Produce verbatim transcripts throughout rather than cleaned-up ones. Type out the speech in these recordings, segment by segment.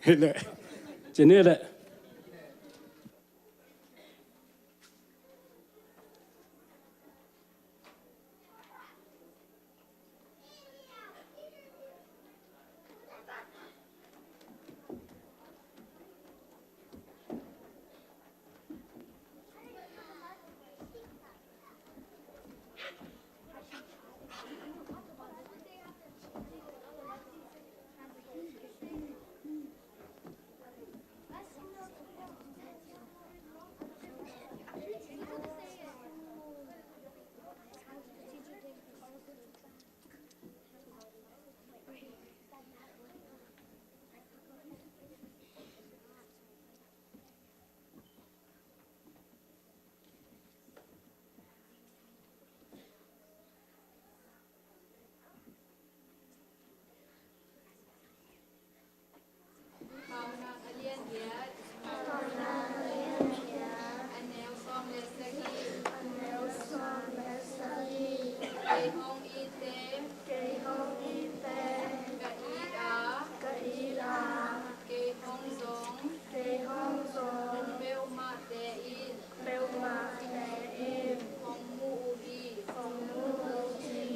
Hi leh. Ci ni leh. Paunak a lian giat. Paunak a lian giat. A neu sawm le sagih. A neu sawm le sagih. Kei hong itte. Kei hong itte. Ka it a. Ka it a. Kei hong zong. Kei hong zong. Peuhmahte in. Peuhmahte in. Hong mu uh hi. Hong mu uh hi.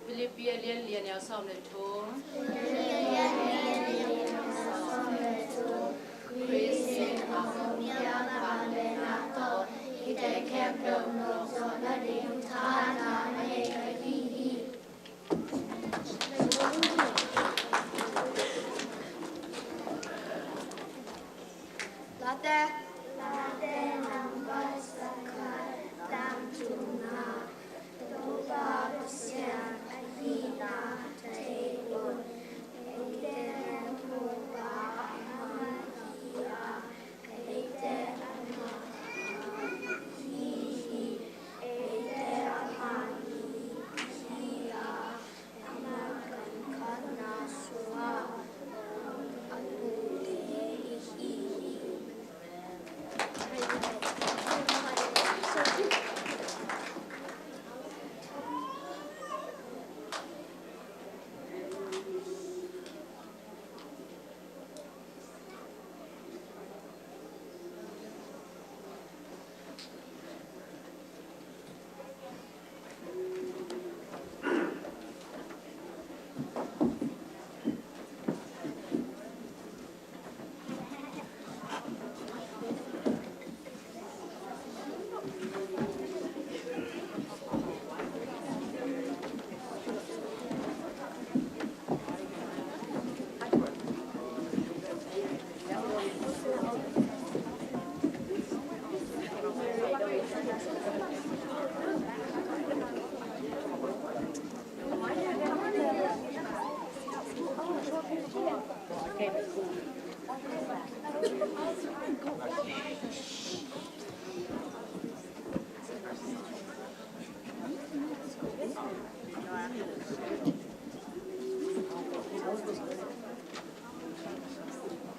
Philippi a lian li a neu sawm le thum. Khrist in a hong piak vangliatna tawh hihte khempeuh nawkzawhna ding thahatna nei ka hi hi. Late. Late nambat zakhat, tangthu nga. Topa Pasian ahihna thei un. Eite Topa amah hi a, eite amah hi hi. Eite amah hi hi a, amah kan khatna sungah a tute i hi hi.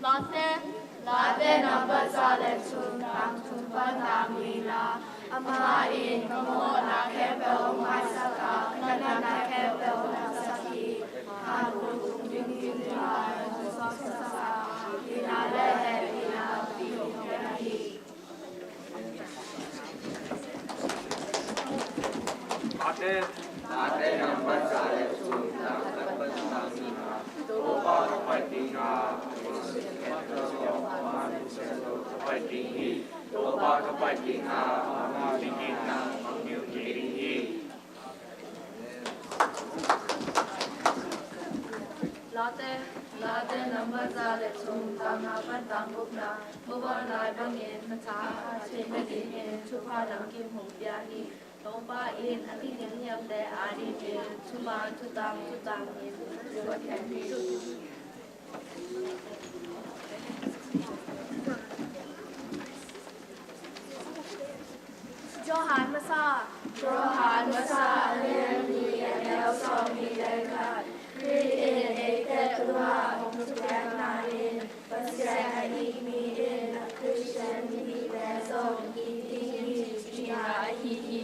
Late, Late nambat za le thum, tang thum pan tang li na. Amah in ka mawhna khempeuh hong maisak a, ka natna khempeuh hong natsak hi. Hangun tung ding ding a hong suaksak a, hehpihna le hehpihna pi hong pia hi. Late, Late nambat za le thum, tang khat pan tang nih. Topa ka pai ding a, ka pai ding hi. Topa ka pai ding a, ama ding in na, ding hi. Late, Late nambat za le thum, tang nga pan tang gukna. Muban lai bangin na tha a thei nadingin thupha lamkim hong pia hi. Topa in a kiginghiamte adingin thuman thutang thutang in luat hen hi. Johan masa. Johan masa a lian nih a neu sawmnih le khat. Khrih in ei teh tungah hong thupiakna in Pasian a it mi in a Khristian mite zong it ding hi, cihna ahi hi.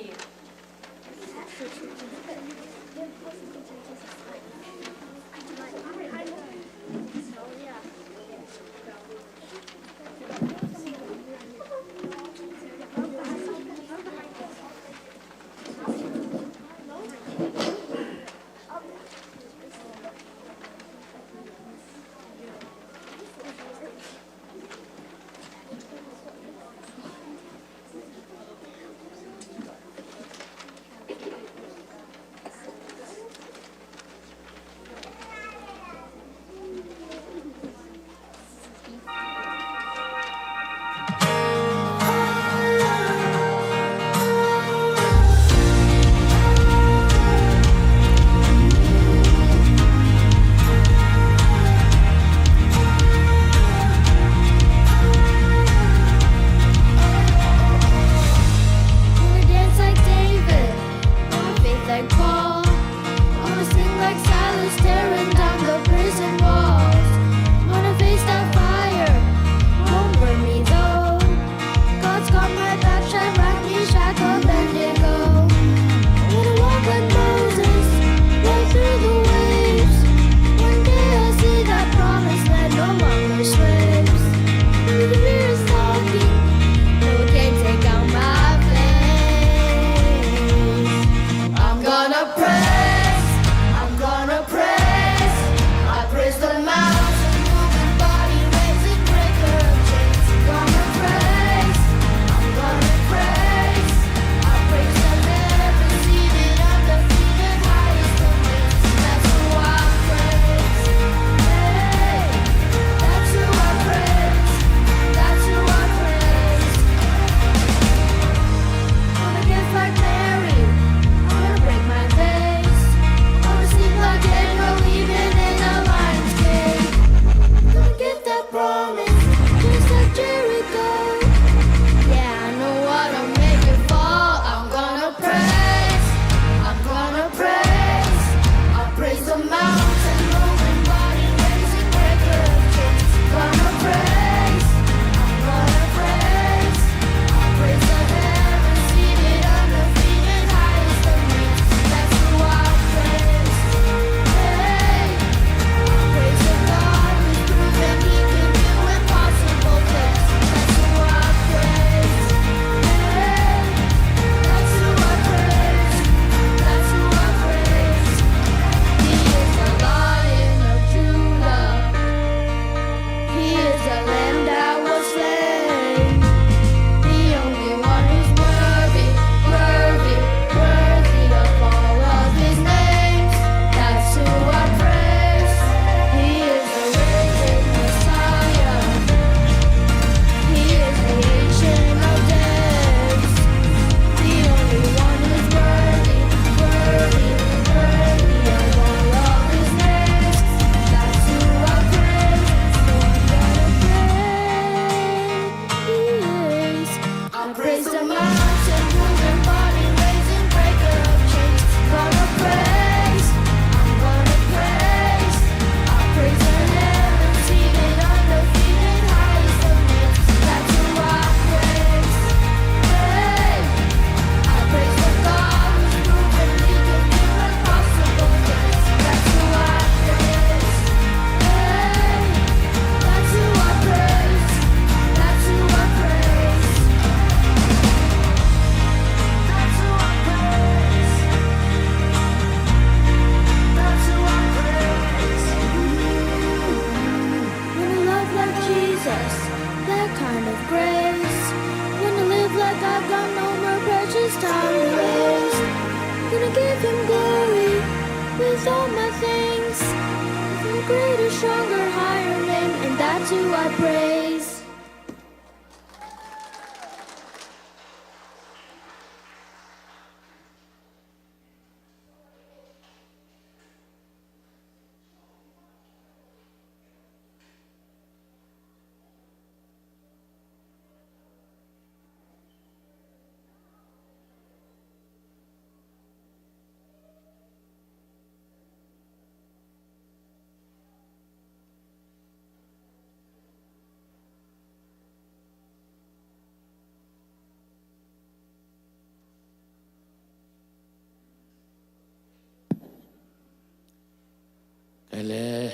Le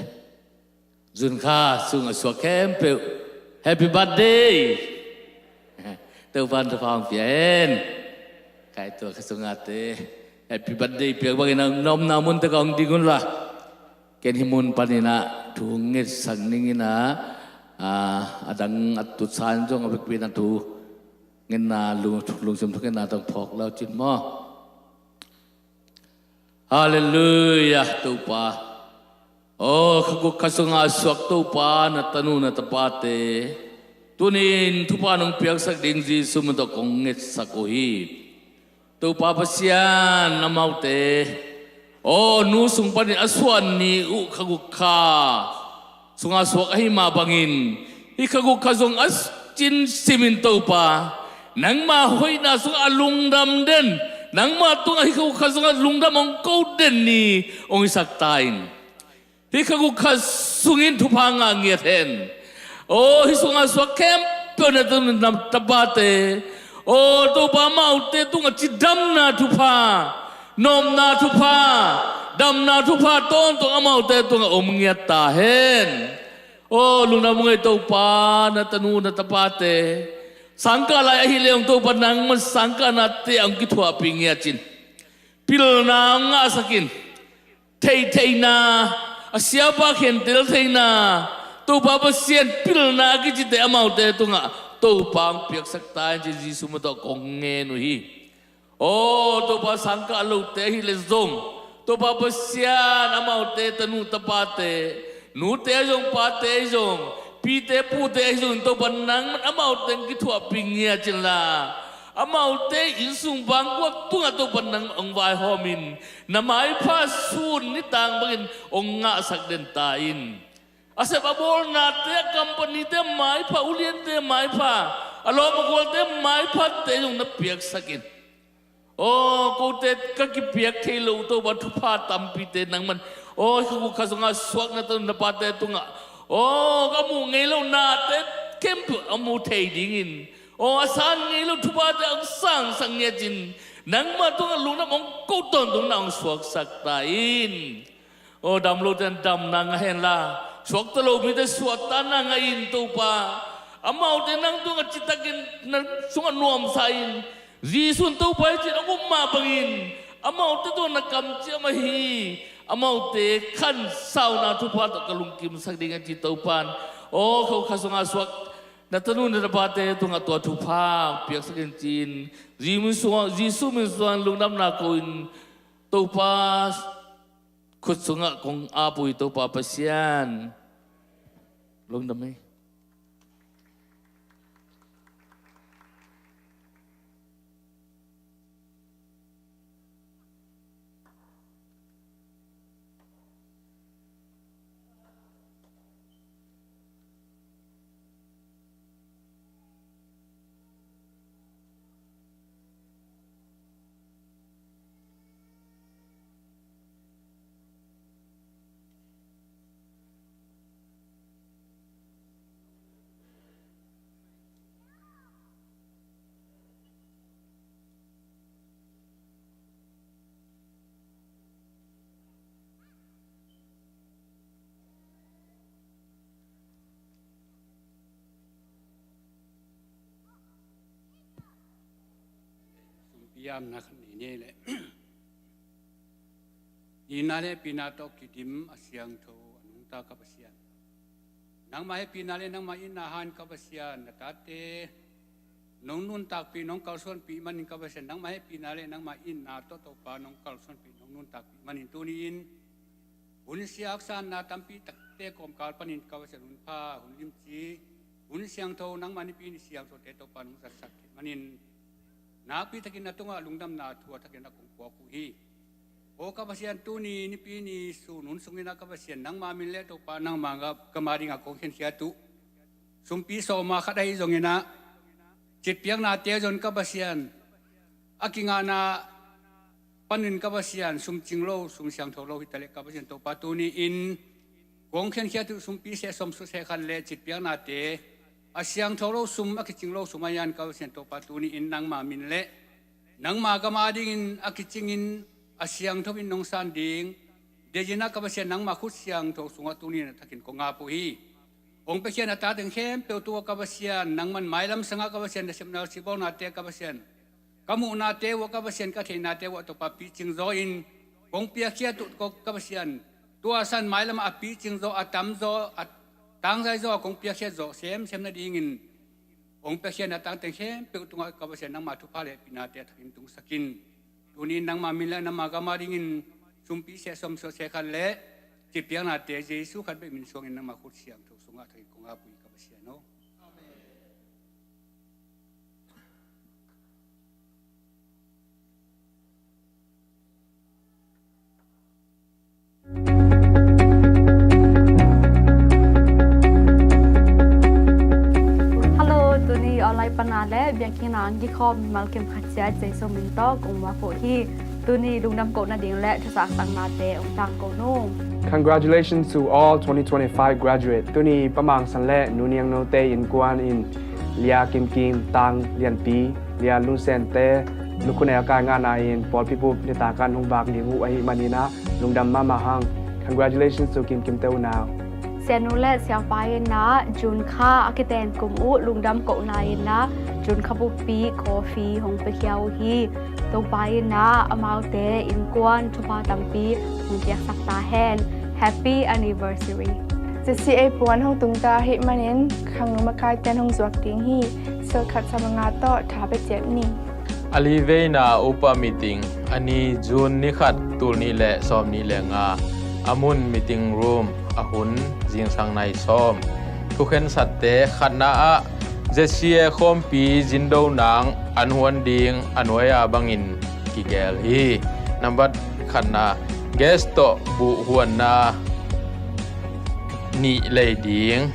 June kha sung a suak khempeuh, happy birthday. Topan thupha hong pia hen. Kai tua kha sungate happy birthday piak bangin a omna munte ka hong ding unla, ken hih mun panin ah thu hong ngetsak ning in ah, a dang a tutsa in zong a vekpi in ah thu ngetna, lungsim thu ngetna tawh phawk lau cin maw? Halleluiah, Topa. Aw, kha guk kha sunga suak Topa, na tanu na tapate, tuni-in thupha nong piaksak ding Jesu min tawh kong ngetsak uh hi. Topa Pasian, amaute, aw, nu sung panin a suan ni uh kha guk kha sunga suak ahi mah bangin, hih kha guk kha zong a cin simin Topa, nangma hoihna sungah a lungdam den, nangma tungah hih kha guk kha zong a lungdam hong ko den ni hong hisak ta in. Hih kha guk kha sungin thupha ngah ngiat hen. Aw, hih sunga suak khempeuh na tanu na tapate, aw, Topa, amaute tungah cidamna thupha, nopna thupha, damna thupha tawntung amaute tungah om ngiat ta hen. Aw, lungdam ung ei Topa, na tanu na tapate, sangkah lai ahih leh hong Topa, nangman sangkahnate hong kithuahpih ngiat cin. Pilna hong ngahsak in. Theihtheihna, a siapa khentel theihna, Topa Pasian, pilna a kicite amaute tungah Topa hong piaksak ta in ci Jesu min tawh kong ngen uh hi. Aw, Topa, sangkah lote ahih leh zong, Topa Pasian, amaute tanu tapate, nute ahi zong, pate ahi zong, pite pute ahi zong, Topa nangman amaute hong kithuahpih ngiat cin la, amaute innsung vangguak tungah Topa nang hong vaihawm in, na maipha sun nitang bangin hong ngahsak den ta in. A sep a bawlnate, a companyte maipha, uliante maipha, a lawm a gualte maiphate zong na piaksak in. Aw, kote ka kipiak thei lo Topa, thupha tampite nangman, aw, hih kha guk kha sunga suak na tanu na tapate tungah, aw, ka muh ngei lo nate khempeuh a mu thei dingin, aw, a san ngei lo thuphate hong sangsak ngiat cin, nangma tungah lungdam hong ko tawntung na hong suaksak ta in. Aw, dam lote in damna ngah hen la, suakta lo mite suahtakna ngah in Topa, amaute nang tungah citakin na sungah nuamsa in. Jesu in Topa hi cin hong up mah bangin, amaute tungah na kamciam ahi, amaute khansauna thupha tawh ka lungkimsak ding a ci Topa in. Aw, kha guk kha sunga suak na tanu na tapate tungah tua thupha piaksak in ci-in, Jesu min sungah, Jesu min sungah lungdamna ko-in Topa khut sungah kong ap uh hi. Topa Pasian, lungdam ei. Sumpi amna khat nei ni leh. Itna le hehpihna tawh kidim a siangtho a nungta ka Pasian, nangma hehpihna le nangma itna hangin ka Pasian, na tate nong nuntakpih, nong kalsuanpih manin ka Pasian, nangma hehpihna le nangma itna tawh Topa nong kalsuanpih, nong nuntakpih manin tuni-in hun siaksakna tampi takte kawmkal panin ka Pasian, hun pha, hun limci, hun siangtho, nangma nipi ni siangthote Topa nong zatsak khit manin nakpi takin na tungah lungdamna thu a thakin na kong puak uh hi. Aw ka Pasian, tuni nipi ni sun hun sungin ah ka Pasian, nangma min le Topa nangma gam adingah kong khenkhiat uh sumpi sawma khat ahi zongin ah, citpiaknate zong ka Pasian, a kingahna panin ka Pasian, sum cing lo, sum siangtho lo hi taleh ka Pasian Topa, tuni-in kong khenkhiat uh sumpi seh sawm suk seh khat le citpiaknate a siangtho lo sum, a kicing lo sum ahi zongin ka Pasian Topa, tuni-in nangma min le nangma gam adingin a kicingin a siangtho in nong san ding, Zezinah ka Pasian, nangmah khut siangtho sungah tuni-in a thakin kong ap uh hi. Hong piakhia na tangteng khempeuh tungah ka Pasian, nangman mailam sangah ka Pasian, na sepna sibawknate ka Pasian, ka muhnate uh ah ka Pasian, ka theihnate uh ah Topa picing zaw in kong piakhia uh ka Pasian, tua san mailam a picing zaw, a tam zaw, a tangzai zaw a kong piakhia zaw semsem nadingin hong piakhia na tangteng khempeuh tungah ka Pasian, nangmah thupha le hehpihnate a thakin tungsak in. Tuni-in nangmah min le nangmah gam adingin sumpi seh, sawm suah seh khat le cipiaknate Jesu khat bek min suangin nangmah khut siangtho sungah a thakin kong ap uh hi ka Pasian aw. Hello, tuni online pana le biakinn ah hong kikhawm mimal kim khat ciat Jesu min tawh kong muak uh hi. Tuni lungdam koh nading le thuzaksaknate hong tangko nung. Congratulations to all twenty twenty-five graduate. Tuni Pa Mang San le Nu Niang Note innkuan in Lia Kim Kim, Tang Lian Pi, Lia Lun Sen te, Nu Khun Nel Kai ngahna in pawlpi bup nitak ah hong vak ding uh ahih manin ah lungdam mahmah hang. Congratulations to Kim Kim te unau. Sianu le siapa in ah June kha a kiten kum uh lungdam kohna in ah June kha buppi coffee hong piakhia uh hi. Topa in ah amaute innkuan thupha tampi hong piaksak ta hen. Happy anniversary. J C A puan hong tung ta ahih manin khangno makaite in hong zuak ding hi. Sil khat sa manga tawh tha pia ciat ni. A li veina upa meeting, a ni June ni khat, tul nih le sawm nih le nga, a mun meeting room, a hun zingsang nai sawm. Thukhensatte, khatna ah Z C A khawmpi zin do nang an huan ding a nuai-a bangin kigel hi. Nambat khatna, gas tawh buh huanna nih lei ding.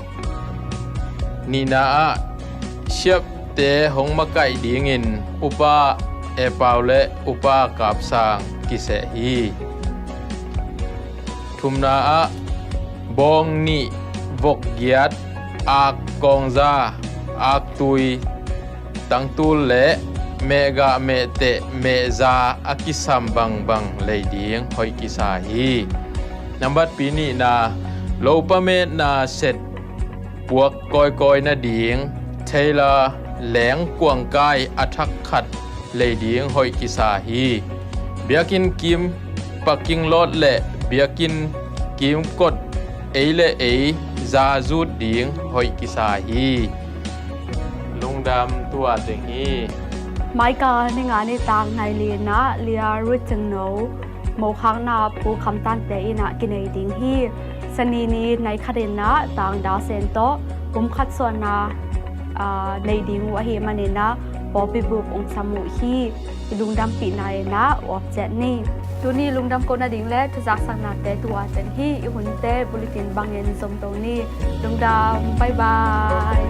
Nihna ah siapte hong makaih dingin Upa E Pau le Upa Kap Sang kiseh hi. Thumna ah bawng nih, vok giat, ak kawngza, ak tui, tangtul le mehgah mehteh mehza a kisam bangbang lei ding hoih kisa hi. Nambat pi nihna, lopa metna set puak kawikawi nading, tailor, leng kuangkai a thak khat lei ding hoih kisa hi. Biakinn kim parking lot le biakinn kimkot ei le ei za zut ding hoih kisa hi. Lungdam tua teng hi. Maika ni nga ni tak nai li-na Lia Rut Cing No, mokhakna Pu Kham Tante in ah kinei ding hi. Sani ni nai khat in ah Tang Da Sen tawh pumkhat suahna, aa, nei ding uh ahih manin ah pawlpi bup hong sam uh hi. I lungdampihna in ah uap ciat ni. Tuni lungdam koh nading le thuzaksaknate tua ciat hi. I hunte bulletin bangin zom to ni. Lungdam, bye bye.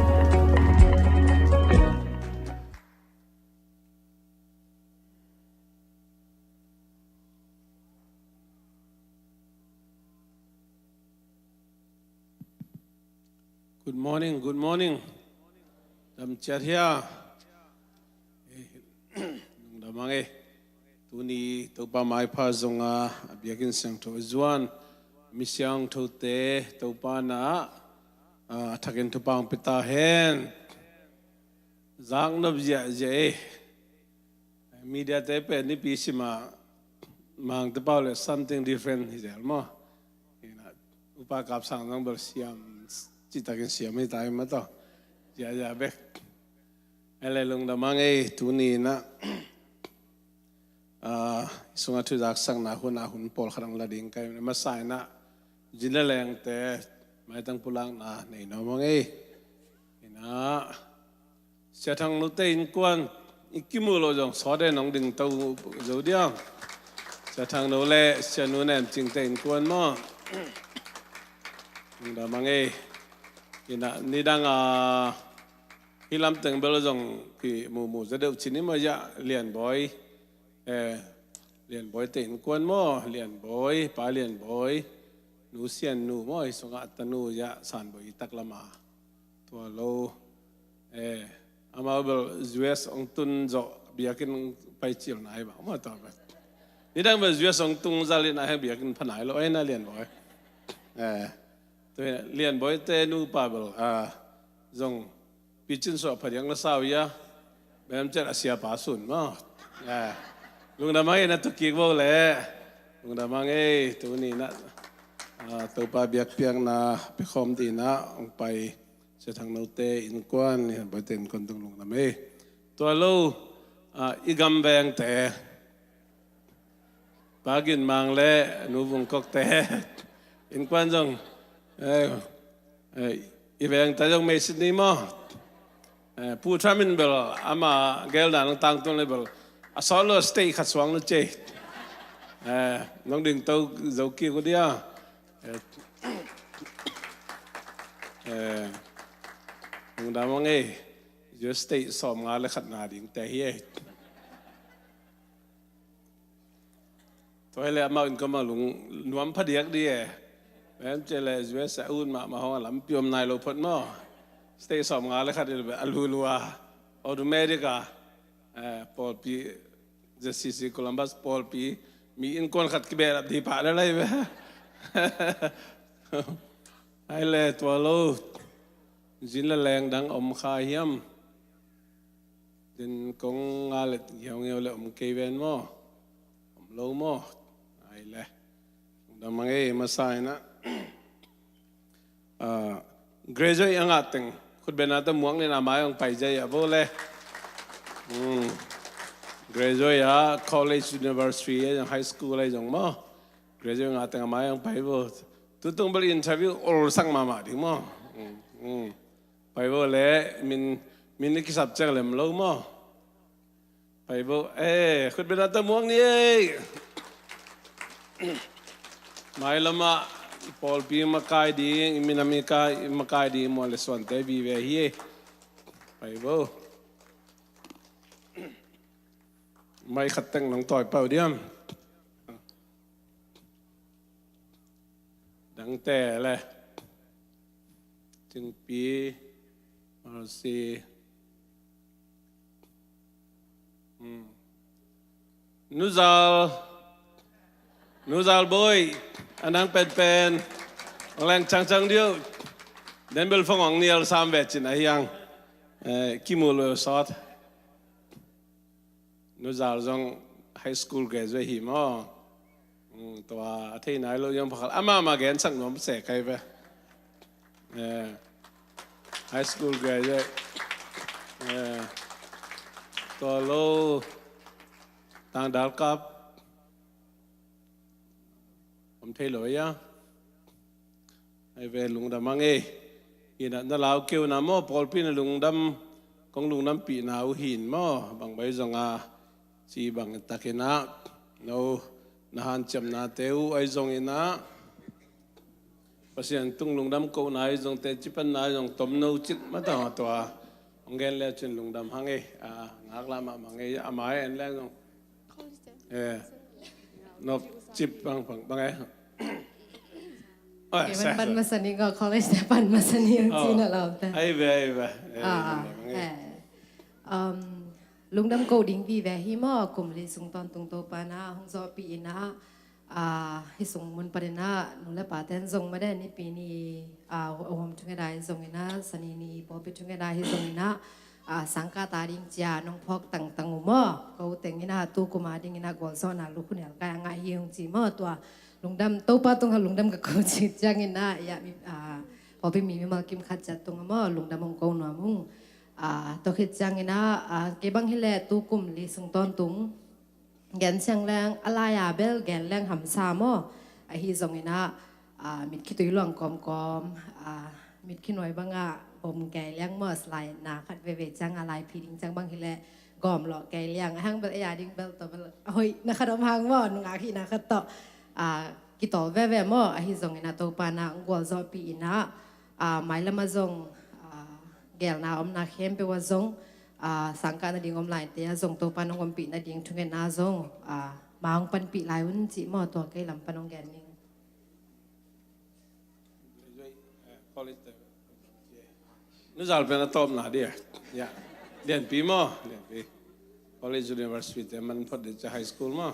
Good morning, good morning. Dam ciat hia? Eh, lungdam ang e. Tuni Topa maipha zong a, a biakinn siangtho a zuan mi siangthote Topa na, a, a thakin thupha hong pia ta hen. Zaknop ziahziah e. Media te pen nipi sima Mangte pau le something different hi zel maw. Hi na, Upa Kap Sang zong bel siam, citakin siam hi ta hi maw taw. Ziahziah bek. Ele lungdam ang e, tuni na, ah, i sungah thuzaksakna hun a hun pawlkhat ang la ding kai. Masa in ah zin le lengte maitang pulakna nei nuam ang e. Hi na, Sia Thang No te innkuan i kimu lo zong sawt e, nong ding to zo diam. Sia Thang No le Sia Nu Nem Cing te innkuan maw. Lungdam ang e. Hi na, nidang a hi lam teng bel zong kimumu za deuh cin i maw, ya Lian Bawi. Eh, Lian Bawi te innkuan maw, Lian Bawi, Pa Lian Bawi, Nu Sian Nu maw, hi sungah tanu ya San Bawi i tak lama. Tua lo, eh, amau bel U S ong tun zawh biakinn pai cil nai bang maw tua bel. Nidang bel U S hong tung zal in a heng biakinn pha nai lo, eh, na Lian Bawi. Eh, tua hi Lian Bawi te nupa bel, ah, zong picin suah pha diak na sau ia. Bem ciat a siapa sun maw. Eh, lungdam hang ei na tua kik bo le. Lungdam hang ei, tuni na, ah, Topa biakpiakna pia khawm dingin ah hong pai Sia Thang Note innkuan, Lian Bawi te innkuan tung lungdam ei. Tua lo, ah, i gam vengte, Pa Gin Mang le Nu Vung Kok te innkuan zong, eh, eh, i vengte zong meisit ni maw. Eh, Pu Tham in bel ama gelna nong tangtung le bel a sawt lo state khat suang lo cei. Eh, nong ding to zo kik uh dia. Eh, eh, lungdam hang ei. U S state sawmnga le khatna ding te hi ei. Tua hi le amau in kong mang lung nuam phadiak di e. Bem cia le U S a ut mahmah hong a lampi om nai lo phot maw. State sawmnga le khat i lo be a lulu a. Automatic a. Eh, pawlpi Z C C Columbus pawlpi mi innkuan khat kibehlap di pah le lai be. Ai le tua lo. Zin le leng dang om kha hiam. Din kong nga let ngeungeu le om kei ven maw? Om lo maw? Ai le. Lungdam hang ei masa in ah. Ah, graduate a ngah teng khutbetna tawh muak ni in a mai hong pai zia bo le. Hmm. Graduate a college, university a, high school a zong maw? Graduate a ngah teng a mai hong pai bo. Tutung bel interview olsak mahmah ding maw? Hmm. Hmm. Pai bo le, min, min i kisap ciang lem lo maw? Pai bo, eh, khutbetna tawh muak ni ei. Mailam ah pawlpi makai ding, i minam i kai, i makai ding maw le suante vive hi ei. Pai bo. Mai khat teng nong tawi pah uh diam. Dangte le. Cingpi, Mercy. Hmm. Nu Zal. Nu Zal Bawi. A nang penpen. Hong leng cangcang diu. Den bel fong hong nial sam ve cin a hiang. Eh, kimu lo sawt. Nu Zal zong high school graduate hi maw? Mm, tua a thei nai lo zong pakhat. Amah mah gensak nuam se kai ve. Eh, high school graduate. Eh, tua lo tang dalkap. Om thei lo ia. Ai ve lungdam hang ei. Ina na lau keu na maw pawlpi na lungdam, kong lungdampihna uh hin maw? Bang bai zong a ci bang takin ah no na hanciamnate uh ai zongin ah Pasian tung lungdam kohna ai zongte cipanna ai zong tom no cik mata tua. Hong gen le cin lungdam hang ei. Ah, ngaklah mahmah hang ei. A mai en leng zong. Eh, nop cip bang bang bang eh. Oh, okay, man pan masa ni ko college te pan masa ni ang cina lau te. Ai ve, ai ve. Eh, ah, bang eh. Um, lungdam ko ding vive hi maw kum li sung tawntung Topa na hong zawhpih in ah, ah, hi sung mun panin ah nu le pa ten zong ma den i pi ni, ah, home together hi zongin ah sani ni pawlpi together hi zongin ah, ah, sangkah ta ding cia nong phawk tangtang uh maw? Ko tengin ah tu kum a dingin ah gualzawhna lukhu nial kai a ngah hi hong ci maw? Tua lungdam Topa tungah lungdam ka ko ci ciangin ah, ia mi, ah, pawlpi mi mimal kim khat ciat tungah maw lungdam hong ko nuam hong. Ah, tua khit ciangin ah, ah, kei bang hi leh tu kum li sung tawntung gen siang leng a lai-a bel gen leng hamsa maw? Ahi zongin ah, ah, mit khitui luang kawmkawm, ah, mit khinuai bangah bom kei liang maw? Salai na khat veve ciang a lai phi ding ciang bang hi leh gawm lawh kei liang a hang bel ei a ding bel tawh bel a hoih na khat om hang maw? Nungak hihna khat tawh, ah, kitawl veve maw? Ahi zongin ah Topa na hong gualzawhpih in ah, ah, mailam ah zong, ah, gelna omna khempeuh ah zong, ah, sangkah nading om laite ah zong Topa nong ompih nading thungetna zong, ah, ma hong panpih lai un cih maw? Tua kei lam pan hong gen ning. Nu Zal pen a tawpna dia. Ya. Lianpi maw? Lianpi. College, university te man phot ding cia high school maw?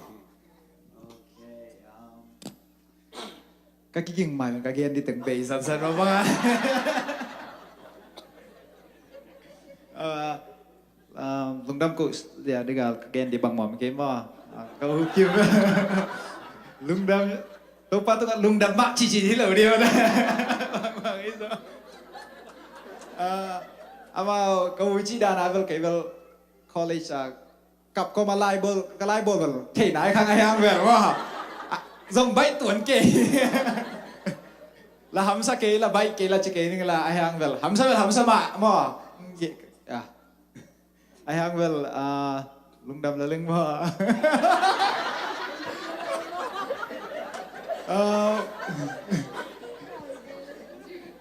Ka kiging mai, ka gen di teng bei sansan mah bang a. Ah, ah, lungdam ko dia, digal ka gen di bang mah kei maw. Ah, ka hukim. Lungdam. Topa tungah lungdam mah cici hi lo dia. Bang bang i so. Ah, amau ka hui ci dan a bel kei bel college a kap kawm a laibawl, ka laibawl bel thei nai khang a hiang bel maw. Ah, zong baih tuan kei. La hamsa kei, la baih kei, la ci kei ning la a hiang bel hamsa bel hamsa mah maw. Ah. A hiang bel, ah, lungdam la leng maw. Ah,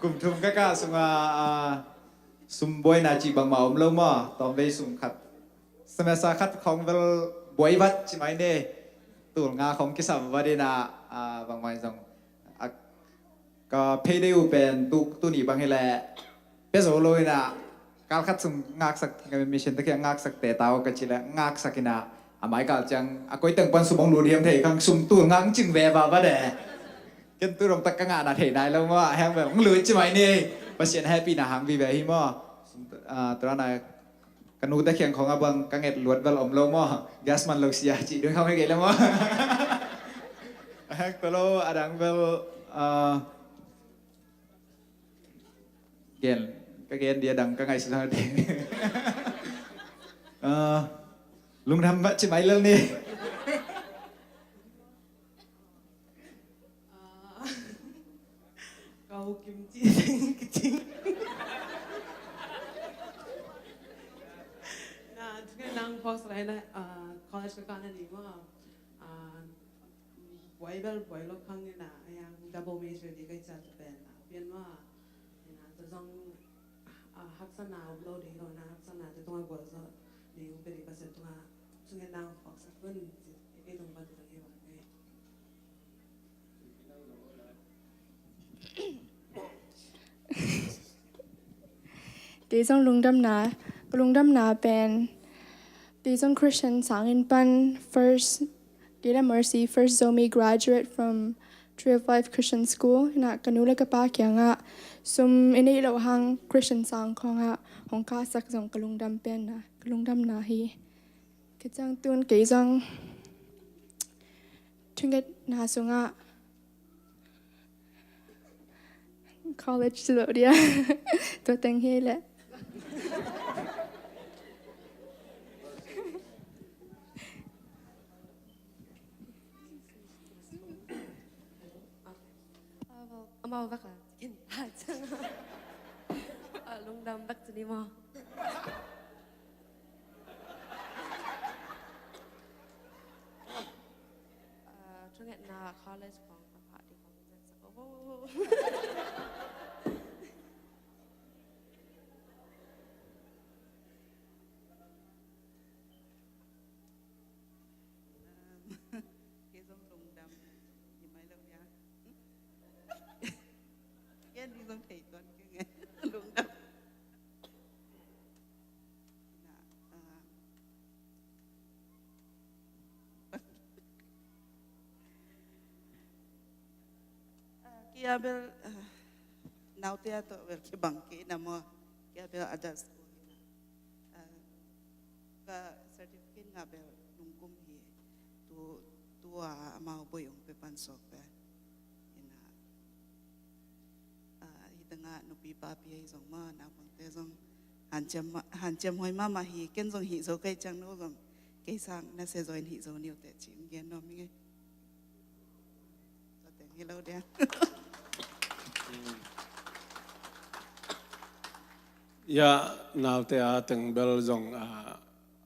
kum thum ka kah sunga, ah, sum buaina cih bangmah om lo maw. Tawmvei sum khat, semester khat khong bel buai vat ci mai ni. Tul nga khong kisam vat in a, ah, bangmah in zong a, ka payday uh pen tu, tuni bang hi leh pia zo lo in a, kal khat sung ngaksak, mission te kiang ngaksak te tau ka ci leh ngaksak in a, a mai kal ciang a koi teng pan sum hong lut hiam thei khang, sum tul nga hong cing ve va va de. Ken tu dong tak ka ngahna thei nai lo maw, a hiang ve hong lut ci mai ni. Pasian hehpihna hang vive hi maw. Sum, ah, tu dana ka nute kiang khong a bang ka nget luat bel om lo maw. Gas man lo sia cih ding khong hi kei le maw. A hek to lo, a dang bel, ah, gen, ka gen dia dang ka ngaihsut hang ding. Ah, lungdam bang ci mai lel ni. Ah, ka hukim ci teng kicing. Na, thungetna hong phawksak lai na, ah, college ka kah na ni maw. Ah, buai bel buai lo khang in a, a hiang double major di ka hi ciat pen a pian maw. In a, tua zong, ah, haksatna om lo ding lo na, haksatna te tungah gualzawh ding hong pia ding Pasian tungah thungetna hong phawksak un ci, kei tung pan tua hi bang. Kei zong lungdamna, ka lungdamna pen kei zong Christian sangin pan first, kei le Mercy, first Zomi graduate from Tree of Life Christian School. Ina ka nu le ka pa kiangah sum i neih loh hang Christian sang khawngah hong kahsak zong ka lungdam pen na, ka lungdamna hi. Ka ciang tun kei zong thungetna sungah college si lo dia. Tua teng hi leh. Amau bek a ken ta ciang a, lungdam bek ci ni maw. Ah, thungetna college khong a phah ding khong zet sak. Oh. Kei zong lungdam hi mai lo dia. Kei ni zong thei tuan kei nge. Lungdam. Na, ah, ah, kei a bel, ah, naute a tawh bel kibang kei na maw. Kei a bel adult school hi na. Ah, ka certificate ngah bel nungkum hi. Tu, tua amau boi ong pe pan sok pe. Ina, ah, hi tengah nupi papi ahi zong maw, naupangte zong hanciam ma-, hanciam huai mahmah hi. Ken zong hi zo kei ciang no zong kei sang na se zo in hi zo niu te ci ong gen nuam hi ngei. Tua teng hi lo dia. Ya, naute a teng bel zong, ah,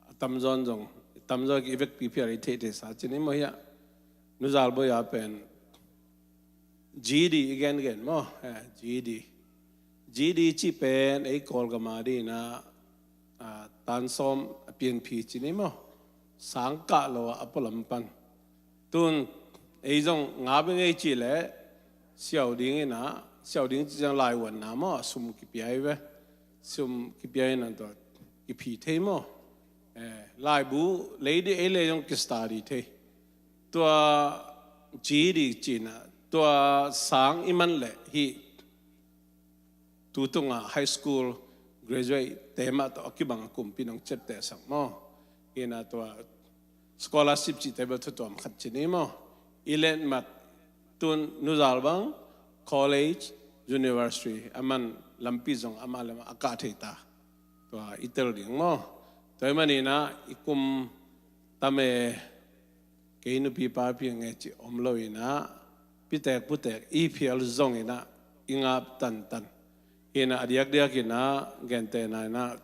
a tamzaw in zong, tamzaw ki vekpi phial i theihtheihsa ci ni maw hiah. Nu Zal Bawi a pen G D i gengen maw, eh, G D. G D cih pen ei Kawlgam a dingin ah, ah, tan sawm a pianphi ci ni maw. Sang kah lo a, a pualam pan. Tun ei zong ngap i ngei cih leh siau dingin ah, siau ding cih ciang laivuanna maw, sum kipia hi ve. Sum kipia in ah tua kiphi thei maw. Eh, laibu lei dih ei lei zong ki-study thei. Tua G D cih na Tua sang i man leh hih tu tungah high school graduate te mah tawh a kibang a kumpi nong ciaptehsak maw? Hi na tua scholarship cihte bel thutuam khat ci ni maw? I letmat tun nuzal bang college, university a man lampi zong amah le amah a kah thei ta. Tua i tel ding maw? Tua ahih manin ah i kum tam e, kei nupi papi nge cih om lo in ah, pitek putek i phial zong in ah i ngap tantan. Hi na a diakdiak in ah gentehna in ah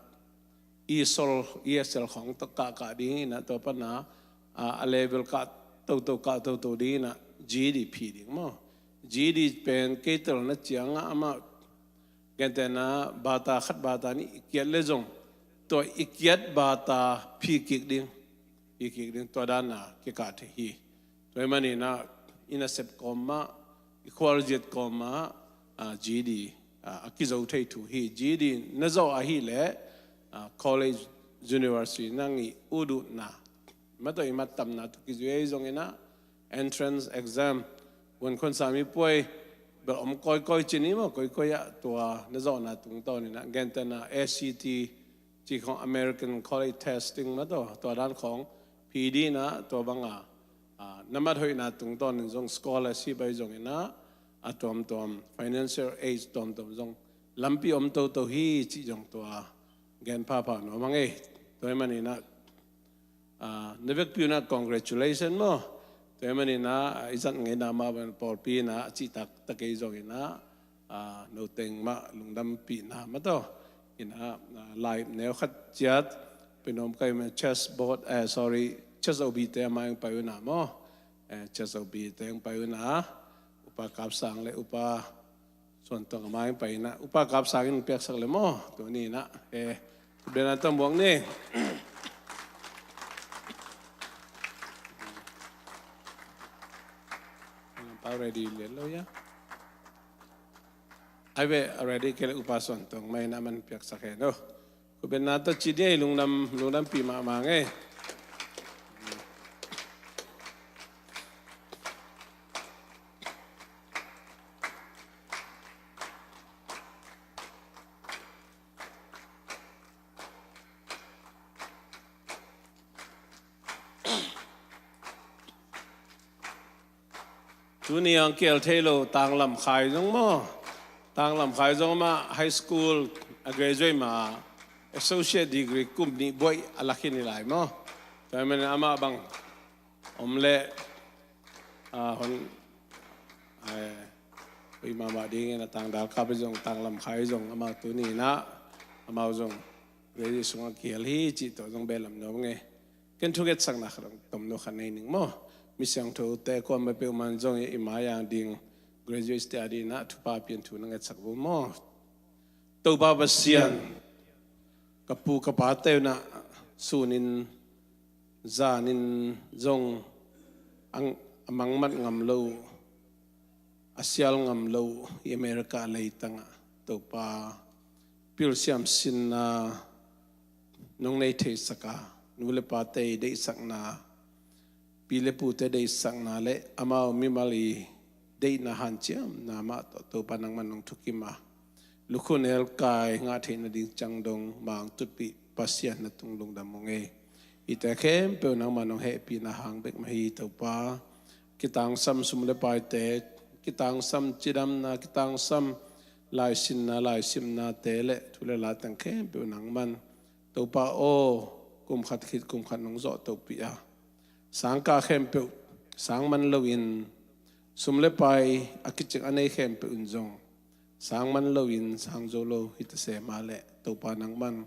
i sol i a sel khong tawh kahkah ding in ah, tua pan ah a level kah toto kah toto ding in ah G D phi ding maw? G D pen kei telna ciang ah amah gentehna bata khat bata nih i kiat le zong tua i kiat bata phi kik ding, phi kik ding, tua dan a kikah thei hi. Tua ahih manin ah i nasep kawm mah, i khualziat kawm mah, ah, G D, ah, a kizo thei thu hi. G D na zawh ahih leh, ah, college, university nang i ut utna, mah tawh i mattamna tawh kizui ahi zongin ah entrance exam, vuan khuan sami puai bel om kawikawi ci ni maw, kawikawi ah tua na zawhna tungtawn in ah gentehna A C T cih khong, American College Testing mah tawh, tua dan khong phi ding in ah, tua bang a, ah, na mat hoihna tungtawn in zong scholarship ahi zongin ah, a tuamtuam financial aid tuamtuam zong lampi om toto hi cih zong tua gen phapha nuam ing ei. Tua ahih manin ah, ah, na vekpi un ah congratulation maw? Tua ahih manin ah, ah, i zat ngeina mah bang pawlpi in ah a cihtak tak ei zongin ah, ah, no teng mah lungdampihna mah tawh in ah, ah, lai neu khat ciat painuam kai mah chess board, eh, sorry, chess O B te a mai pai un ah maw? Eh, chess O B te pai un ah, Upa Kap Sang le Upa Suan Tuang a mai pai in ah, Upa Kap Sang in piaksak le maw? Tuni in ah, eh, khutbetna tawh muak ni. Ready le lo ya. Ai ve, ready kei le Upa Suan Tuang mai in ah man piaksak hen lo. Khutbetna tawh ci ni ei, lungdam, lungdampih mahmah ing ei. Tuni ang kial thei lo, Tanglam Khai zong maw? Tanglam Khai zong mah high school a graduate mah associate degree kum nih buai a la khin hi lai maw? Tua ahih manin amah bang om leh, ah, hon, eh, hui mahmah ding in ah, Tangdal Kap zong, Tanglam Khai zong, amau tuni in ah amau zong graduate sungah kihel hi cih tawh zong behlap nuam ing ei. Ken thu ngetsakna khat hong tomno khat nei ning maw? Mi siangthote kuamah peuhmah in zong i mai-ah ding graduate te adingin ah thupha pian thu na ngetsak vo maw? Topa Pasian, ka pu ka pate un ah sunin zanin zong a mangmat ngam lo, a sial ngam lo i America leitangah Topa, pilsiam sinna nong nei theisak a, nu le pate i deihsakna, pi le pute deihsakna le amau mimal i deihna hanciamna mah tawh Topa nangman nong thukim a, lukhu nelkai ngah theih nading ciang dong Mang Tutpih Pasian na tung lungdam ung ei. Hihte khempeuh nangman nong hehpihna hang bek mah hi Topa. Kitangsam sum le paite, kitangsam cidamna, kitangsam laisinna, laisimnate le thu le la teng khempeuh nangman Topa aw, kum khat khit kum khat nong zawh tohpih a, sangkah khempeuh sang man loin, sum le pai a kicing a nei khempeuh in zong sang man loin sang zo lo hi ta se mah leh Topa nangman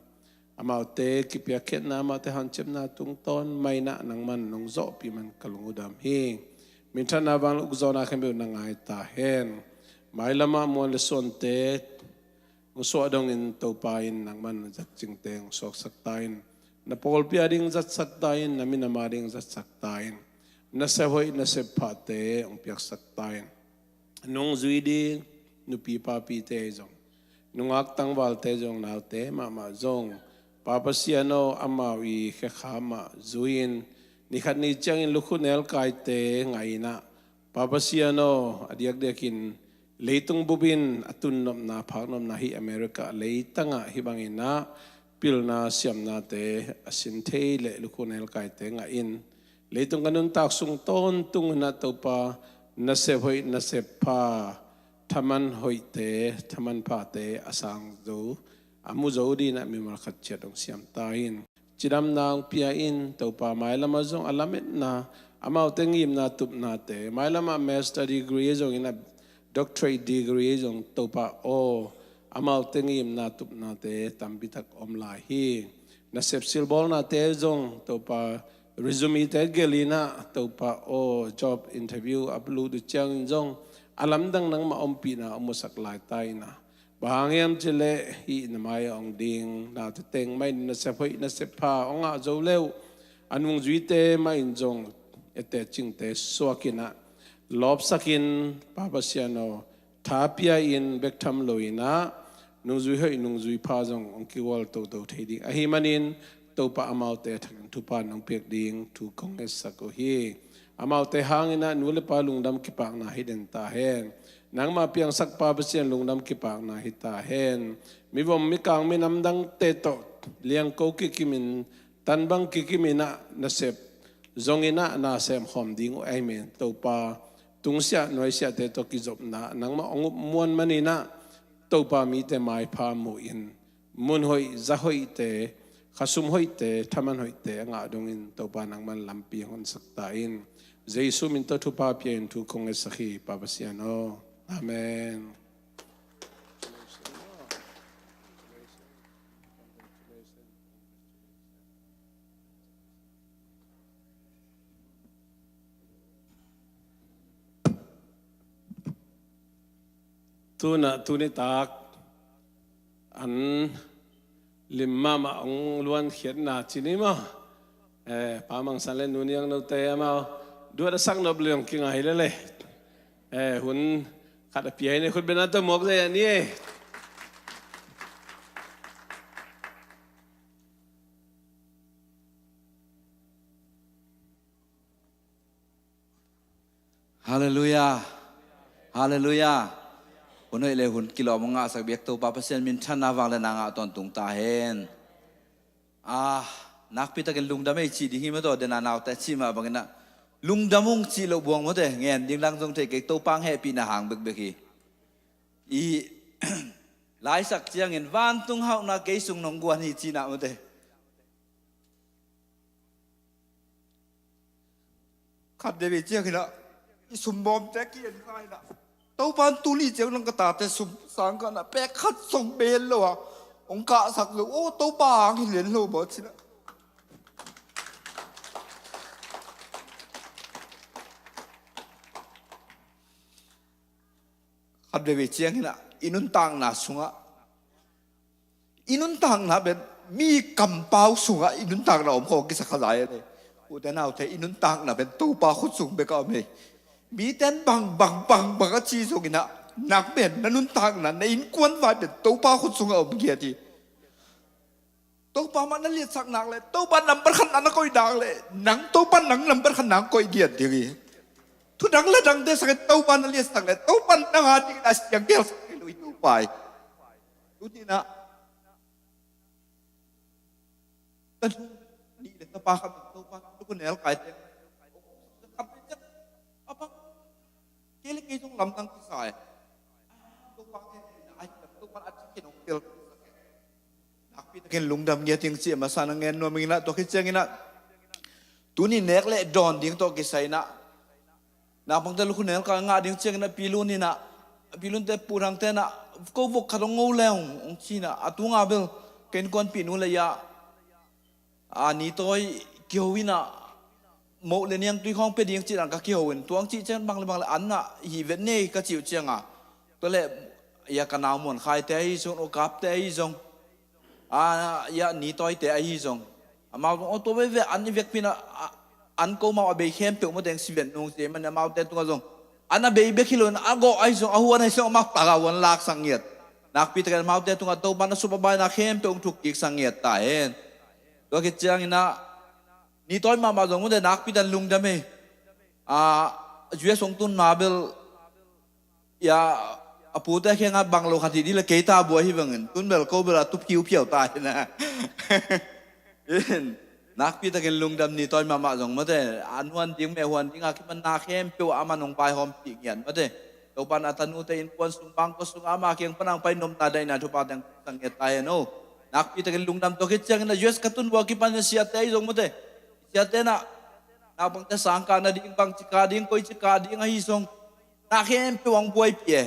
amaute kipiakkhiatna, amaute hanciamna tungtawn mah in ah nangman nong zawhpih man ka lung uh dam hi. Minthanna, vangliatna, ukzawhna khempeuh na ngai ta hen. Mailamah muan le suante hong suah dongin Topa in nangman na zatcingte hong suaksak ta in, na pawlpi ading zatsak ta in, na minam ading zatsak ta in, na sep hoih na sep phate hong piaksak ta in. Nung zui ding nupi papite zong, nungak tangvalte zong, naute mahmah zong, Pa Pasian aw, amau i khekha mah zui-in, nikhat ni ciangin lukhu nelkaite ngaih in ah, Pa Pasian aw, a diakdiakin leitung bupin a tunnopna, phaknopna hih America leitangah hih bangin ah pilna siamnate a sin thei leh lukhu nelkaite ngah in, leitung ka nuntak sung tawntung in ah Topa, nasep hoih nasep pha, thaman hoihte, thaman phate a sang zo, a mu zo dingin ah mimal khat ciat hong siam ta in. Cidamna hong pia in, Topa, mailamah zong a lametna, amaute ngimna tupnate, mailamah master degree zongin ah doctorate degree zong, Topa aw, amaute ngimna tupnate tampitak om lai hi. Nasep silbawlnate zong, Topa, resume-te gelh in ah, Topa aw, job interview a lut uh ciangin zong a lamdang nangmah ompihna hong musak lai ta in ah, bang hang hiam cih leh hih na mai-ah hong ding nate teng mah in nasep hoih nasep pha hong ngah zo le uh, a nungzuite mah in zong a tecingte suak in ah, lawpsak in, Pa Pasian aw, tha pia in, bek tham lo in ah nungzui hoih nungzui pha zong hong kigual toto thei ding ahih manin, Topa, amaute thakin thupha nong piak ding thu kong ngetsak uh hi. Amaute hangin ah nu le pa lungdam kipakna hi den ta hen. Nangmah piangsak Pa Pasian lungdam kipakna hi ta hen. Mivom mikang minam dangte tawh liangko kikimin, tanbang kikimin ah nasep zongin ah na semkhawm ding uh ahih manin, Topa, tungsiah nuaisiahte tawh kizopna nangmah hong up muan manin ah, Topa, mite maipha mu in, mun hoih, za hoihte, khasum hoihte, thaman hoihte a ngah dongin, Topa, nangman lampi hong honsak ta in. Jesu min tawh thupha pia in thu kong ngetsak hi, Pa Pasian aw. Amen. Tuna, tuni tak an lim mahmah hong luankhiatna ci ni maw? Eh, Pa Mang San le Nu Niang Note amau duat a sak nop leng kingai lele. Eh, hun khat a pia hi ne, khut beng a tawh muak zai a ni e. Halleluiah. Halleluiah. Hun hoih le hun kilawm hong ngahsak biak Topa Pasian minthanna vangliatna ngah tawntung ta hen. Ah, nakpi takin lungdam ei cih ding hi maw, tua dena naute cih mah bangin ah lungdam ung cih loh buang mawte, ngen ding lang zong thei kei, Topa hong hehpihna hang bekbek hi. I laisak ciangin vantung hauhna kei sung nong guan hi cihna mawte. Khat veve ciangin ah i sumbawmte ki-en kha in ah, Topa in tuni ciang nang ka tate sum sang kha in ah, pek khat zong bel lo a hong kahsak zo. Aw, Topa hang hi lian lo maw ci in ah. Khat veve ciangin ah i nuntakna sungah, i nuntakna pen mi kampau sungah i nuntakna om khawng kisakha lai a nei. Ute naute, i nuntakna pen Topa khut sung bek a om hi. Mite in bang bang bang bang a ci zongin ah, nang pen na nuntakna, na innkuan vai pen Topa khut sungah om ngiat hi. Topa mah na liatsak nak leh Topa nambat khat na na koih nak leh, nang Topa nang nambat khat na koih ngiat ding hi. Thu dang le dangte sangin Topa na liatsak leh Topa nang a dingin a siang gelsak thei lo hi Topa hi. Tuni in ah ka nu nih le ka pa khat in Topa lukhu nelkaite, kei le kei zong lamdang kisa e. Topa ngen, ai, Topa a ci khin hong tel. Nakpi takin lungdam ngiat ing ci a masa na ngen nuam ing in ah, tua khit ciangin ah tuni nek le dawn ding tawh kisai in ah, naupangte lukhu nelkai ngah ding ciangin ah, pilun in ah, pilunte, Pu Thangte in ah, ko vok khat hong ngo le hong, hong ci in ah, a tunga bel ka innkuanpihnu le ah, a, nitawi kiho in ah, moh le niangtui khawng pia ding cih dan ka kiho in, tua hong cih ciang bang le bang le an ah hih vet ni ei ka cih uh ciang a, tua leh ia ka nau Muan Khaite ahi zong, U Kapte ahi zong, a, ia nitawite ahi zong, amau zong, aw, tua veve an i vekpi in ah, a, an ko mau a bei khempeuh maw teng si vet nung ci, man amaute tungah zong an a bei bek hi lo in, a gawh ahi zong, a huan ahi zong, amau tak a huan laksak ngiat. Nakpi takin amaute tungah Topa na sup a baina khempeuh hong thuk kiksak ngiat ta hen. Tua khit ciangin ah nitawi mahmah zong mawte, nakpi takin lungdam hi. A, U S hong tun ma bel, ia, a pute khengah bang lo khat hi dih le kei ta buai hi bangin, tun bel ko bel a tu phiuphiau ta hi na. In, nakpi takin lungdam ni tawi mahmah zong mate, an huan ding, meh huan ding a kipan na khempeuh a man hong vaihawm pih ngiat mate. Topan a tanute innkuan sung bangkua sung ama kiang pan ang pai nopna daihna thupha teng sang ngiat ta hen o. Nakpi takin lungdam tua khit ciangin a U S ka tun bua kipan in siate ahi zong mate. Siate na, naupangte sangkah nading bang cika ding, koi cika ding ahi zong, na khempeuh ang buaipih e.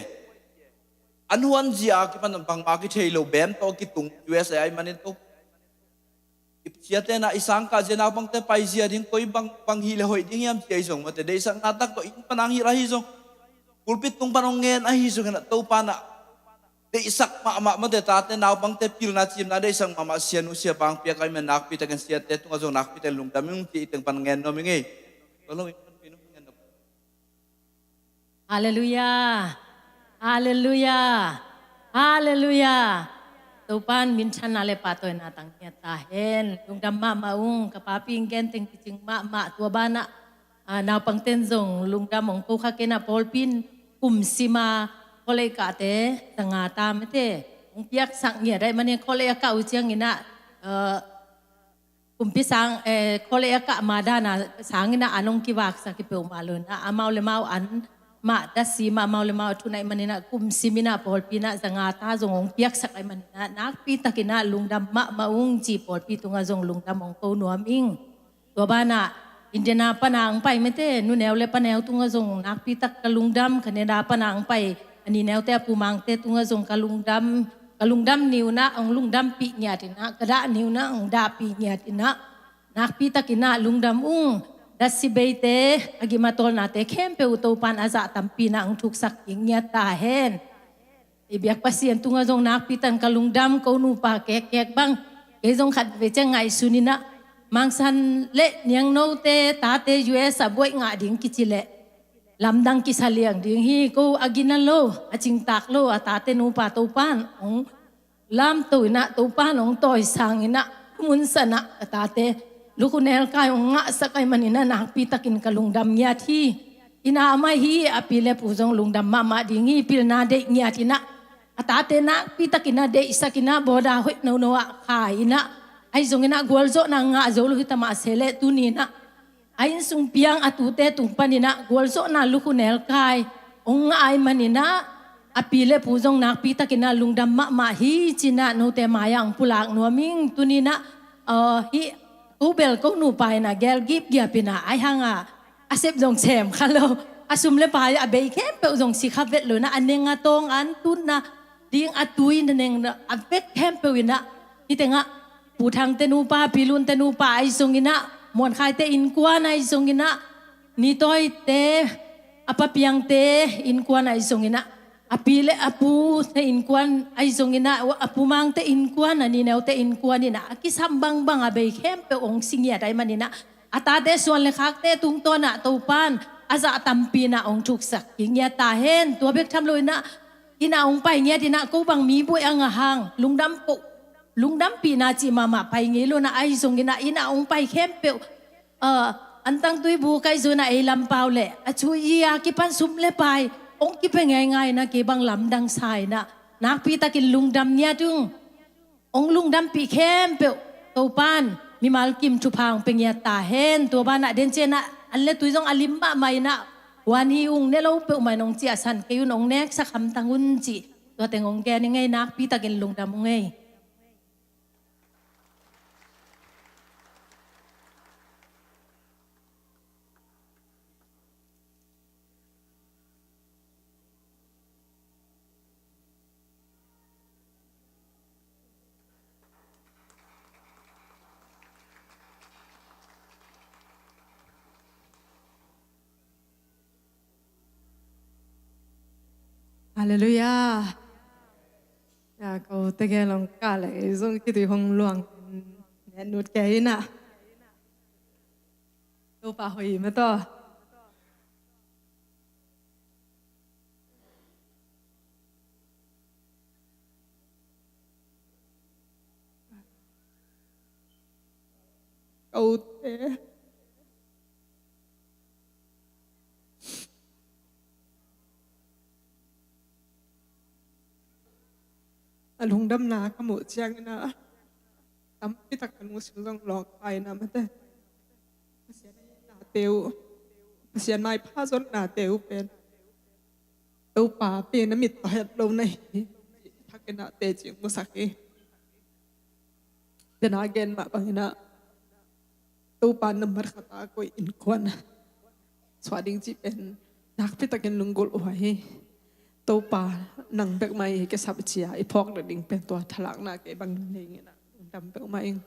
An huan zia a kipan bangma kithei lo, bem tawh kitung U S A ahi manin to. Siate na i sangkah zia naupangte pai zia ding, koi bang, bang hi le hoih ding hiam ci ahi zong mate. Deihsakna tak tawh inn pan ang hilh ahi zong, pulpit tung pan hong ngen ahi zongin a Topa na deihsak mahmah mate, tate naupangte pilna cimna deihsak mahmah sianu siapa ang piak ahi man nakpi takin siate tungah zong nakpi takin lungdam ing ci i teng pan ngen nuam ing ei. Tolong in pan pin hong ngen nuam. Halleluiah. Halleluiah. Halleluiah. Topan minthanna le pahtawina tang ngiat ta hen. Lungdam mahmah ung, ka papi in gen teng kicing mahmah tua banah, ah, naupangten zong lungdam ong ko kha kei na pawlpin kum sima kholei kahte zanga ta mete. Ong piaksak ngiat ahi manin kholei a kah uh ciangin ah, ah, kumpi sang, eh, kholei a kah ma dana sangin ah an ong kivaksak hi peuhmah lo in ah amau le mau an mah dasi mah amau le mau a thun ahi manin ah kum simin ah pawlpi in ah zanga ta zong ong piaksak ahi manin ah nakpi takin ah lungdam mahmah ung ci pawlpi tungah zong lungdam ong ko nuam ing. Tua banah Indiana pana ang pai mete, nuneu le paneu tungah zong nakpi tak ka lungdam, Canada pana ang pai a nineute a pumangte tungah zong ka lungdam, ka lungdam ni un ah ong lungdampih ngiat in ah, ka dah ni un ah ong dahpih ngiat in ah, nakpi takin ah lungdam ung. Dasi beite, a gim a tawlnate khempeuh uh Topan a zah tampi in ah ong thuksak kik ngiat ta hen. I biak Pasian tungah zong nakpi takin ka lungdam, ko nupa kekkek bang kei zong khat vei ciang ngaihsun in ah, Mangsan le Niangnote tate U S a buaih ngah ding kici leh lamdang kisa liang ding hi. Ko a gina lo, a cingtak lo a tate nupa Topan ong lamto in ah, Topan ong tawisang in ah, thumun san ah ka tate lukhu nelkai ong ngahsak ahi manin ah nakpi takin ka lungdam ngiat hi. Inn ah a mai hi, a pi le pu zong lungdam mahmah ding hi, pilna deih ngiat in ah, a tate nakpi takin ah deihsak in ah, bawda hoih nono ah khai in ah, ahi zongin ah gualzawhna ngah zo lo hi ta mah se leh tuni in ah a inn sung piang a tute tung panin ah gualzawhna lukhu nelkai ong ngah ahi manin ah, a pi le pu zong nakpi takin ah lungdam mahmah hi ci in ah note mai-ah ong pulak nuam ing. Tuni in ah, ah, hih ko bel ko nupa in ah gel gipgiap in ah, ahi hang ah a sep zong sem kha lo, a sum le pai a bei khempeuh zong si kha vet lo in ah, a neng a tawng an tutna ding a tui na neng a vek khempeuh in ah, hih tengah Pu Thangte nupa, Pi Lunte nupa ahi zongin ah, Muankhaite innkuan ahi zongin ah, Nitawite, a Pa Piangte innkuan ahi zongin ah, a pi le a pute innkuan ahi zongin ah, a Pu Mangte innkuan, a nineute innkuan in ah a kisam bangbang a bei khempeuh ong si ngiat ahi manin ah, a tate suan le khakte tungtawn ah Topan a zah tampi in ah ong thuksak kik ngiat ta hen. Tua bek tham lo in ah, inn ah ong pai ngiat in ah, ko bang mi buaih a ngah hang lungdam ko, lungdampihna cih mahmah pai ngei lo in ah, ahi zongin ah inn ah ong pai khempeuh, ah, antang tuibu kai zun ah ei lampau le a chu i a kipan sum le pai ong kipia ngeingai in ah, kei bang lamdang sa in ah, nakpi takin lungdam ngiat ung. Ong lungdampih khempeuh Topan mimal kim thupha ong pia ngiat ta hen. Tua banah den ciang ah an le tui zong a lim mahmah in ah, huan hi ung, ne lo peuhmah in ong ciahsan kei un, ong neksak hamtang un cih tua teng ong gen ing ei, nakpi takin lungdam ung ei. Halleluiah. Ya, ko tegel ong kah le zong kitui hong luang, ne nut kei in ah. Topa hoih mah tawh. Kote. a lungdamna ka muh ciangin ah tampi tak ka lungsim zong lawngkha in ah, mate, Pasian nate uh, Pasian maipha zonnate uh pen Topa pen a mit tawh het lo na hi, cih thakin ah teci musak hi. Tua na gen mah bangin ah Topa nambat khat a koih innkuan suah ding cih pen nakpi takin lunggulh huai hi. Topa, nang bek mah i kisap, ci-a i phawk nading pen tua thalakna kei bang nei in ah lungdam peuhmah ing.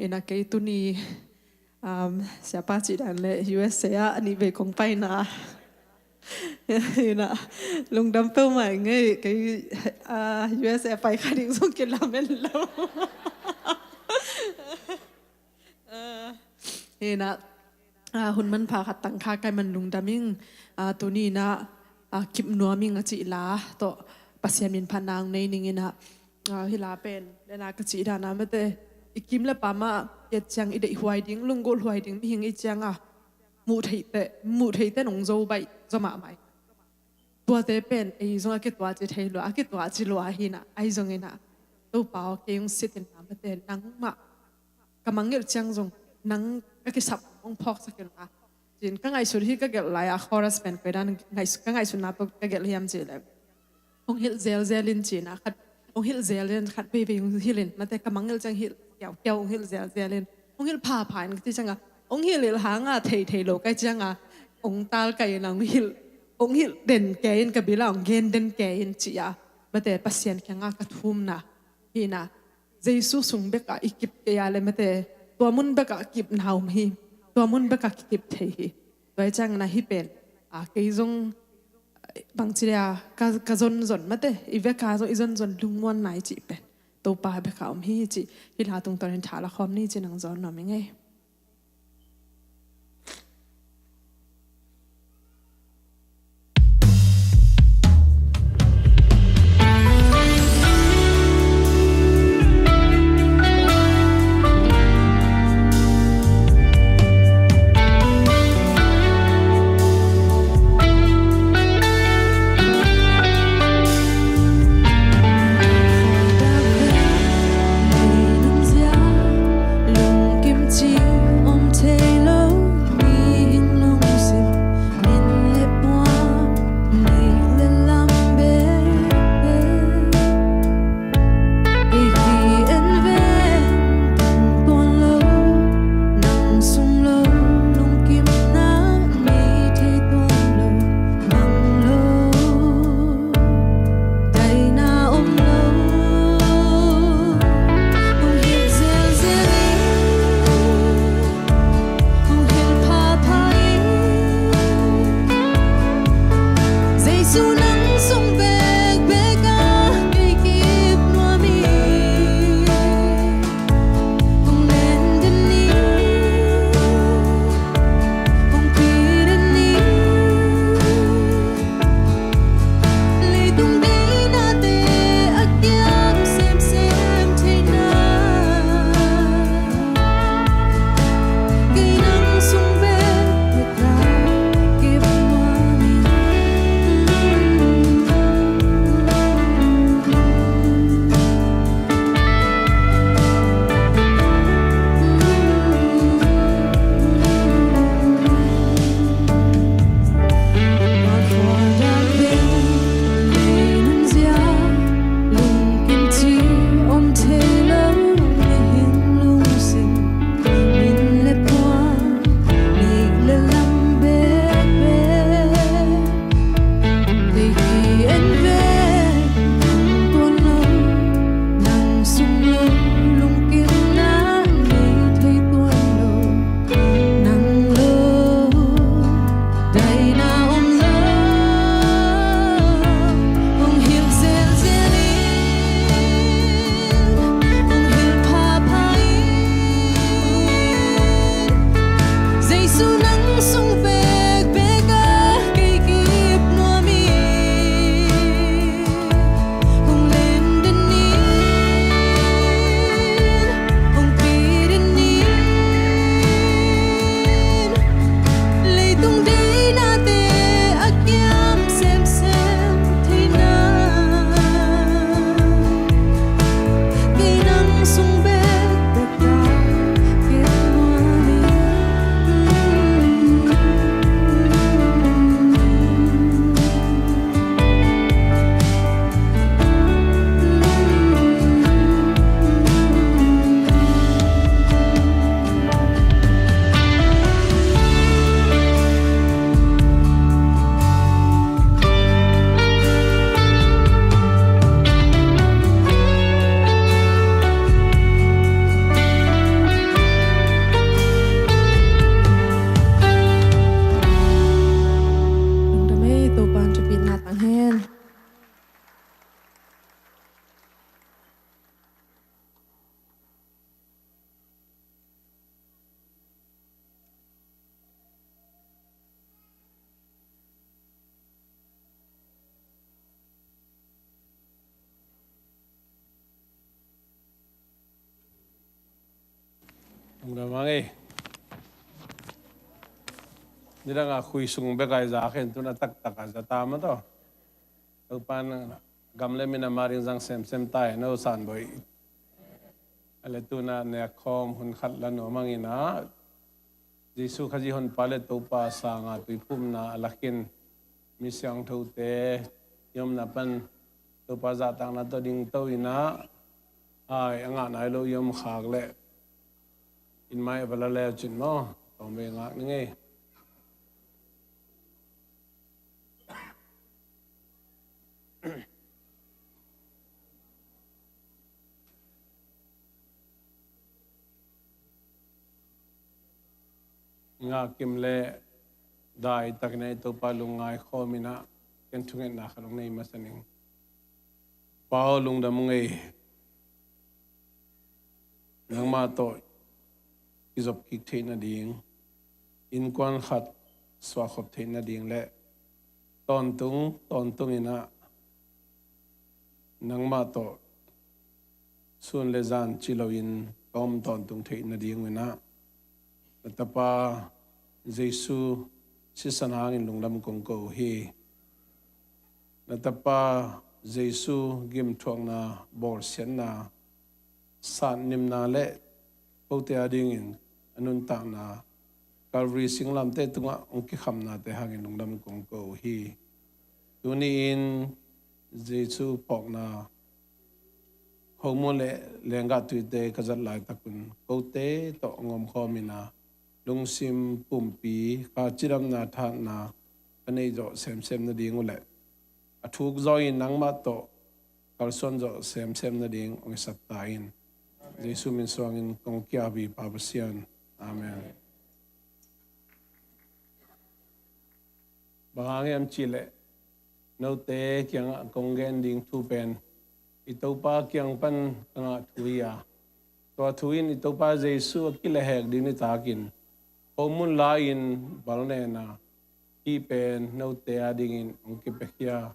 In ah kei tuni, um, siapa cih dan leh U S A ah a nih vei kong paina in ah lungdam peuhmah ing ei. Kei, ah, U S A pai kha ding zong kilamen lo. Ah, in ah, ah, hun manpha khat tangkha kai man lungdam ing. Ah, tuni in ah, ah, kip nuam ing a cih la tawh Pasian min phatna hong nei ning in ah, ah, hi la pen, le na ka cih dan ah, mate, i kim le pam ah i et ciang i deih huai ding, lunggulh huai ding mihing i ciang ah muh theite, muh theite nong zo baih, zo mahmah ing. Tuate pen ei zong a kituah ci thei lua, a kituah ci lua hi in ah, ahi zongin ah Topa aw, kei hong sit in ah, mate, nangmah ka mangngilh ciang zong nang ka kisap hong phawksak in la, ci-in ka ngaihsut hi. Ka gelh lai-ah chorus pen koi dan ngaihsut, ka ngaihsutna tawh ka gelh hiam cih leh, hong hilh zelzel in, ci-in ah khat, hong hilh zelzel in, khat veivei hong hilh in, mate, ka mangngilh ciang hilh kiaukiau, hong hilh zelzel in, hong hilh phapha in ka cih ciang ah, hong hilh hilh hang a thei thei lo ka hih ciang ah hong tal kai in ah hong hilh, hong hilh den kei in, ka bil ah hong gen den kei in, ci-a, mate, Pasian kiangah ka thumna hi in ah, Jesu sung bekah i kip kei a leh, mate, tua mun bekah kipna om hi. Tua mun bekah kikip thei hi. Tua hi ciangin ah hih pen, ah, kei zong, ah, bangci leh, ah, ka, ka zonzon, mate, i vekpi zong i zonzon lungmuanna i cih pen Topa bekah om hi, cih hih la tungtawnin tha la khawm ni, ci-in hong zawn nuam ing ei. Lungdam hang ei. Nidang a khui sung bek a i za khen, tun a taktak a za ta mah tawh. Topa in gam le minam ading zang semsem ta hen, no Sanboi. A le tun a nek khawm hun khat la nuam hang in ah, Jesu Khazih Honpa le Topa sanga tuiphumna a lak in, mi siangthote i omna pan Topa zahtakna tawh dingto in ah, ai a ngah nai lo i om khak leh in mai a va la leu cin maw, tawm ve ngak ning ei. Ngah kim le dai takin ah i Topa lungngai khawm in ah, ken thungetna khat hong nei masa ning. Pa aw, lungdam ung ei. Nangmah tawh kizop kik theih nading, innkuan khat suahkhop theih nading le tawntung tawntung in ah nangmah tawh sun le zan ci loin ka om tawntung theih nading un ah, na Tapa Jesu sisan hangin lungdam kong ko uh hi. Na Tapa Jesu gimthuakna, bawlsiatna, satnimna le kote adingin a nuntakna, Calvary singlamteh tungah hong kikhamnate hangin lungdam kong ko uh hi. Tuni-in Jesu phawkna, khomun le lenggah tuite ka zat laitak un kote tawh hong omkhawm in ah, lungsim pumpi kha cidamna, thahatna ka neih zawh semsem nading uh leh a thuk zaw in nangmah tawh kalsuan zawh semsem nading hong hisak ta in. Jesu min suangin kong ki-ap hi, Pa Pasian. Amen. Bang hang hiam cih leh, note kiangah kong gen ding thu pen i Topa kiang pan ka ngah thu hi a, tua thu in i Topa Jesu a kilehhek ding nitakin khomun la-in balnena, hih pen note adingin hong kipiakhia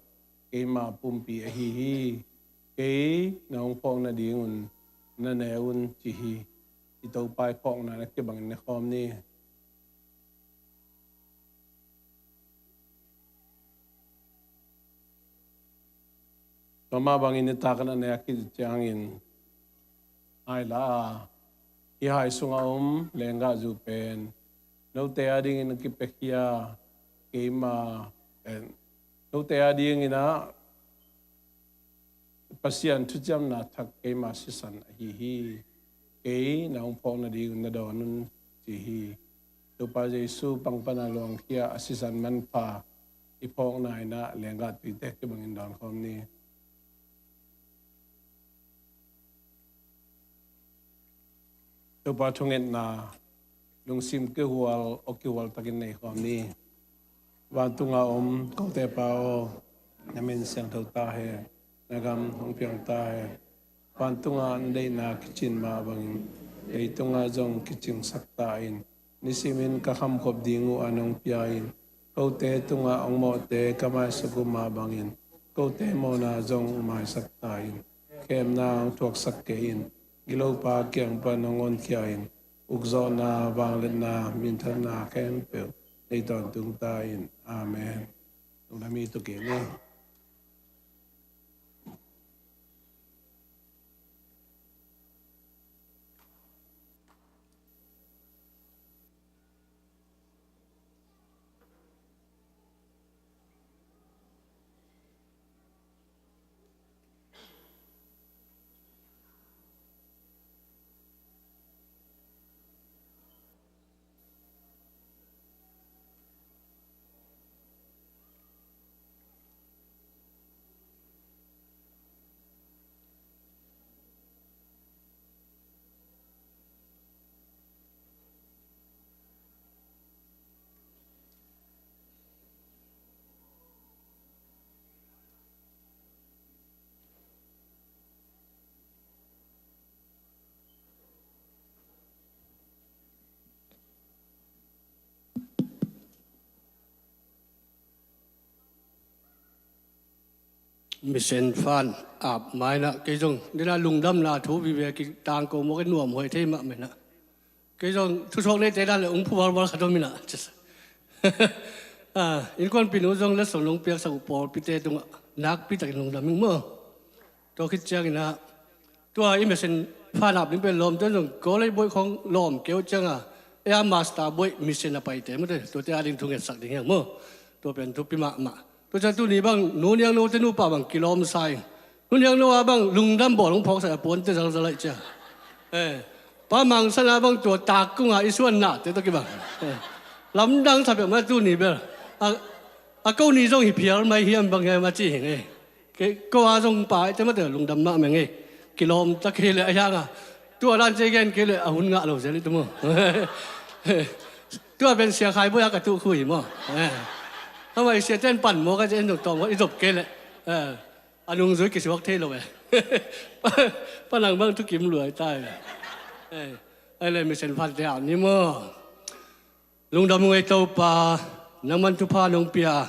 keima pumpi ahi hi. Kei na hong phawk nadingun na ne un, ci hi. I Topa i phawkna na kibangin ne khawm ni. Tua mah bangin nitak in a nek khit ciangin, ai la a, hih hai sungah om lenggahzu pen note adingin a kipiakhia keima, eh, note adingin ah Pasian thuciamna thak keima sisan ahi hi. Kei na hong phawk nadingun na dawn un, ci hi. Topa Jesu pangpana luangkhia a sisan manpha i phawkna in ah lenggah tuite kibangin dawn khawm ni. Topa thungetna lungsim kihual, aw kihual takin nei khawm ni. Vantunga om kote Pa aw, na min siangtho ta hen, na gam hong piang ta hen. Vantunga na deihna kicin mah bangin leitungah zong kicingsak ta in. Nisimin ka khamkhop ding uh an hong pia in, kote tungah hong mawhte ka maisak uh mah bangin kote mawhna zong maisak ta in. Khemna hong thuaksak kei in, gilopa kiang pan hong honkhia in, ukzawhna, vangliatna, minthanna khempeuh nei tawntung ta in. Amen. Lungdam hi, tu kei ni. Mission fan ap mai na, kei zong nina lungdamna thu vive kitangko maw, kei nuam huai thei mahmah na. Kei zong thusuak neite dan le ung phu valval khat om inah. Ah, innkuanpih nu zong letsong nong piaksak uh pawlpite tungah nakpi takin lungdam ing maw. Tua khit cianginah tua i mission phanap ding pen lawmte zong college buaih khong lawm keu cianga ei a master buaih mission a paite mute tuate a ding thu ngetsak ding hiang maw. Tua pen thupi mahmah. Tua ciang tuni bang nu niang note nupa bang kilawm sa ing. Nu niang no a bang lungdam bawl hong phawksak a puante zalzal aih cia. Eh, pa mangsan a bang tua takkunga i suannate tawh kibang. Eh, lamdang sa peuhmah tuni bel. A, a ko ni zong hi phial mai hiam bang hiam a ci hi ngei. Kei ko a zong pa ite mate lungdam mahmah ngei. Kilawm ta kei le a hianga tua dan cia gen kei le a hun ngah lo zel i tu maw. Tua pen sia khai buai a ka tuh khu hi maw. Eh. Amah i siaten pan maw ka cia en zong tawm i zop kei le. Eh. A nungzui kisuak thei lo e. Panang bang thukim luai ta e. Eh. Ai le mission phan te a ni maw. Lungdam ung ei Topa, nangman thupha nong pia.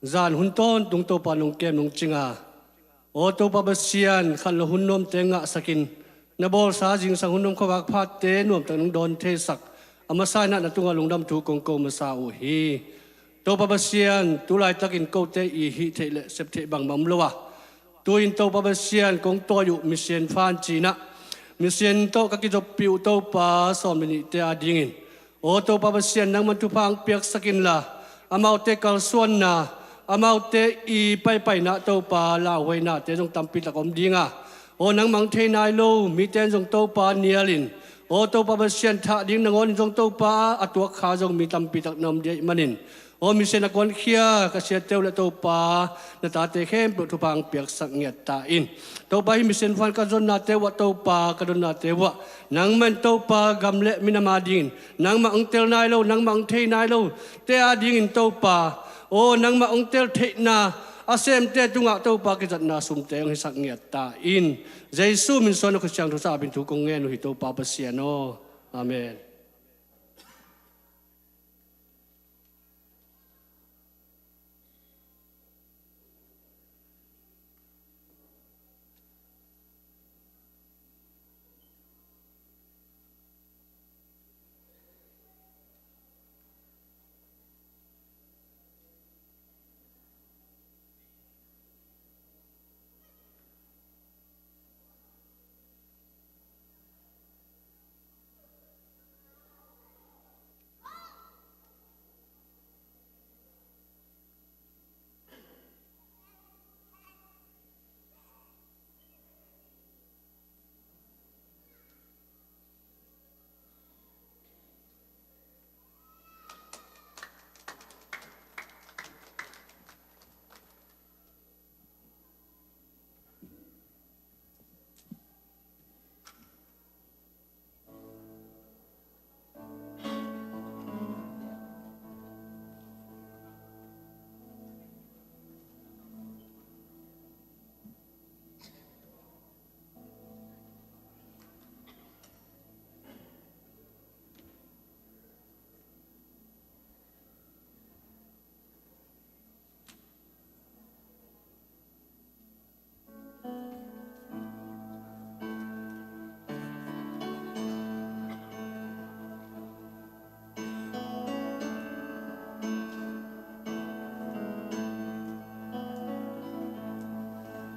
Zan hun tawntung Topa nong kem nong cinga. Aw Topa Pasian, khan lo hun nuamte ngahsakin na bawlsa zingsang hun nuam khuavak phate nuamtak nong dawn theisak a masa inah na tungah lungdam thu kong ko masa uh hi. Topa Pasian, tu laitakin kote i hih theih le sep theih bangmah om lo a, tu-in Topa Pasian kong tawi uh mission phan cinah mission tawh ka kizoppih uh Topa sawm le nihte a dingin aw Topa Pasian nangman thupha ang piaksak inla, amaute kalsuanna, amaute i paipaina Topa lauhuainate zong tampi tak om dinga, aw nangmah ang thei nai lo mite in zong Topa nialin, aw Topa Pasian thah ding nangawnin zong Topa a tuakkha zong mi tampi tak na om dih ahih manin, aw mission a kuankhia ka siate uh le Topa na tate khempeuh thupha ang piaksak ngiat ta in. Topa hih mission phan ka zonnate uh ah Topa ka donnate uh ah nangman Topa gam le minam a dingin nangmah ang tel nai lo, nangmah ang thei nai lo te a dingin Topa, aw nangmah ang tel theihna a semte tungah Topa kizatna sumte ang hisak ngiat ta in. Jesu min suan a Kha Siangtho sa a bin thu kong ngen uh hi Topa Pasian aw. Amen.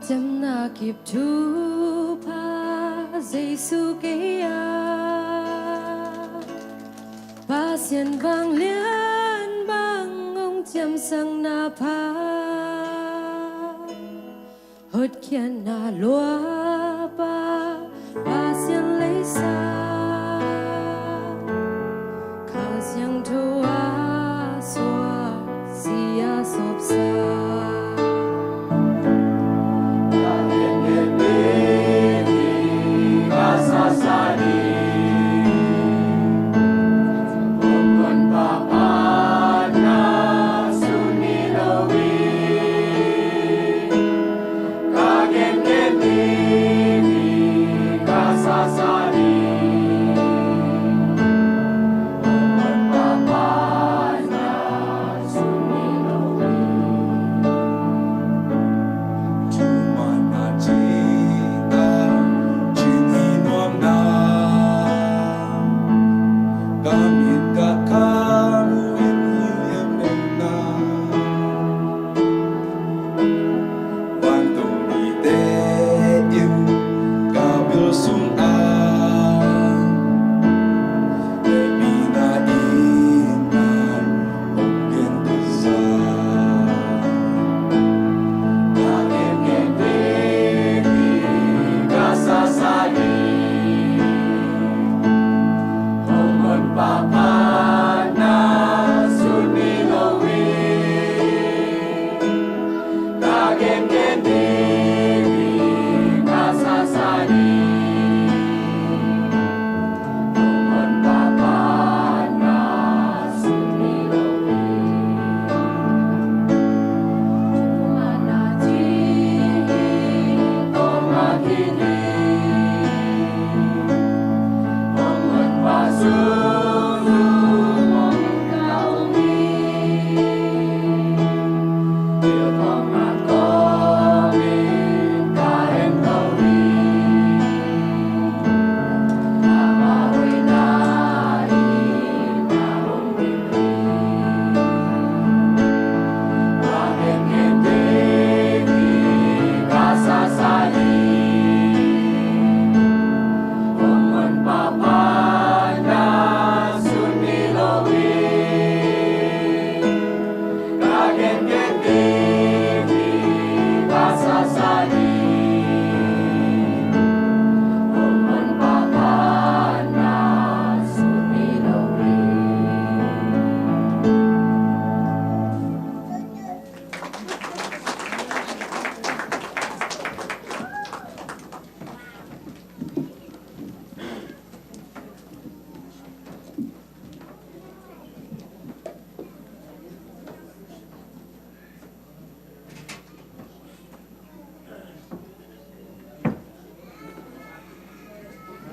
Ciamna kip thupha Jesu kei a, Pasian vanglian bang hong ciamsakna pha. Hotkhiatna luapa Pasian leisa, Kha Siangtho a suak si a sopsa.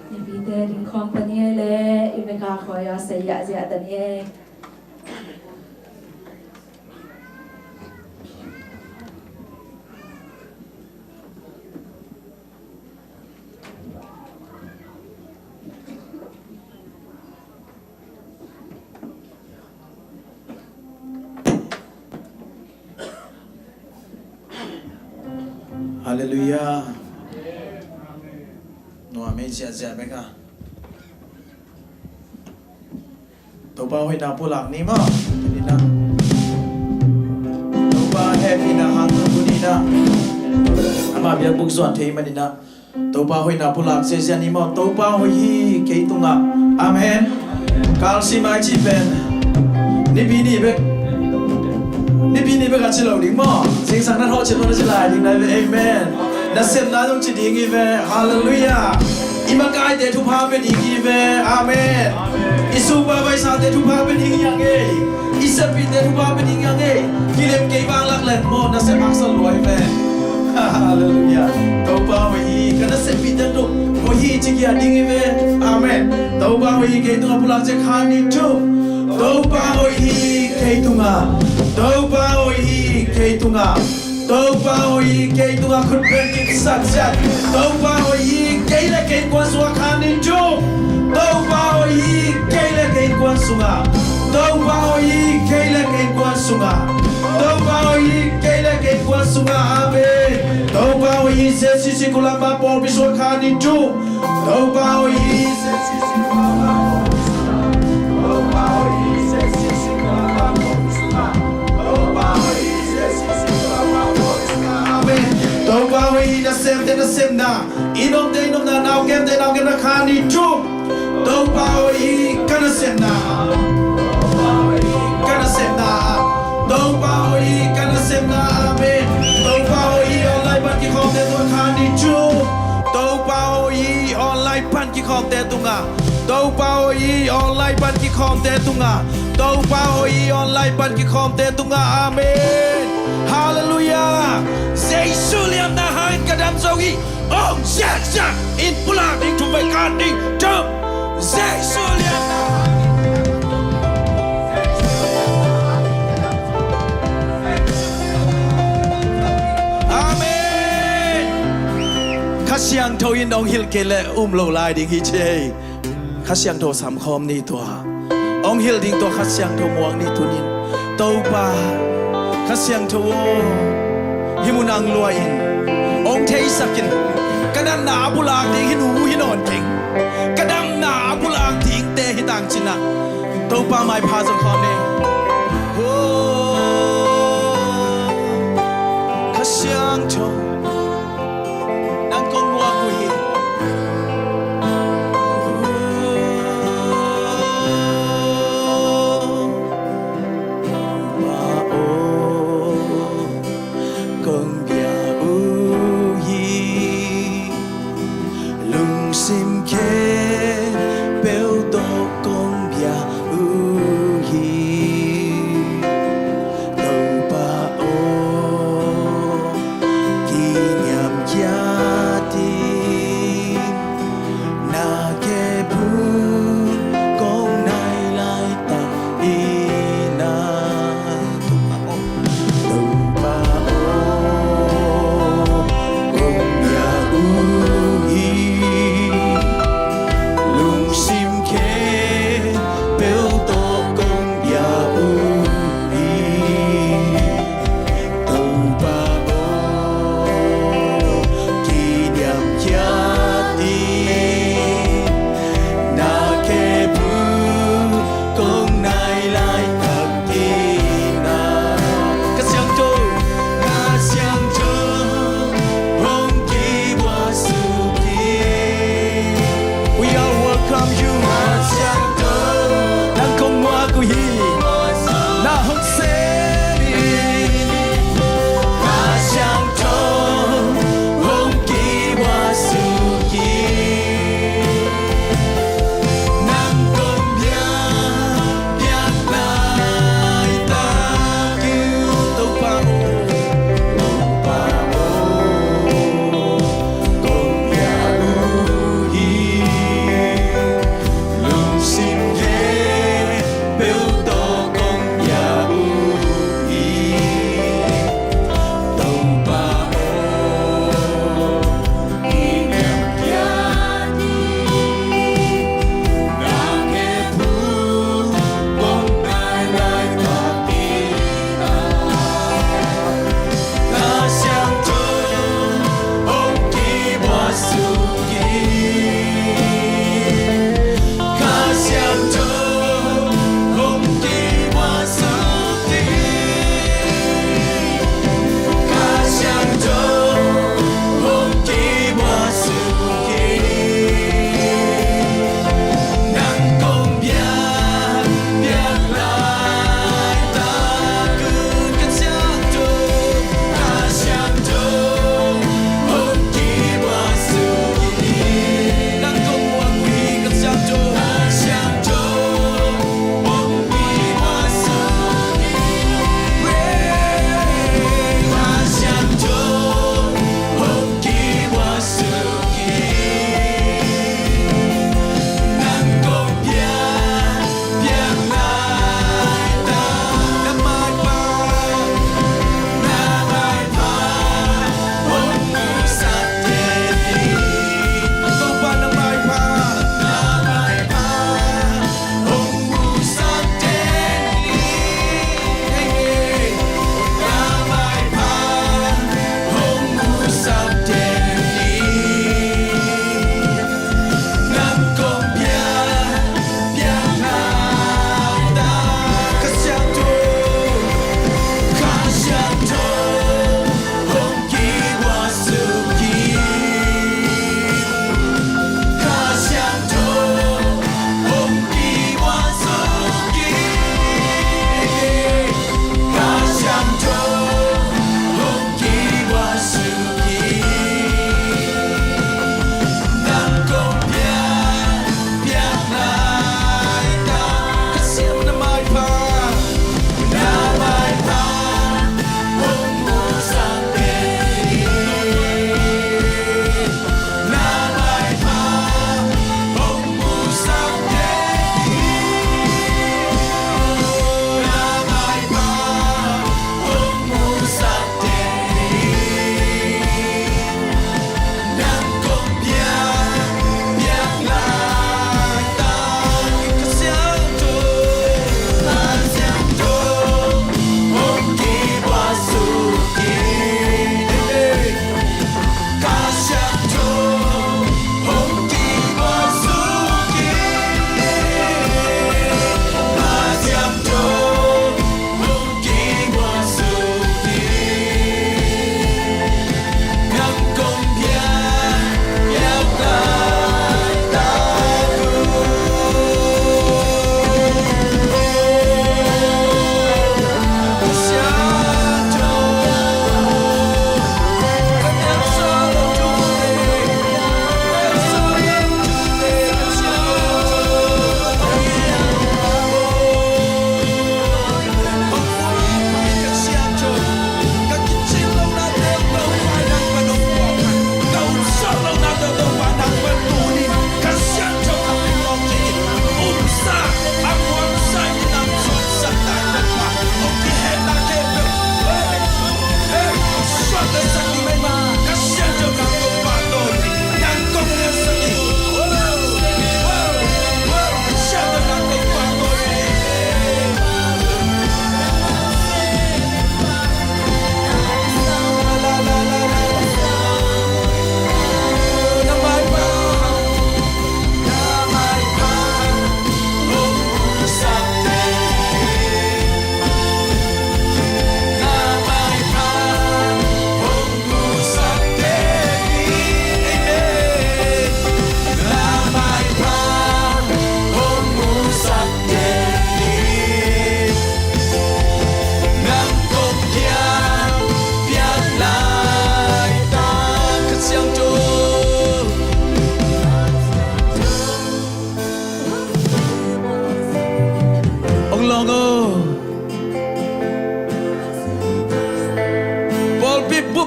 Mipite ding khawm ta ni ei le, i veka khawi a sei ziahziah ta ni ei. Halleluiah. Nuam ei ziahziah bek a. Topa hoihna pulak ni maw. Tuni-in ah Topa hehpihna hang tuni-in ah ama biakbuk zuan thei manin ah Topa hoihna pulak ziahziah ni maw. Topa hoih hi kei tungah. Amen. Kalsim a i cih pen Nipi ni bek, Nipi ni bek a ci lo ding maw. Zingsang na thawh ci lo na ci lai ding na hi ve. Amen. Nasepna zong ci ding hi ve. Halleluiah. I makaite thupha pia ding hi ve. Amen. I supa vaisate thupha pia ding hi hang ei. I seppihte thupha pia ding hi hang ei. Kilem kei vang lak len maw, nasep haksat lua hi ve. Halleluiah. Topa hoih hi, ka naseppihte tung hoih hi ci kia ding hi ve. Amen. Topa hoih hi kei tungah pulak ciat khat nih thum. Topa hoih hi kei tungah. Topa hoih hi kei tungah. Topa hoih hi kei tungah khut beng kipsak ciat. Topa hoih hi kei le kei innkuan sungah khat nih thum. Topa hoih hi kei le kei innkuan sungah. Topa hoih hi kei le kei innkuan sungah. Topa hoih hi kei le kei innkuan sungah. Amen. Topa hoih hi J C C Kulampa pawlpi sungah khat nih thum. Topa hoih hi J C C Kulampa pawlpi sungah. Topa hoih hi J C C Kulampa pawlpi sungah. Topa hoih hi J C C Kulampa pawlpi sungah. Amen. Topa hoih hi nasemte nasepna, i nopte i nopna, naukemte naukemna, khat nih thum. Topa hoih hi ka nasepna. Ka nasepna. Topa hoih hi ka nasepna. Amen. Topa hoih hi online pan kikhawmte tungah khat nih thum. Topa hoih hi online pan kikhawmte tungah. Topa hoih hi online pan kikhawmte tungah. Topa hoih hi online pan kikhawmte tungah. Amen. Halleluiah. Jesu liamna hangin ka dam zo hi. Ong ziahziah in pulak ding thum, vai khat nih thum. Jesu liamna hangin. Amen. Kha Siangtho in ong hilh kei leh um lo lai ding hi ci ei. Kha Siangtho samkhawm ni tua. Ong hilh ding tua Kha Siangtho muang ni tunin. Topa, Kha Siangtho aw, hih mun ah ong luah in, ong theisak in. Ka damna a pulak ding hi nu hi nawn keng. Ka damna a pulak dingte hi tangcin ah Topa maipha zong khawm ni. Oh, Kha Siangtho, nang kong muak uh hi. Topa aw, kong bia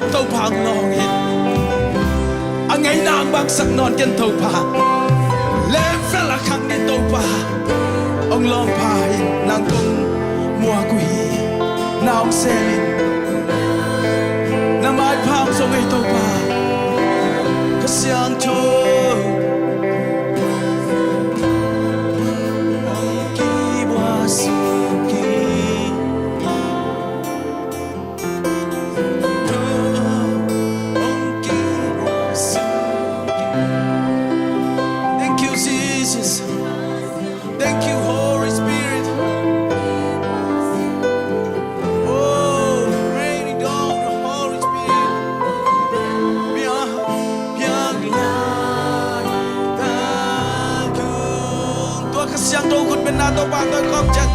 Topa hong lawng hi. A ngeina hong bangsak nawn ken Topa. Level a khang ni Topa. Hong lawng pha hi, nang kong muak uh hi. Na hong sem in. Na maipha hong zong hi Topa. Kha Siangtho. Hong kibuak suk hi. Thank you, Jesus. Thank you, Holy Spirit. Oh, rain it down, Holy Spirit. Piang, piang lai ta kung. Tua Kha Siangtho khut beng na Topa tawh kawm ciat.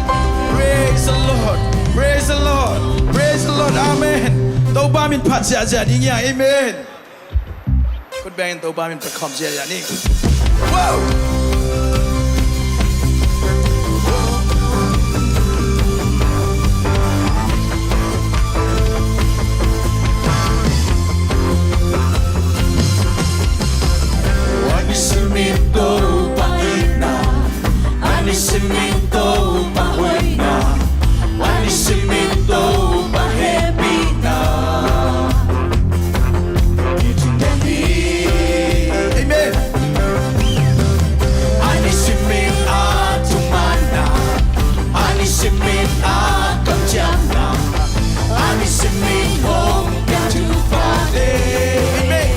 Praise the Lord. Praise the Lord. Praise the Lord. Amen. Topa min phat ziahziah ding hi hang. Amen. Khut bengin Topa min phat khawm ziahziah ni. Wow! A nisim in Topa itna, a nisim in Topa hoihna, a nisim in Topa hehpihna. Amen. A nisim in a thumanna, a nisim in a kamciamna, a nisim in hong piak thuphate. Amen.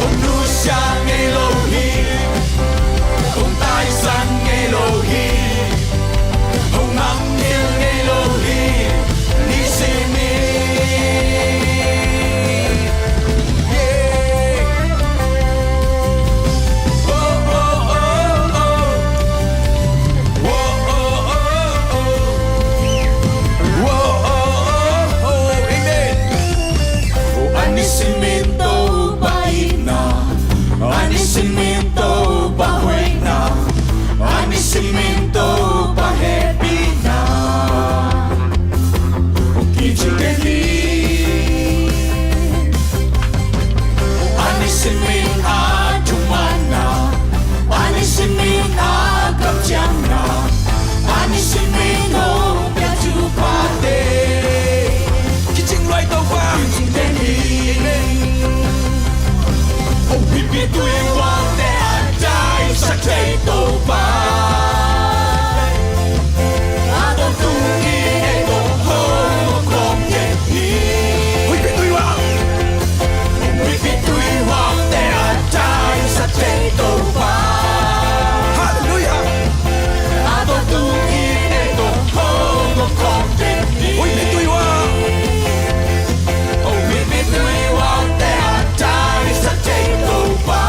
Hong nusia ngei lo hi, hong taisan ngei lo hi, hong mangngilh ngei lo hi, nisim ni. Yeah. Oh, oh, oh, oh. Whoa, oh, oh, oh, oh, amen. Oh, a nisim in Topa itna, a nisim in Topa hoihna, a nisim in Topa hehpihna. Oh, kicing den hi. A nisim in a thumanna, a nisim in a kamciamna, a nisim in hong piak thuphate. Kicing luai Topa. Kicing den hi. Amen. Hong piakpih tuihualte a taisan thei Topa. A tawntung in ei tawh hong om khawm den hi. Huihpi tuihuah. Huihpi tuihuahte a taisan thei Topa. Halleluiah. A tawntung in ei tawh hong om khawm den hi. Huihpi tuihuah. Huihpi tuihuahte a taisan thei Topa.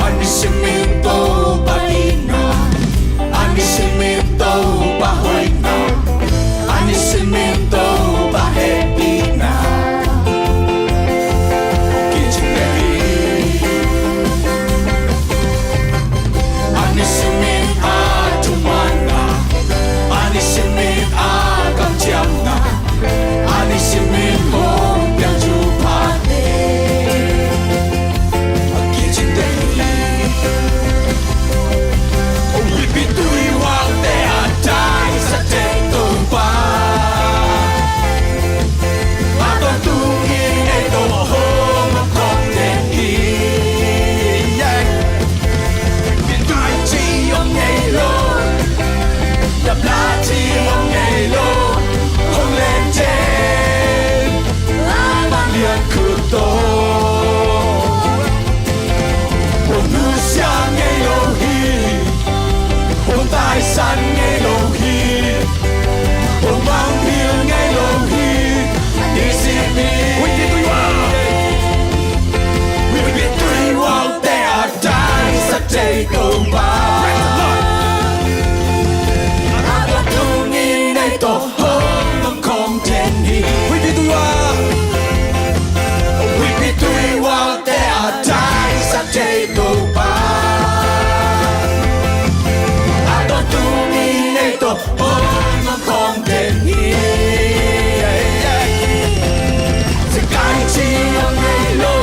Anisimin Topa itna, anisimin Topa hoihna, anisimin Topa hehpihna. Kicing leh hi. Anisimin a thumanna, anisimin a kamciamna, anisimin hong piang thupha te. A kicing te hi. Huipi tui huaute a taisan thei Topa, a tawntungin ei tawh hong om khawm den hi. Mintaici om ngei lo, daplaci om ngei lo, hong len den a vanglian khut tawh. Hong nusia ngei lo hi, hong taisan ngei lo hi, hong mangngilh ngei lo hi. Anisimin huipi tui huaute a taisan thei Topa, a tawntungin ei tawh hong om khawm den hi. Huipi tui hua, huipi tui huaute a taisan thei Topa, a tawntungin ei tawh hong om khawm den hi. Sikaici om ngei lo,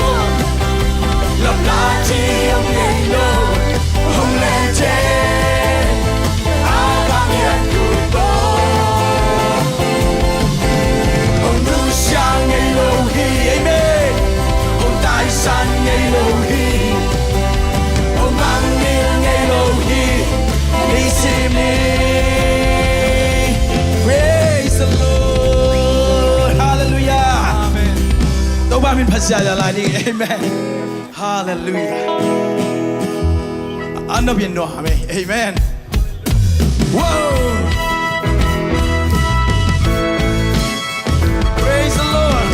laplaci om ngei lo, hong len den a vanglian khut tawh. Hong nusia ngei lo hi, amen. Hong taisan ngei lo hi, hong mangngilh ngei lo hi. Anisimin. Praise the Lord. Hallelujah. Amen. Topa min phat ziahziah lai ni. Amen. Hallelujah. A nop in nuam hi. Amen. Whoa. Praise the Lord.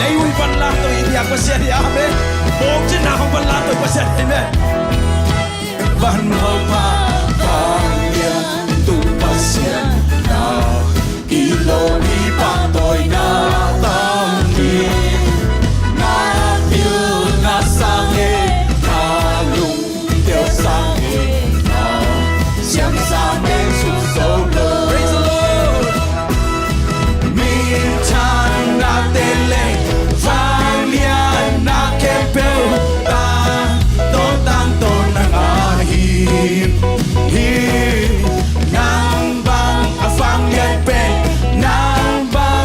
Leihun pan lamto i diak Pasian hi, amen. Mawk cin na hong pan lamto Pasian, amen. Van hau pa, vanglian tung Pasian na, i lo i pahtawina tam hi. Na pil na sang e, na lung teu sang e, na siam sang e, suk so lo. Praise the Lord. Minthanna te le vanglianna khempeuh tang, tawntang tawh nang ahi hi. Nang bang a vanglian pen, nang bang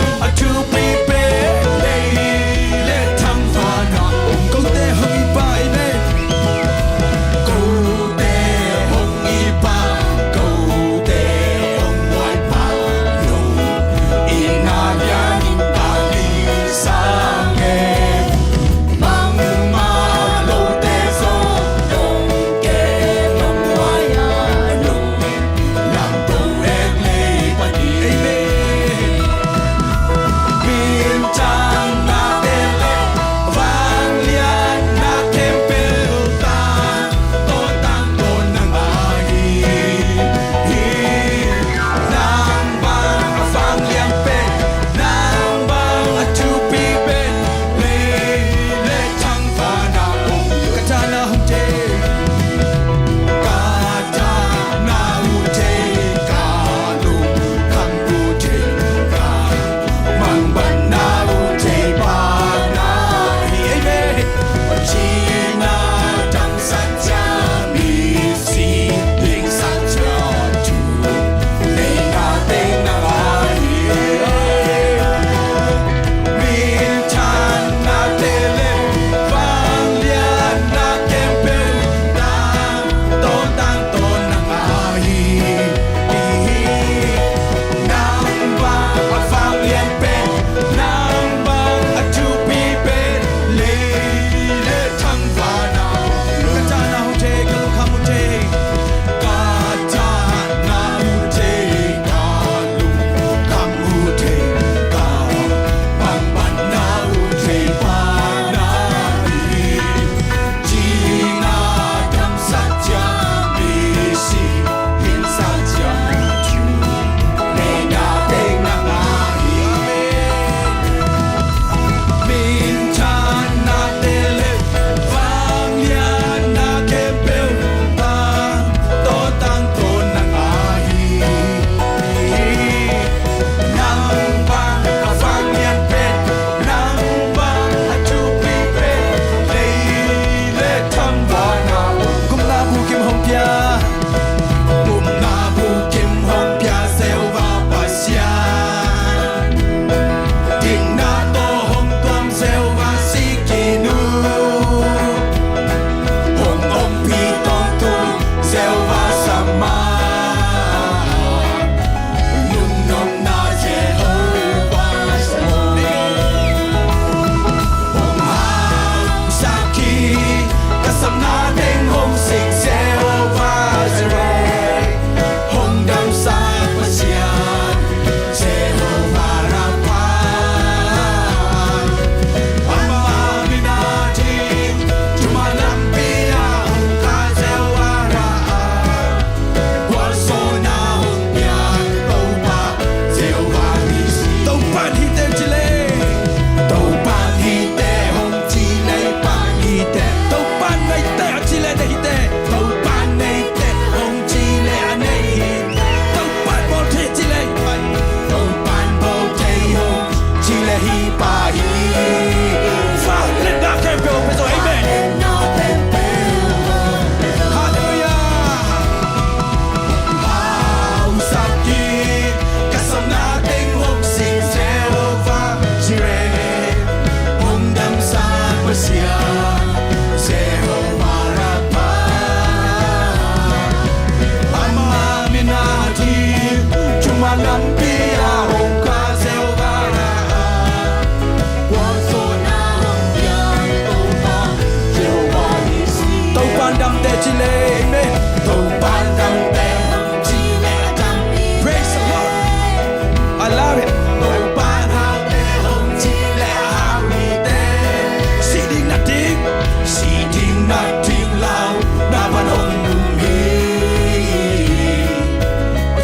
Ding lau na van hong um hi.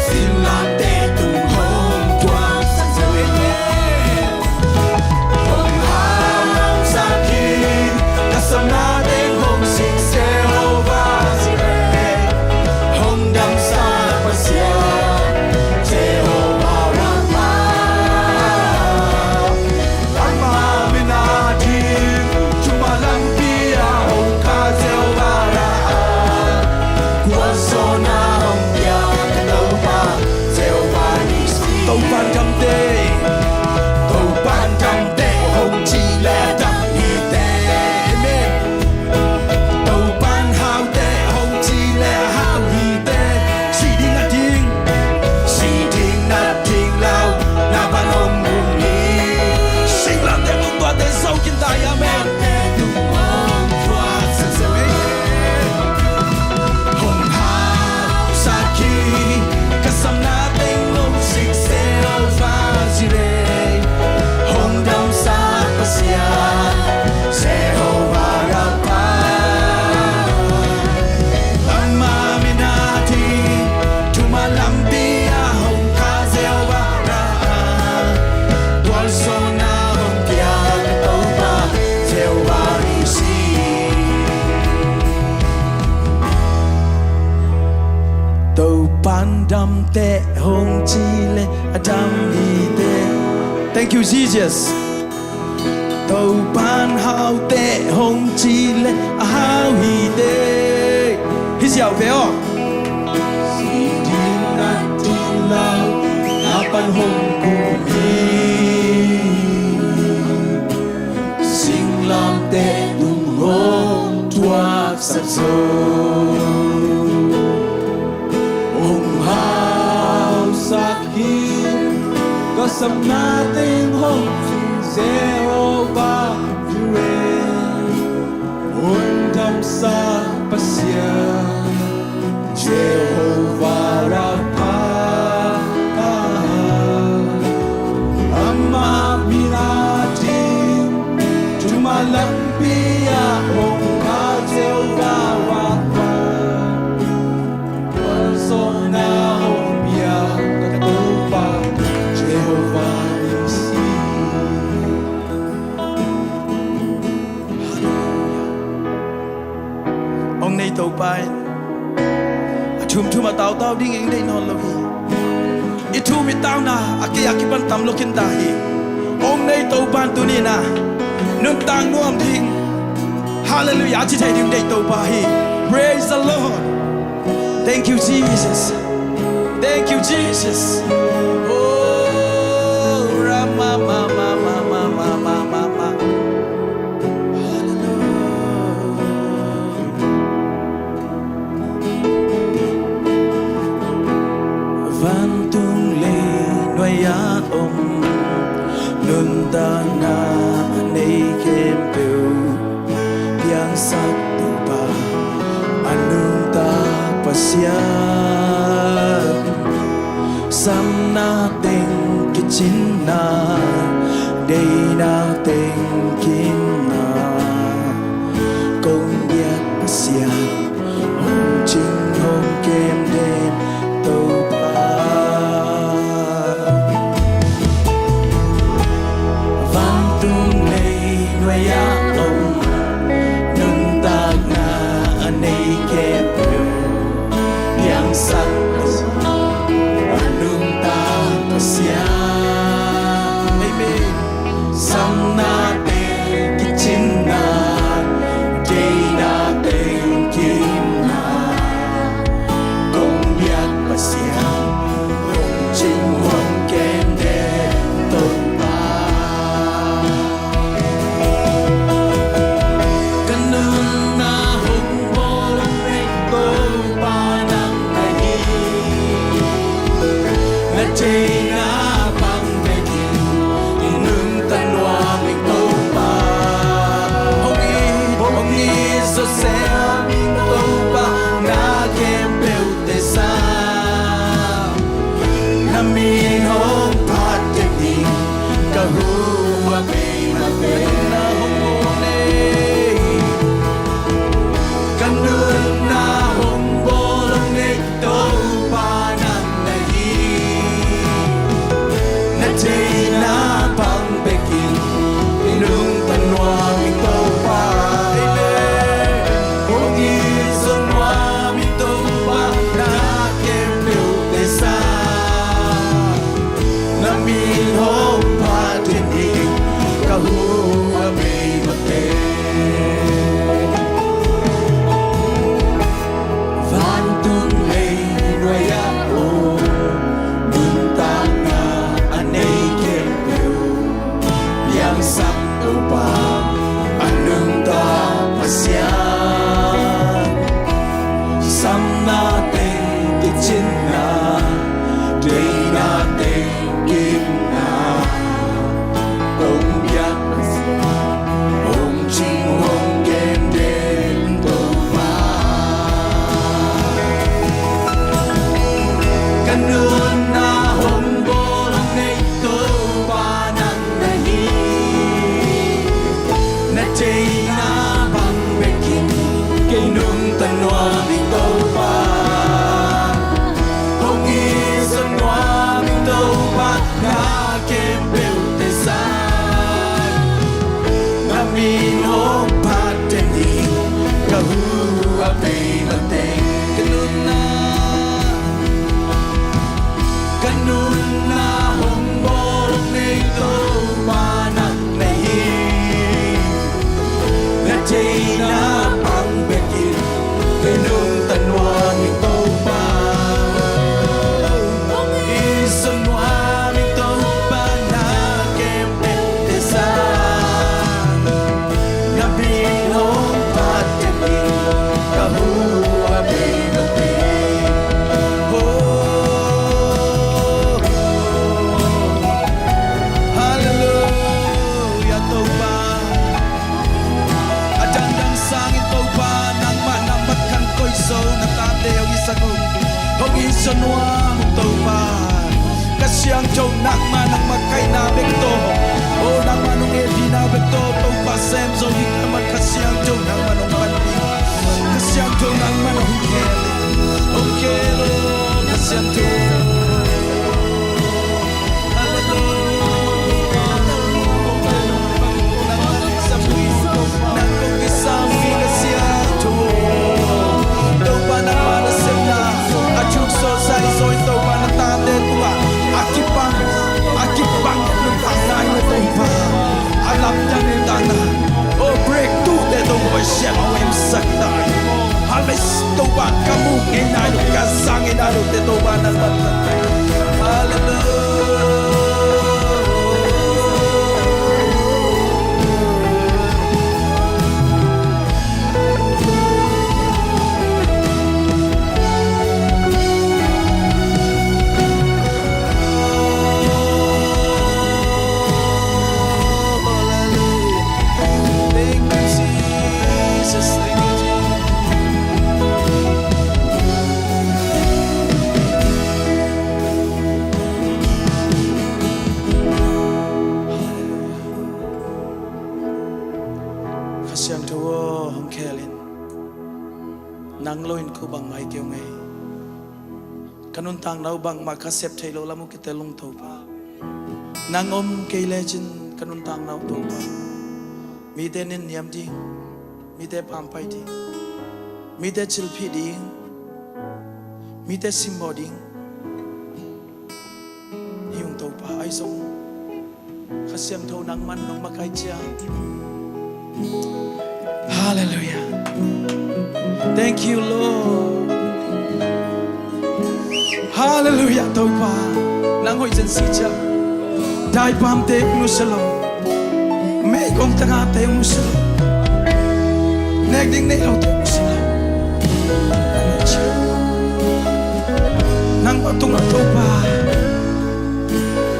Singlamteh tung hong thuak sak zo hi. Hong hausak hi. Ka samna teng hong sing Jehovah Jireh. Hong damsak Pasian Jehovah Rapha. Ama min a ding, thuman lampi ah hong kha Jehovah Rapha. Gualzawhna hong pia ka Topa Jehovah Nissi. Topa'n dam teh. Topa'n dam teh hong ci leh dam hi teh. Amen. Topa'n hau teh hong ci leh hau hi teh. Si ding a ding, si ding na ding lau na van hong um hi. Singlamteh tung tuate zo khin ta hi. Amen. Hong hausak hi. Ka samna teng hong sing Jehovah Jireh. Hong damsak Pasian Jehovah Rapha. Ama min a ding, thuman lampi ah hong kha Jehovah Rapha. Gualzawhna hong pia ka Topa Jehovah Nissi. Topa'n dam teh hong ci leh a dam hi teh. Thank you, Jesus. Topa'n hau teh hong ci leh a hau hi teh. Hi ziau ve aw. Si ding na ding lau na van hong um hi. Singlamteh tung hong thuak sak zo. Hong hausak hi. Ka samna teng hong sing Jehovah Jireh. Hong damsak Pasian Jehovah Rapha. Ama min a ding, thuman lampi ah hong kha Jehovah Rapha. Gualzawhna hong pia ka Topa Jehovah Nissi. Hallelujah. Hong nei Topa in a thum thum a tau tau ding ing deih nawn lo hi. I thum i tauna a kei a kipan tam lo khin ta hi. Hong nei Topa in tuni-in a nuntak nuam ding. Hallelujah. A ci thei ding deih Topa hi. Praise the Lord. Thank you, Jesus. Thank you, Jesus. Oh, Rama, ma, ma, ma. Hallelujah. Vantung leinuai-a om, nuntakna a nei khempeuh piangsak Topa, a nuntak Pasian. Samna Deihna bang bekin kei nungta nuam ing Topa. Hong ison nuam ing Topa, na khempeuhte zang. Na min hong phat dingin ka hua bei lo hi. Oh, halleluiah Topa. A dangdang sangin Topa, nangmah nang mat khang koih zo, na tate hong hisak uh. Hong ison nuam uh Topa. Kha Siangtho nangmah nang makaihna bek tawh, oh nangmah nong hehpihna bek tawh Topa sem zo ding a man Kha Siangtho nangmah nong pan ding. Kha Siangtho nangmah nong khel, hong khel oh Kha Siangtho. Topa, ka mu ngei nai lo, ka za ngei nai lo te Topa nang mat. Halleluiah. Thank you, Jesus. Thank you, Jesus. Kha Siangtho aw, hong khel in. Nang lo in ko bangmah hi kei ung ei. Ka nuntakna uh bangmah ka sep theih loh lam uh kitel ung Topa. Nang om kei lecin ka nuntakna uh Topa, mite ninniam ding, mite pampai ding, mite cilphih ding, mite simmawh ding hi ung Topa. Ahi zong Kha Siangtho nangman nong makai ciang. Halleluiah. Thank you, Lord. Halleluiah Topa. Nang hoih zen si ciang. Daipamte hong nusia lo, meigong tagahte hong nusia lo, nek ding neih lote hong nusia lo. Nangmah tungah Topa,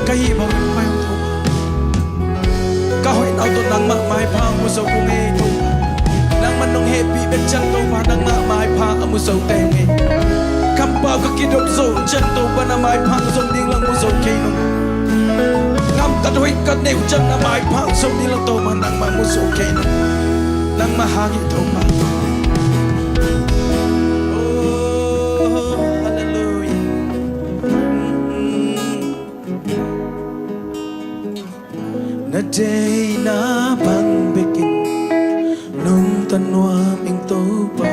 ka hih bang pai ung Topa. Ka hoihna uh tawh nangmah maipha hong mu zo kei ung ei Topa. Nangmah nong hehpih bek ciang Topa, nangmah maipha a mu zo kei ung ei. Kampau ka kidop zo ciang Topa, na maipha hong zong ding lo mu zo kei ung. Gamtat hoih ka neih uh ciang na maipha hong zong ding lo Topa, nangmah mu zo kei ung. Nangmah hang hi Topa. Oh, halleluiah. Na deihna bang bekin nungta nuam ing Topa.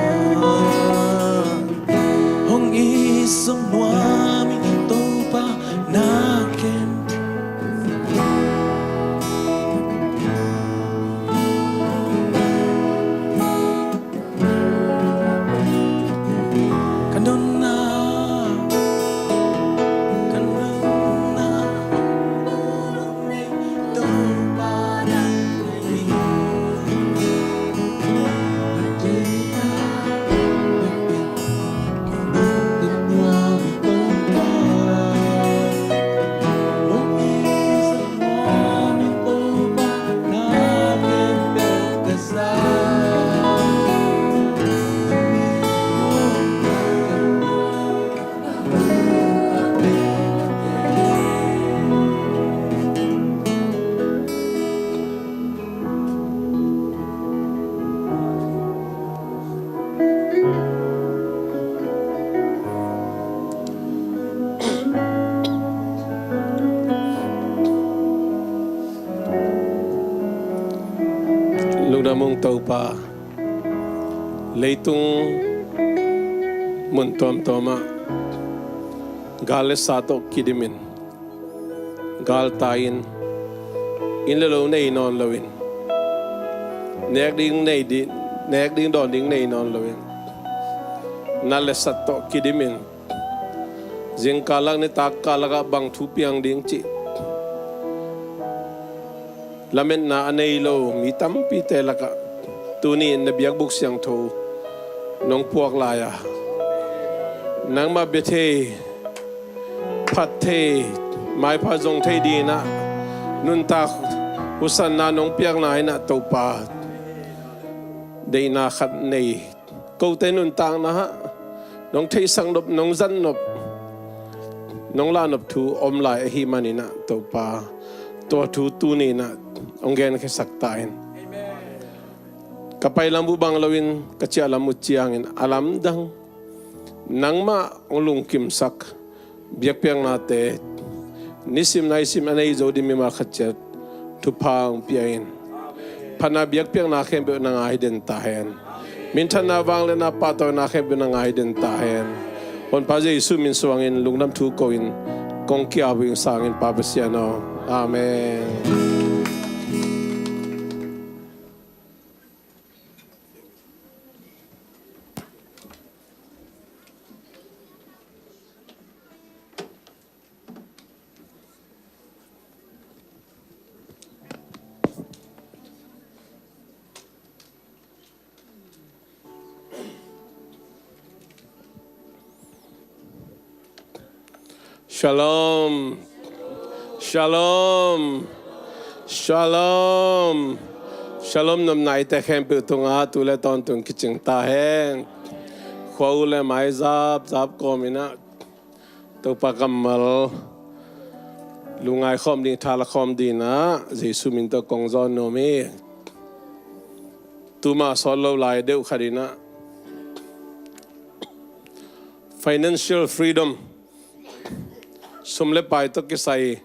Hong ison nuam ing Topa, na kem. Ka nunna, ka nunna, Topa nang hi. Lungdam ung Topa. Leitung mun tuamtuamah gal le sa tawh kidimin, galtai-in, inn le lo nei nawn loin, Nek ding nei di, nek ding dawn ding nei nawn loin, na letsat tawh kidimin, zingkal lak nitak kal lakah bang thu piang ding cih lametna a nei lo mi tampite lakah tuni in na biakbuk siangtho nong puak lai-a, nangmah bia thei, phat thei, maipha zong thei dinginah nuntak husanna nong piakna inah Topa, deihna khat nei, kote nuntakna ah nong theihsak nop, nong zat nop, nong lah nop thu om lai ahih maninah Topa, tua thu tuni inah hong genkhiasak ta in. Ka pailam uh bang loin ka ciahlam uh ciangin a lamdang nangmah hong lungkimsak biakpiaknate nisim naisim a nei zo ding mimal khat ciat thupha hong pia in. Phatna biakpiakna khempeuh na ngai den ta hen. Minthanna, vangliatna, pahtawina khempeuh na ngai den ta hen. Honpa Jesu min suangin lungdam thu ko-in kong kiau ing sangin Pa Pasian aw. Amen. Shalom. Shalom. Shalom. Shalom nopna eite khempeuh tungah tu le tawntung kicing ta hen. Khua uh le mai zap zap kawm inah Topa kammal lungngai khawm ding, tha la khawm dinginah Jesu min tawh kong zawn nuam hi. Tuma sawt lo lai deuh khat inah financial freedom, sum le pai tawh kisai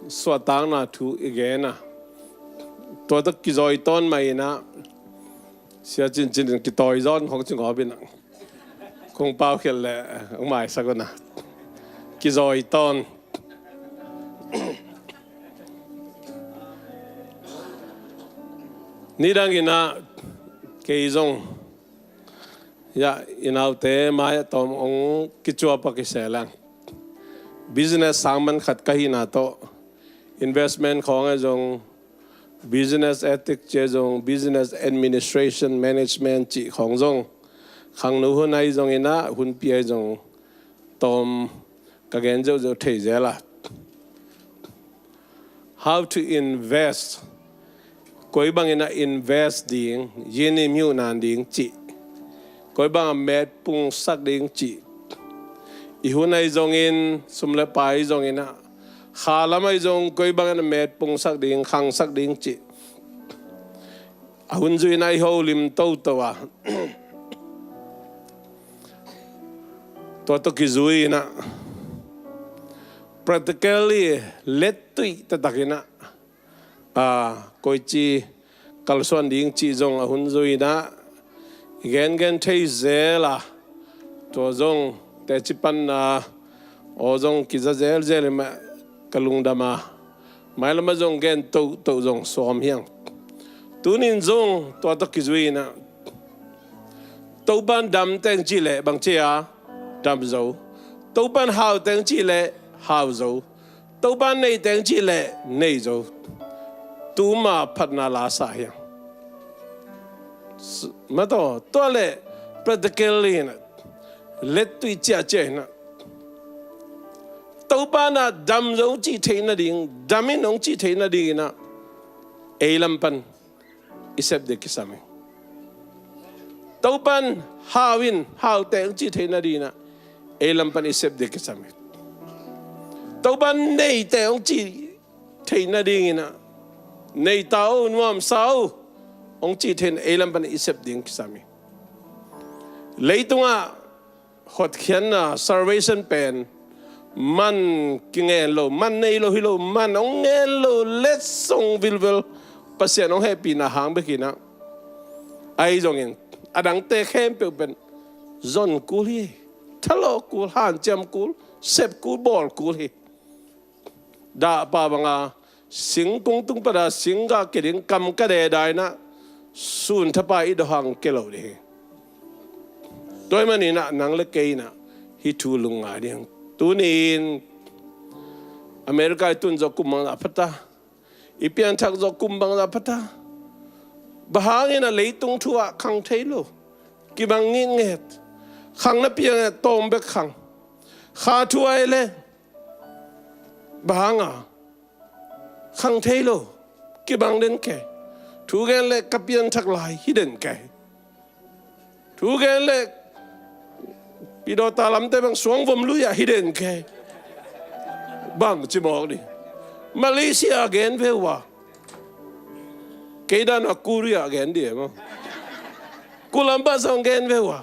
suahtakna thu i gen a, tua tawh kizawi tawn mah inah Sia Cin Cin in kitawi zawn khong ci ngawp inah kong paukhiat leh hong maisak un a, kizawi tawn. Nidang inah kei zong, ya, i naute mai-ah tawm hong kicuap a kisel ang. Business sang man khat ka hihna tawh investment khawng ahi zong, business ethics cih zong, business administration, management cih khawng zong, khangno hun ahi zong inah, hunpi ahi zong, tawm ka gen zeuhzeuh thei zel a. How to invest, koi bangin a invest ding, yin i miuhnan ding cih, koi bang a metpungsak ding cih, i hun ahi zongin, sum le pai ahi zongin a, khalam ahi zong koi bangin a metpungsak ding, khangsak ding cih, a hun zui inah i holim toto a, tua tawh kizui inah practically lettuih taktak inah, a, koici kalsuan ding cih zong a hun zui inah i gengen thei zel a, tua zong teci panna aw zong kiza zelzel in mah ka lungdam a, mailam ah zong gen tohtoh zong sawm hi ang. Tunin zong tua tawh kizui inah Topan dam teng cih leh bang ci a, dam zo. Topan hau teng cih leh hau zo. Topan nei teng cih leh nei zo. Tuma phatna la sa hi ang. Mataw, tua leh practical inah, lettuih ciahciah inah, Topan a dam zo cih theih nading, dam in hong cih theih nading inah ei lam pan i sep ding kisam hi. Topan hau in, hau teng cih theih nading inah ei lam pan i sep ding kisam hi. Topan nei teng cih theih nading inah, nei ta o, nuamsa o, hong cih theih nading ei lam pan i sep ding kisam hi. Leitungah hotkhiatna, salvation pen man kingen lo, man nei lo hi lo, man hong ngen lo, letsong vilvel, Pasian hong hehpihna hang bek inah, ahi zongin a dangte khempeuh pen zon kul hi. Thalawh kul, hanciam kul, sep kul, bawl kul hi. Dahpa banga singkung tung pana sing ka kiding kam ka deda inah, sun thapa i dawhang kei lo ding hi. Tua ahih manin ah nang le kei in ah hih thu lungngai ding. Tuni-in America i tun zawh kum bangzah pha ta, i pianthak zawh kum bangzah pha ta. Bang hangin ah leitung thu ah khang thei lo, kibang ngitnget. Khang na piang e, tawm bek khang. Kha thu ah e le, bang hang a khang thei lo, kibang den kei. Thu gen le ka pianthak lai hi den kei. Thu gen le pidawta lamte bang suang vom lui ah hi den kei. Bang ci mawk ding. Malaysia gen ve uh a, kei dan a Korea gen ding e maw. Columbus zong gen ve uh a,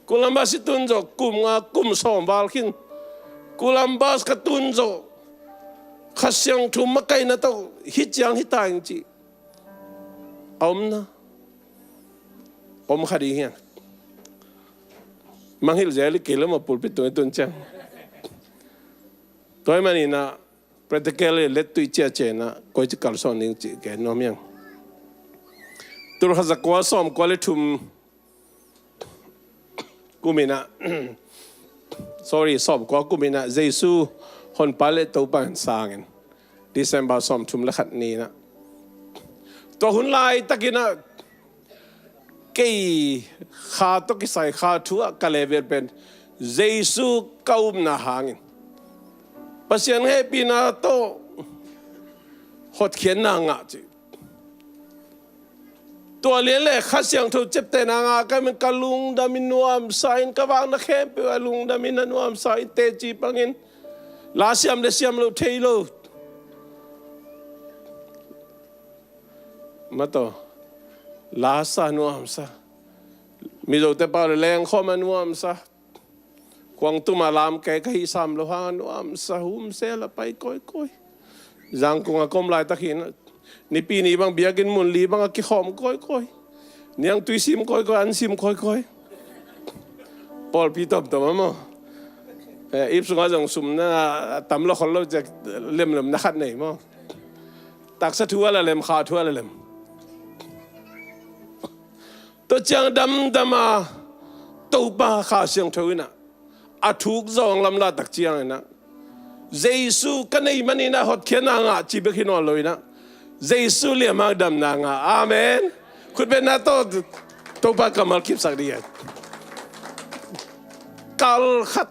Columbus i tun zawh kum nga kum sawm val khin. Columbus ka tun zawh Kha Siangtho makaihna tawh hih ciang hi ta ing ci a om na, om kha ding hi hang. Mangngilh zel hi kei lo maw, pulpit tung i tun ciang. Tua ahih manin ah practical i let tuih ciah ciah in ah koici kalsuan ding cih gen nuam hi hang. Tul khat za kua sawm kua le thum kum in ah, sorry, sawm kua kum in ah Jesu Honpa le Topa in sang in, December sawm thum le khat ni in ah. Tua hun laitak in ah kei kha tawh kisai kha thu ah ka level pen Jesu ka upna hangin Pasian hehpihna tawh hotkhiatna ngah ci. Tua lian le Kha Siangtho ciaptehna ngah ka hih manin ka lungdam in nuamsa in, ka vakna khempeuh ah lungdam in a nuamsa in, teci pang in, la siam le siam loh thei lo. Mataw, la sa nuamsa. Mizote pau le lengkhawm a nuamsa. Khuang tum a lam kei ka hih sam loh hang a nuamsa, hum sel a pai kawikawi. Zangkung a ka om laitak hi in ah, Nipi ni bang biakinn mun li bang a kikhawm kawikawi. Niangtui sim kawikawi, an sim kawikawi. Pawlpi tomtom a maw. Eh, ip sungah zong sum na tam lo khol lo ciang lemlemna khat nei maw. Taksa thu a la lem, kha thu a la lem. Tua ciang damdam a Topa Kha Siangtho in ah a thuk zawng lam laitak ciangin ah, Jesu ka neih manin ah hotkhiatna ngah ci bek hi nawn lo in ah, Jesu liamhang damna ngah. Amen. Khutbetna tawh Topa kammal kipsak dih. Kal khat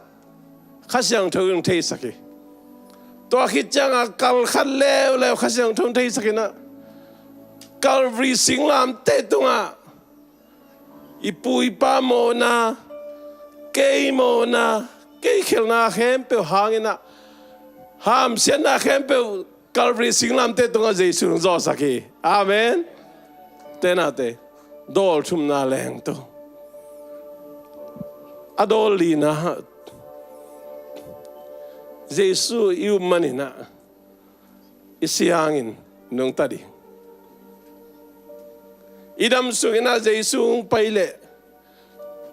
Kha Siangtho in theisak hi. Tua khit ciangah kal khat leuleu Kha Siangtho in theisak in ah, Calvary singlamteh tungah i pu i pa mawhna, kei mawhna, kei khialhna khempeuh hangin ah, hamsiatna khempeuh Calvary singlamteh tungah Jesu in zawhsak hi. Amen. Tenate, dawl thumna leng tawh. A dawl lina, Jesu i up manin ah i siangin nungta ding. I dam sungin ah Jesu hong pai leh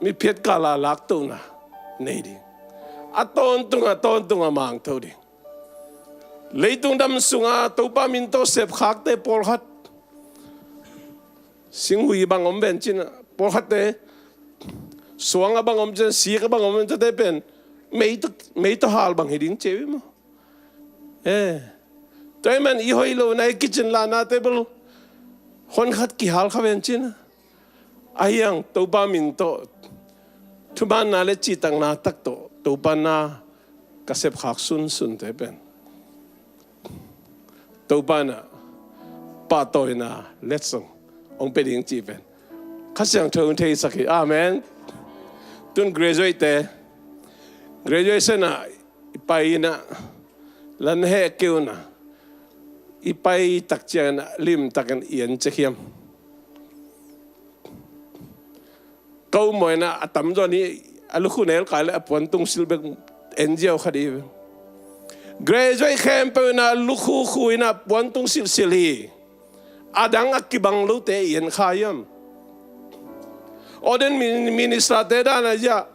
miphiat kal a laktohna nei ding. A tawntung a tawntung a mangtho ding. Leitung dam sungah Topa min tawh sepkhakte pawlkhat singhui bang om ven cin ah, pawlkhatte suang a bang om cin, sik a bang om ven, tuate pen mei tawh, mei tawh hal bang hi ding ci uh hi maw. Eh, tua ahih man i hoih lohna, i kicin lahnate bel hon khat kihal kha ven cin ah. Ahi hang Topa min tawh thumanna le cihtakna tak tawh Topa na ka sepkhak sunsunte pen Topa in ah pahtawina letsong hong pia ding cih pen Kha Siangtho in theisak hi. Amen. Tun graduate te, graduation ah i pai in ah, lan heh kei un ah, i pai tak ciangin ah limtakin i en ciak hiam? Ka um maw in ah, a tamzaw in a lukhu nelkai le a puan tungsilh bek en ziau kha dih hi. Graduate khempeuh in ah lukhu khu in ah puan tungsilhsilh hi. A dang a kibang lote i en kha hiam? Ordained min-, ministerte dan a zia,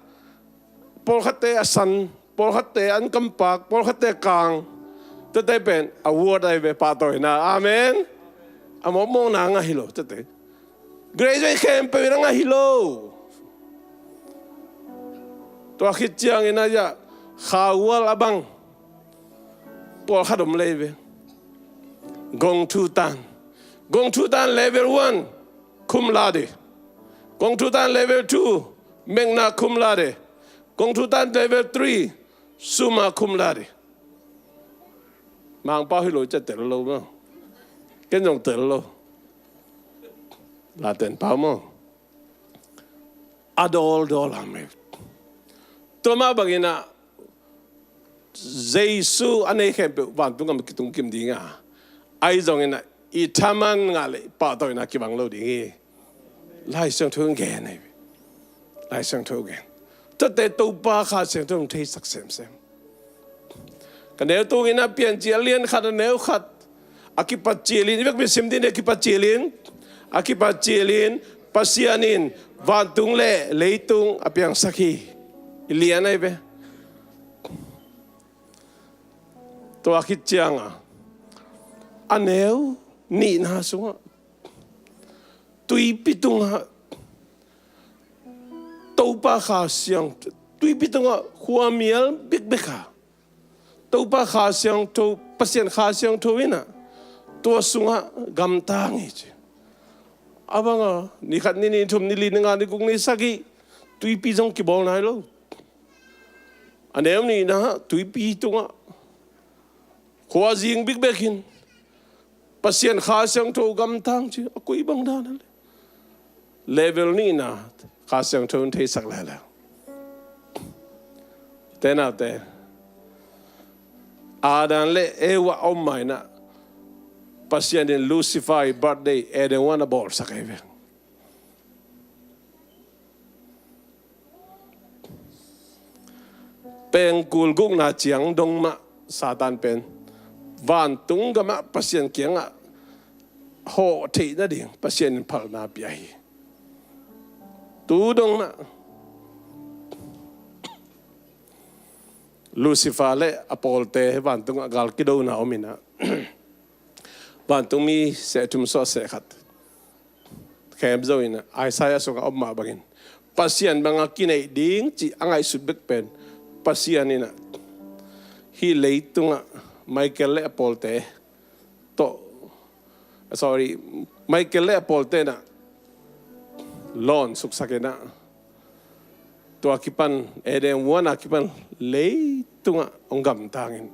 pawlkhatte a san, pawlkhatte an kampak, pawlkhatte kang, tete pen award ahi ve, pahtawina. Amen. A mawkmawkna ngah hi lo tete. Graduate khempeuh in a ngah hi lo. Tua khit ciangin a, ya, khaual a bang pawlkhat om lei ve. Gong thu tan. Gong thu tan level one, cum laude. Gong thu tan level two, magna cum laude. Gong thu tan level three, summa cum laude. Mangpau hi lo, ca tel lo maw. Ken zong tel lo. Laten pau maw. A dawldawl a mei. Tua mah bangin a, Jesu a nei khempeuh vantung gam kitung kim ding a, ahi zongin a, i thaman ngah le pahtawina kibang lo ding hi. Lai Siangtho in gen ahi. Lai Siangtho gen. Tuate Topa Kha Siangtho in theisak semsem. Ka neu tungin a, Piancil a lian khat a neu khat, a kipat cilin, i vekpi sim ding a, kipat cilin, a kipat cilin, Pasian in vantung le leitung a piangsak hi. I lian ahi ve. Tua khit cianga, a neu nihna sungah, tuipi tungah Topa Kha Siang, tuipi tungah khuamial bikbek a, Topa Kha Siangtho, Pasian Kha Siangtho in a, tua sungah gamtang hi ci. A banga, ni khat, ni nih, ni thum, ni li, ni nga, ni guk, ni sagih, tuipi zong kibawl nai lo. A neu nihna tuipi tungah khuazing bikbek in Pasian Kha Siangtho gamtang ci, a koi bang dan a le. Level nihna Kha Siangtho in theisak leuleu. Te naute, Adam le Eva om ma in a, Pasian in Lucifer i birthday Eden huan a bawlsak ahi ve. Pengkul gukna ciang dong mah Satan pen vantung gamah Pasian kiangah hawh theih nading Pasian in phalna pia hi. Tu dong mah Lucifer le a pawlte vantungah gal kidona om in a, vantungmi seh thum suah seh khat khem zo in a, Isaiah sungah om mah bangin Pasian banga kineih ding cih a ngaihsut bek pen Pasian in a, hih leitungah Michael le a pawlte tawh, sorry, Michael le a pawlte in a lawn suksak in a, tua kipan, Eden huan a kipan leitungah hong gamtang in,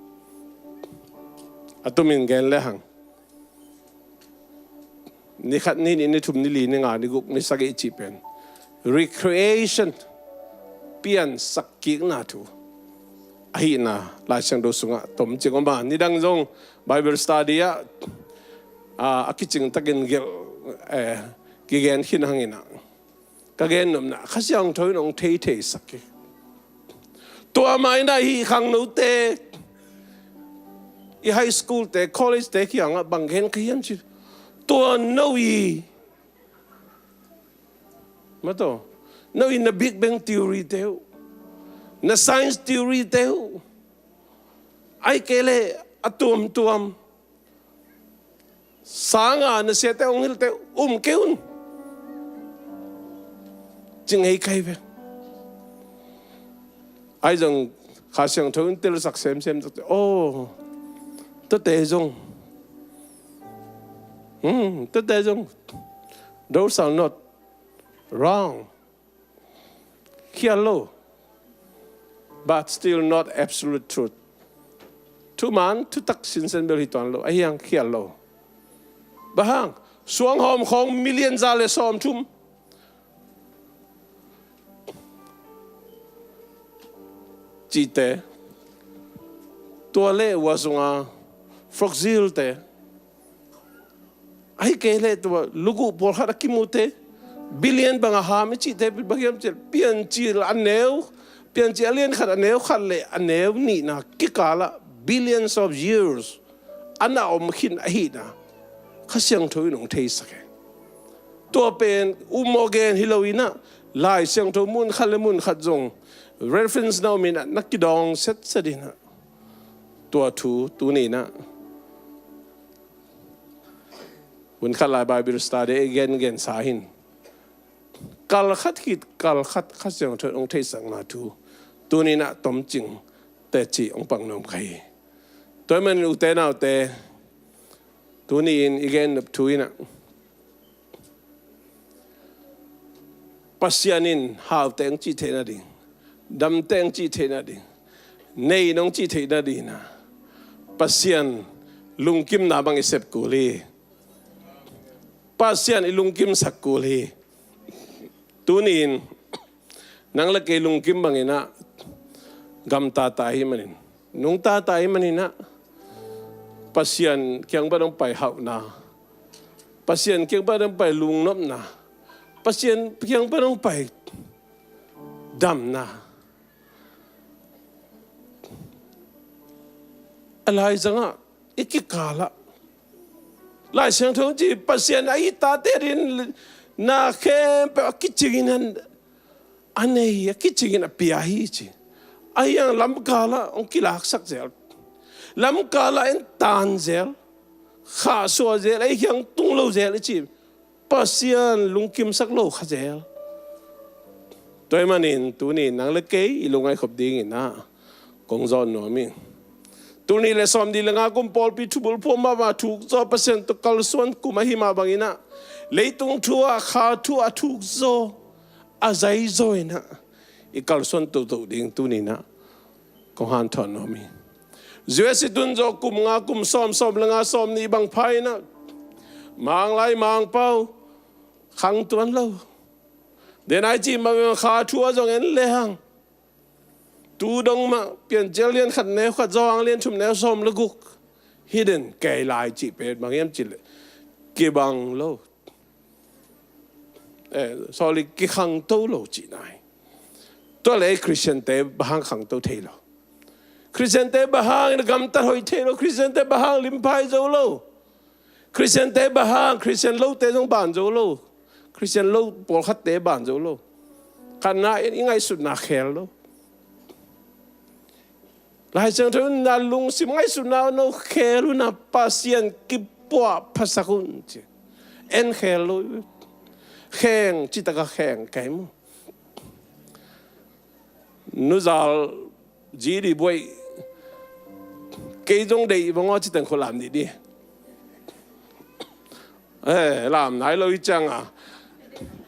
a tumin gen le hang, ni khat, ni nih, ni thum, ni li, ni nga, ni guk, ni sagih cih pen recreation, piansak kikna thu ahihna Lai Siangtho sungah tom cing om a, nidang zong Bible study ah, a, a kicing takin gelh, eh, kigen khin hang in a, ka gen nopna, Kha Siangtho in hong theitheisak hi. Tua mah in a, hih khangnote, i high school te, college te kiangah bang gen ka hiam ci. Tua no i, mato, no i na Big Bang theory te uh, na science theory te uh, ahih kei leh a tuamtuam sanga na siate hong hilte um kei un, ci ngei ka hi ve. Ahi zong Kha Siangtho in telsak semsem takte, oh, tuate zong, hmm, tuate zong, those are not wrong. Khial lo, but still not absolute truth. Thuman, thutak sinsen bel hi tuan lo, ahi hang khial lo. Bang hang, suang hawm khawng million za le sawmthum cihte, tua le ua sunga frog zil te, ahih kei leh tua luguh pawlkhat a kimute, billion bang a ham i cihte bang hiam cih leh, Piancil a neu, Piancil a lian khat a neu khat le a neu nihna kikalah billions of years a na om khin ahihna Kha Siangtho in hong theisak hi. Tua pen um maw gen hi lo in a, Lai Siangtho mun khat le mun khat zong reference na om in a, na kidawng setset in a, tua thu tuni in a, hun khat lai Bible study i gengen sa hi in, kal khat khit kal khat Kha Siangtho in hong theihsakna thu tuni-in ah tomcing teci hong pang nuam ka hi. Tua ahih manin ute naute, tuni-in i gen nop thu in ah Pasian in haute hong cih theih nading, damte hong cih theih nading, nei in hong cih theih nading in ah Pasian lungkimna bang i sep kul hi. Pasian i lungkimsak kul hi. Tuni-in nang le kei lungkim bangin ah gamta ta ahih manin, nungta ta ahih manin ah Pasian kiang pan hong pai hauhna, Pasian kiang pan hong pai lungnopna, Pasian kiang pan hong pai damna a laizang ah i kikal ah Lai Siangtho ci Pasian a i tate adingin na khempeuh a kicingin a nei, a kicingin a pia hi ci. Ahi hang lamkal ah hong kilaksak zel, lamkal ah en tan zel, khahsuah zel, ei kiang tung lo zel i ci. Pasian lungkimsak lo kha zel. Tua ahih manin tuni nang le kei i lungngaih khop dingin ah kong zawn nuam hi. Tul nih le sawmnih le nga kum pawlpi thubulphuh mahmah thukzaw Pasian tawh kalsuan kum ahi mah bangin ah leitung thu ah kha thu a thukzaw a zaizaw in ah i kalsuan toto ding tuni-in ah kong hanthawn nuam hi. U S i tun zawh kum nga kum sawm, sawm le nga, sawmnih bang pha in ah Manglai Mangpau khang tuan lo. Den ai ci mah kha thu ah zong en lehang tu dong mah Piancil lian khat neu khat, Johan lian thum neu sawm le guk. Hidden kei lai cih pen bang hiam cih leh kibang lo. Eh, sorry, kikhangto lo cihna hi. Tua leh ei Khristiante bang hang khangto thei lo? Khristiante bang hangin gamtat hoih thei lo? Khristiante bang hang lim pha zo lo? Khristiante bang hang, Khristian lote zong ban zo lo. Khristian lo pawlkhatte ban zo lo. Khatna in i ngaihsutna khel lo. Lai Siangtho in na lungsim ngaihsutna no khel un a Pasian kipuah phasak un ci. En khel lo. Kheng, citaka kheng kei mu. Nuzal zi di buai. Kei zong deih bang aw ci teng khualam dih di. Eh, lam nai lo i ciang a.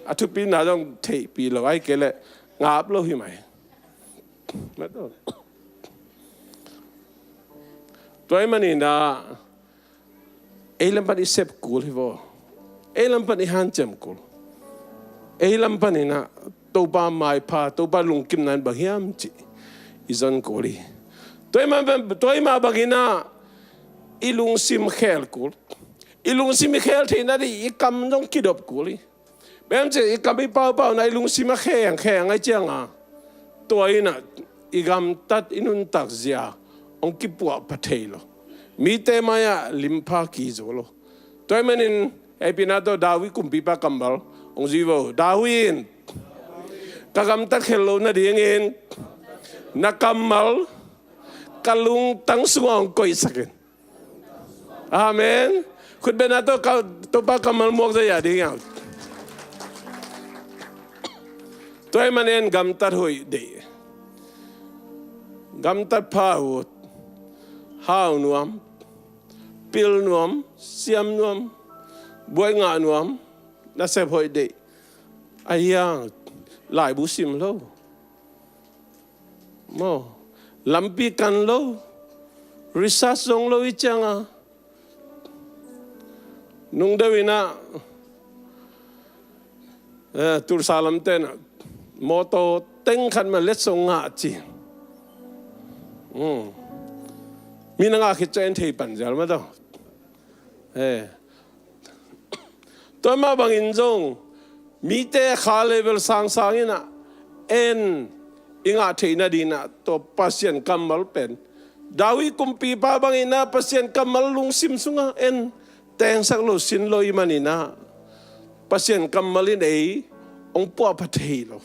A thupina zong theihpih lo ai kei leh ngap lo hi mai. Tua ahih manin ah ei lam pan i sep kul hi vaw. Ei lam pan i hanciam kul. Ei lam panin ah Topa maipha, Topa lungkimna in bang hiam cih i zon kul hi. Tua ahih mah, tua ahih mah bangin ah i lungsim khel kul. I lungsim i khel theihna ding i kam zong kidop kul hi. Bang hiam cih leh i kam i paupau na i lungsim a kheng kheng ai ciang a, tua in ah i gamtat i nuntak zia hong kipuah pha thei lo. Mite mai-ah lim pha kei zo lo. Tua ahih manin eipina tawh David kumpipa kammal hong zui vo. David in, ka gamtat khelh loh nadingin na kammal ka lungtang sungah hong koihsak in. Amen. Khut bengna tawh ka, Topa kammal muak zaw a ding hiam? Tua ahih manin gamtat hoih deih. Gamtat pha uh. Hau nuam, pil nuam, siam nuam, buai ngah nuam, nasep hoih deih. Ahi hang laibu sim lo. Maw, lampi kan lo, research zong lo i ciang a, nung deuh in ah, eh, Tulsa lamte in ah mawtaw teng khat mah letsong ngah ci. Hmm. Mi na ngah khit ciang en thei pan zial mah tawh. Eh. Tua mah bangin zong mite kha level sangsang in ah en i ngah theihna ding in ah tua Pasian kammal pen David kumpipa bangin ah Pasian kammal lungsim sungah en tengsak lo, sin lo i hih manin ah Pasian kammal in ei hong puahpha thei lo.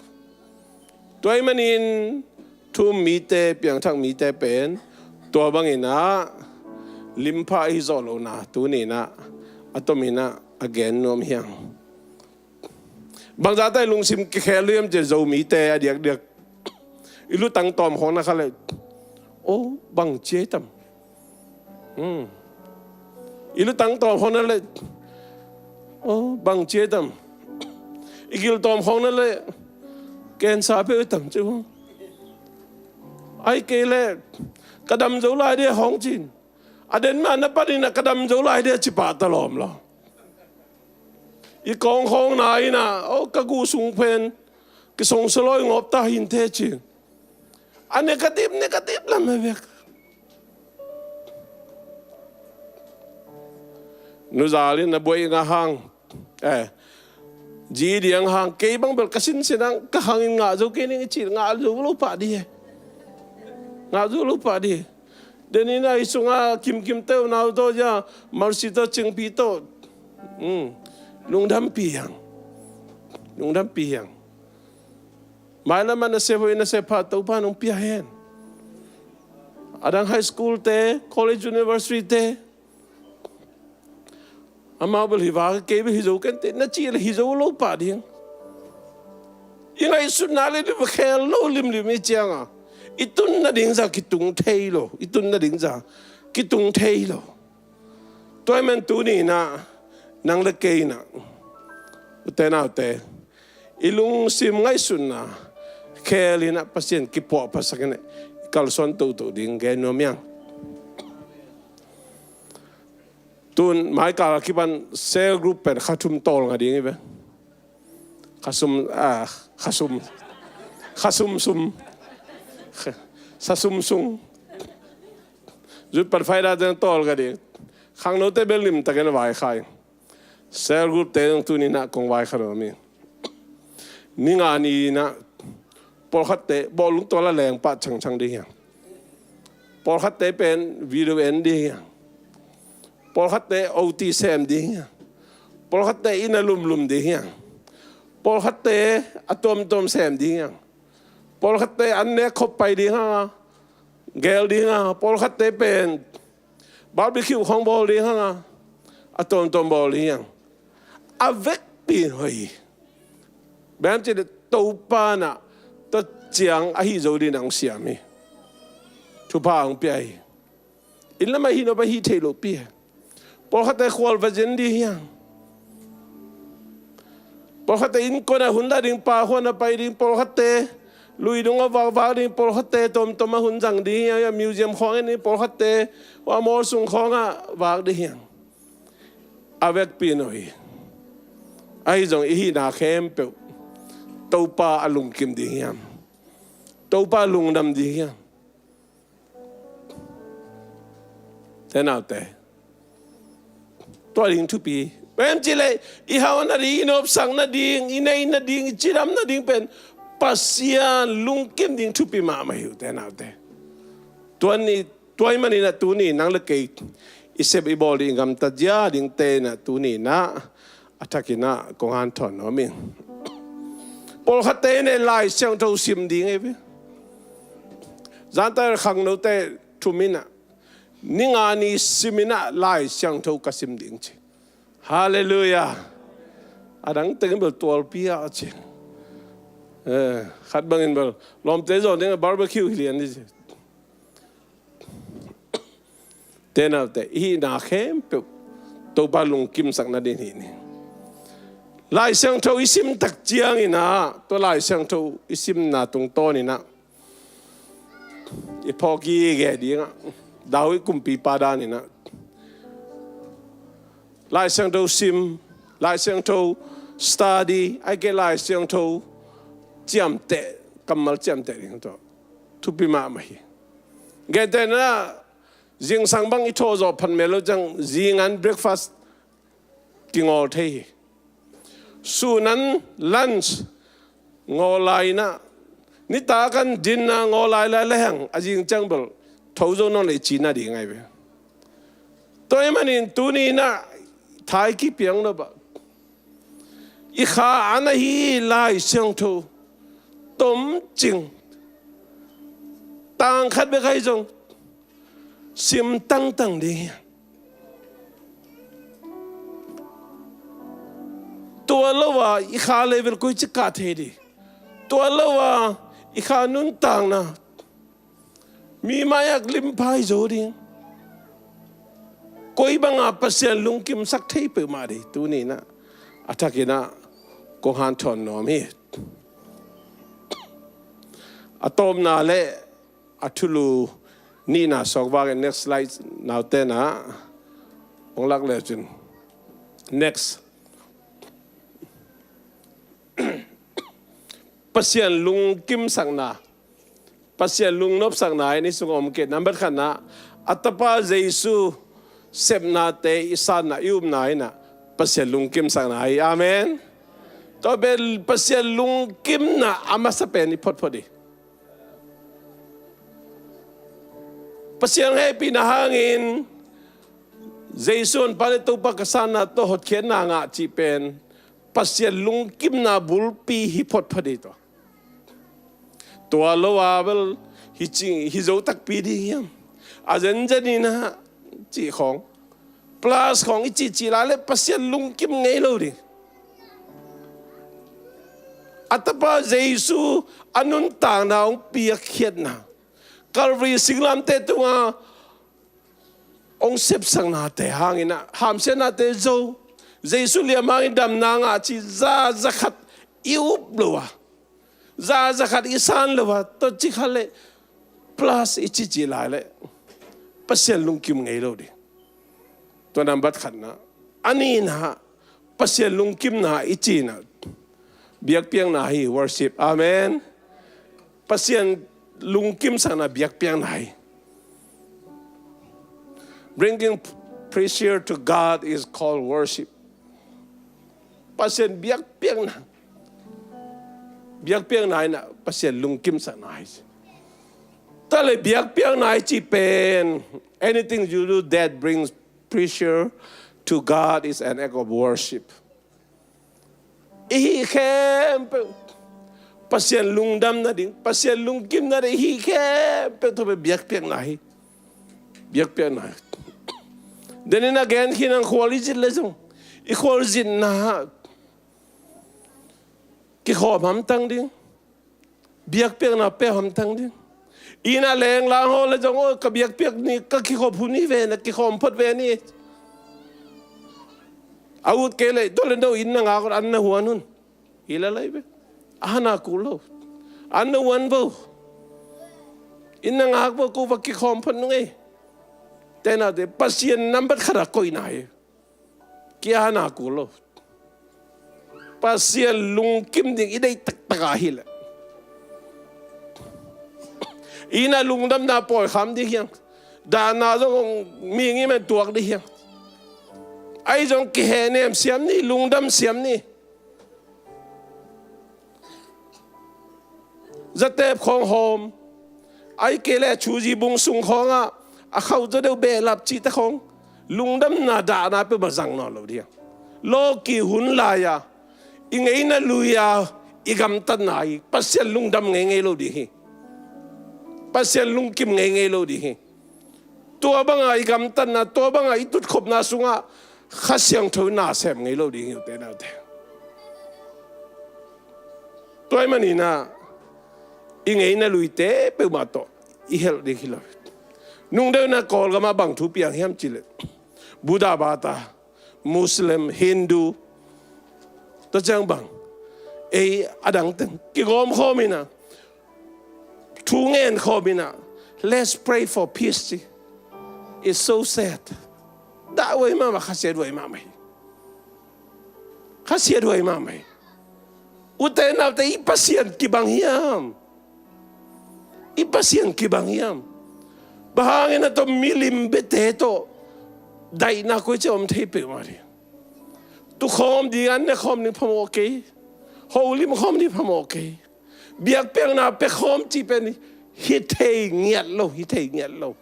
Tua ahih manin thu-um mite, piangthak mite pen tua bangin ah lim pha ahi zawh lohna tuni in ah a tomin ah a gen nuam hi hang. Bangzah ta i lungsim kikhel liam ci, Zomite a diakdiak. I lutang tawm khawng na kha le, o, bang ci ai tam. Hmm. I lutang tawm khawng na le, o, bang ci ai tam. I gil tawm khawng na le, cancer peuh ai tam ci. Ahih kei leh ka dam zo lai dia khawng cin. A den mah na panin ah ka dam zo lai dia ci pah ta lawm lo. I kawng khawng na in ah, o, ka guh sung pen kisongsa lawi ngawp ta hi inteh ci. A negative, negative lam a vek. Nu Zal in a buai ngah hang, eh, zi diang hang, kei bang bel ka sinsen hang, ka hang in ngah zo kei ning i ci, ngah zo lo pah ding e. Ngah zo lo pah ding e. Denin a i sungah Kimkim teuh, nau tawh, ya, Mercy tawh, Cingpi tawh. Hmm. Lungdampih hang. Lungdampih hang. Mailam ah nasep hoih nasep pha Topa nong pia hen. A dang high school te, college, university te, amau bel hi vak, kei bel hi zo kenteh na cih leh hi zo lo pah ding. I ngaihsutna le ding khel lo limlim i ciang a, i tunna ding zah kitung thei lo, i tunna ding zah kitung thei lo. Tua ahih man tuni in ah nang le kei in ah, ute naute, i lungsim ngaihsutna khel in ah Pasian kipuahphasak in ah i kalsuan toto ding gen nuam ing. Tun mai kal a kipan cell group pen kha thum tawlnga ding hi ve. Kha sum, ah, kha sum. Kha sum sum. Sa sum sung. Zut pan faida teng tawlnga ding. Khangnote bel limtakin a vaikhak ing. Cell group te zong tuni in ah kong vaikhak nuam ing. Ni nga ni in ah pawlkhatte bawlung tual a leng pah changchang ding hi hang. Pawlkhatte pen video en ding hi hang. Pawlkhatte O T sem ding hi hang. Pawlkhatte inn a lumlum ding hi hang. Pawlkhatte a tuamtuam sem ding hi hang. Pawlkhatte an nek khop pai ding hang a, gel ding hang a. Pawlkhatte pen barbecue khawng bawl ding hang a, a tuamtuam bawl ding hi hang. A vekpi in hoih hi. Bang hiam cih leh Topa in ah tua ciang ahi zo dingin hong siam hi. Thupha hong pia hi. Inn lam ah hi nop a hi thei lopi hi. Pawlkhatte khual va zen ding hi hang. Pawlkhatte innkuan ah hun la ding, pa khuan ah pai ding, pawlkhatte lui dung ah vakvak ding, pawlkhatte tawmtawm ah hun zang ding hi hang, museum khawng en ding, pawlkhatte hua mall sung khawng ah vak ding hi hang. A vekpi in hoih hi. Ahi zong i hihna khempeuh Topa a lungkim ding hiam? Topa lungdam ding hiam? Te naute, tua ding thupi. Bang hiam cih leh i hau nading, i nopsak nading, i neih nading, i cidam nading pen Pasian lungkim ding thupi mahmah hi uh, te naute. Tua ni, tua ahih manin ah tuni nang le kei i sep i bawl ding, i gamtat zia dingte in ah tuni in ah a thakin ah kong hanthawn nuam ing. Pawlkhatte in ah Lai Siangtho sim ding hi ve. Zan tak khangnote thum in ah ni nga ni sim in ah Lai Siangtho ka sim ding ci. Halleluiah. A dang teng bel tualpi a ci. Eh, khat bangin bel lawmte zawn ding ah barbecue hi lian ding ci. Te naute, i hihna khempeuh Topa lungkimsak nading hi ni. Lai Siangtho i sim tak ciangin ah, tua Lai Siangtho i simna tungtawn in ah i phawk i gen ding ah, David kumpipa dan in ah Lai Siangtho sim, Lai Siangtho study, ahih kei leh Lai Siangtho ciamteh, kammal ciamteh ding tawh thupi mahmah hi. Gentehna, zingsang bang i thawh zawh phat mel lo ciang, zing an breakfast kingawl thei hi. Sun an lunch ngawl lai in ah, nitak an dinner ngawl lai lai lehang, a zing ciang bel tho zo nawn leh i ci nading ahi ve. Tua ahih manin tuni in ah thai kipiang lo bah, i kha an ahi Lai Siangtho tomcing, tang khat bek ahi zong sim tangtang ding hi. Tua lo a i kha level koici kah thei ding? Tua lo a i kha nuntakna mi mai-ah limpa hi zo ding? Koi banga Pasian lungkimsak thei peuhmah ding? Tuni-in ah a thakin ah kong hanthawn nuam hi. A tawpna le a thulu nihna suak vangin next slide naute na hong lak le cin. Next. Pasian lungkimsakna, Pasian lungnopsakna in i sung om kei. Nambat khatna, a Tapa Jesu sepnate i sanna, i upna in ah Pasian lungkimsakna hi. Amen. Tua pen Pasian lungkimna a masa pen i photphot hi. Pasian hehpihna hangin Jesu Honpa le Topa ka sanna tawh hotkhiatna ngah cih pen Pasian lungkimna bulpi hi photphot hi. Tua, tua lo a bel hi ci, hi zo takpi ding hiam? A zenzen in ah cih khawng, plus khawng i cihcih lai le Pasian lungkim ngei lo ding. A Tapa Jesu a nuntakna hong piakkhiatna, Calvary singlamteh tunga hong sepsaknate hangin ah hamsiatnate zo, Jesu liam hangin damna ngah cih za, za khat i up lo a, za, za khat i san lo a, tua cih khat le plus i cihcih lai le Pasian lungkim ngei lo ding. Tua nambat khatna. A nihna, Pasian lungkimna i cihna biakpiakna hi, worship. Amen. Pasian lungkimsakna biakpiakna hi. Bringing pressure to God is called worship. Pasian biakpiakna, biakpiakna in ah Pasian lungkimsakna hi. Tua le biakpiakna i cih pen, anything you do that brings pressure to God is an act of worship. I hih khempeuh Pasian lungdam nading, Pasian lungkim nading i hih khempeuh tua pen biakpiakna hi. Biakpiakna hi. Denin a gen khin ang, khual i zit le zong, i khualzinna kikhawm hamtang ding, biakpiakna pia hamtang ding. Inn a lenglang haw le zong, aw, ka biakpiak ni, ka kikhop hun hi ve na, kikhawm phot ve ni. A ut kei leh, tua le no inn na ngak un, an na huan un. Hi lalai ve. A hana kul lo. An na huan vo. Inn na ngak vo, ko va kikhawm phot nung ei. Tena te, Pasian nambat khat a koihna hi. Kia na kul lo. Pasian lungkim ding i deih taktak a hi leh, inn a lungdamna pawi kham ding hiang, dahna zong mi ngimen tuak ding hiang. Ahi zong kihehnem siam ni, lungdam siam ni. Zatep khawng hawm, ahih kei leh Chuzi bung sung khawngah a khauh zaw deuh behlap cihte khawng, lungdamna dahna peuhmah zang nawn lo ding. Lawki hun lai-a i ngeina lui-a i gamtatna hi. Pasian lungdam ngeingei lo ding hi. Pasian lungkim ngeingei lo ding hi. Tua banga i gamtatna, tua banga i tutkhopna sungah Kha Siangtho in na sem ngei lo ding hi, ute naute. Tua ahih manin ah i ngeina luite peuhmah tawh i helh ding hi lo. Nungdeuh in ah Kawlgamah bang thu piang hiam cih leh, Buddha bata, Muslim, Hindu, tua ciang bang, ei a dang teng kigawm khawm in ah, thu ngen khawm in ah, let's pray for peace ci. It's so sad. Dah huai mahmah, khasiat huai mahmah hi. Khasiat huai mahmah hi. Ute naute, i Pasian kibang hiam? I Pasian kibang hiam? Bang hangin a tawh milim biate tawh daihna koici om thei peuhmah ding. Tu khawm ding, an ne khawm ding phamawh kei. Holim khawm ding phamawh kei. Biakpiakna pia khawm cih pen hi thei ngiat lo, hi thei ngiat lo.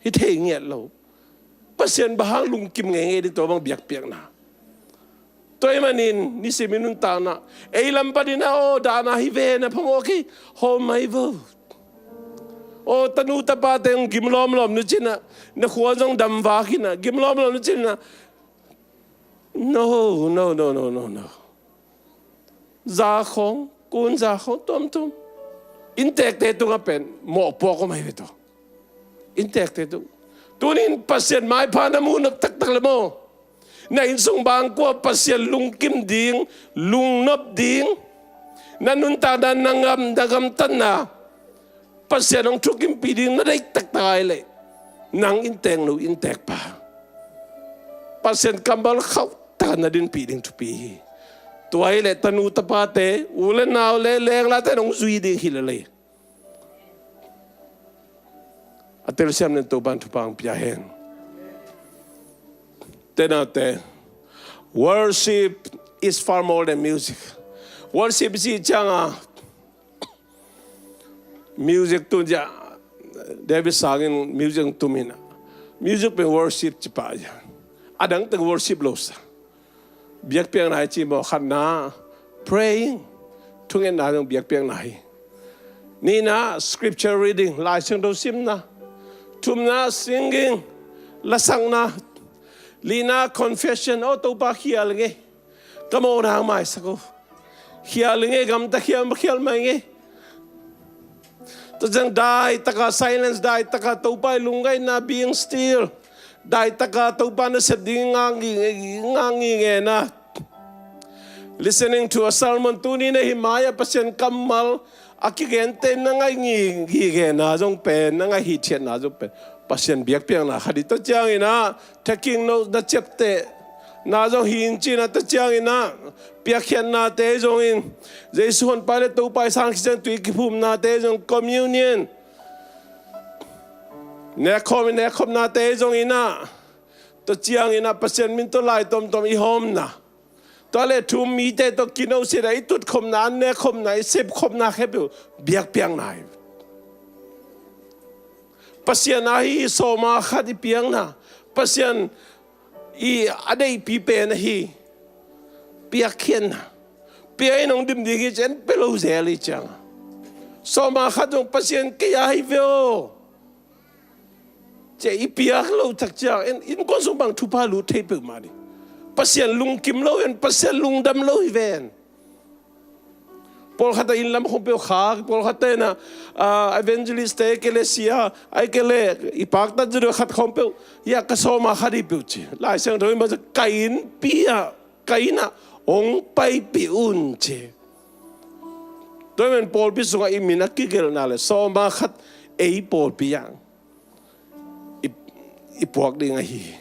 Hi thei ngiat lo. Pasian bang hang lungkim ngeingei ding tua bang biakpiakna? Tua ahih manin nisim i nuntakna, ei lam panin ah, aw, dahna hi ve na phamawh kei, hawm mai vo. Aw, tanu tapate hong gim lawmlawm nu cin ah, na khua zong dam vak in ah, gim lawmlawm nu cin ah, No, no, no, no, no, no. Za khong, kun za khong, tuamtuam. Inntekte tungah pen mawhpuak om ahi ve tawh. Inntekte tung. Tunin Pasian maipha na mu nop taktak le maw, na innsung bangkua Pasian lungkim ding, lungnop ding, na nuntakna, na ngam, na gamtatna Pasian hong thukimpih ding na deih taktak ai leh, nang inntek nu, inntek pa, Pasian kammal khauh taka na dinpih ding thupi hi. Tua hi leh tanu tapate, u le nau le lenglate nong zui ding hi lel hi. A telsiam nen Topan thupha hong pia hen. Tenate, worship is far more than music. Worship i cih cianga music tun cia, David Sangin music tum in, music pen worship ci pah cia. A dang teng worship lo sa. Biakpiakna i ci maw, khatna praying, thungetna zong biakpiakna hi. Nihna scripture reading, Lai Siangtho simna. Thumna singing, lasakna. Lina confession, aw Topa, khial ing e, ka mawhna hong maisak o. Khial ing e, gamta khial, khial mah ing e. Tua ciang daitaka silence, daitaka Topa i lungngaihna, being still. Daitaka Topa nasep ding ngak ngi, ngak ngi ngen a. Listening to a sermon, tuni na hi mai-ah Pasian kammal a kigente na ngaih ngi, ngi ngen a zong pen, na ngaih hithiatna zong pen Pasian biakpiakna khat hi. Tua ciangin ah taking note na ciaptehna zong hi in cihna, tua ciangin ah piakkhiatnate zongin, Jesu honpa le Topa i sang khit ciang tui kiphumnate zong, communion, nekkhawm, nekkhopnate zongin ah, tua ciangin ah Pasian min tawh lai tuamtuam i hawmna, tua le thu um mite tawh kinohsiatna, i tutkhopna, an nekkhopna, i sepkhopna khempeuh biakpiakna hi. Pasian ahi sawma khat i piakna, Pasian i a deihpi pen ahi piakkhiatna. Pia in hong dim ding hi ci-in pia lo zel hi ciang, sawma khat zong Pasian kei a hi ve aw, ci-a i piak loh tak ciang, in, innkuan sung bang thupha lut thei peuhmah ding. Pasian lungkim lo hi ven, Pasian lungdam lo hi ven. Pawlkhat a inn lam khong peuh khak, pawlkhat te na, ah, evangelist te, kei le sia, ai kei le i paktat zia deuh khat khong peuh, ya ka sawma khat hi peuh ci. Lai Siangtho in bang ci, ka innpi ah, ka inn ah hong paipih un ci. Tua hi men pawlpi sungah i min a kigelhna le sawma khat ei pawlpi ah i, i puak ding ahi hi.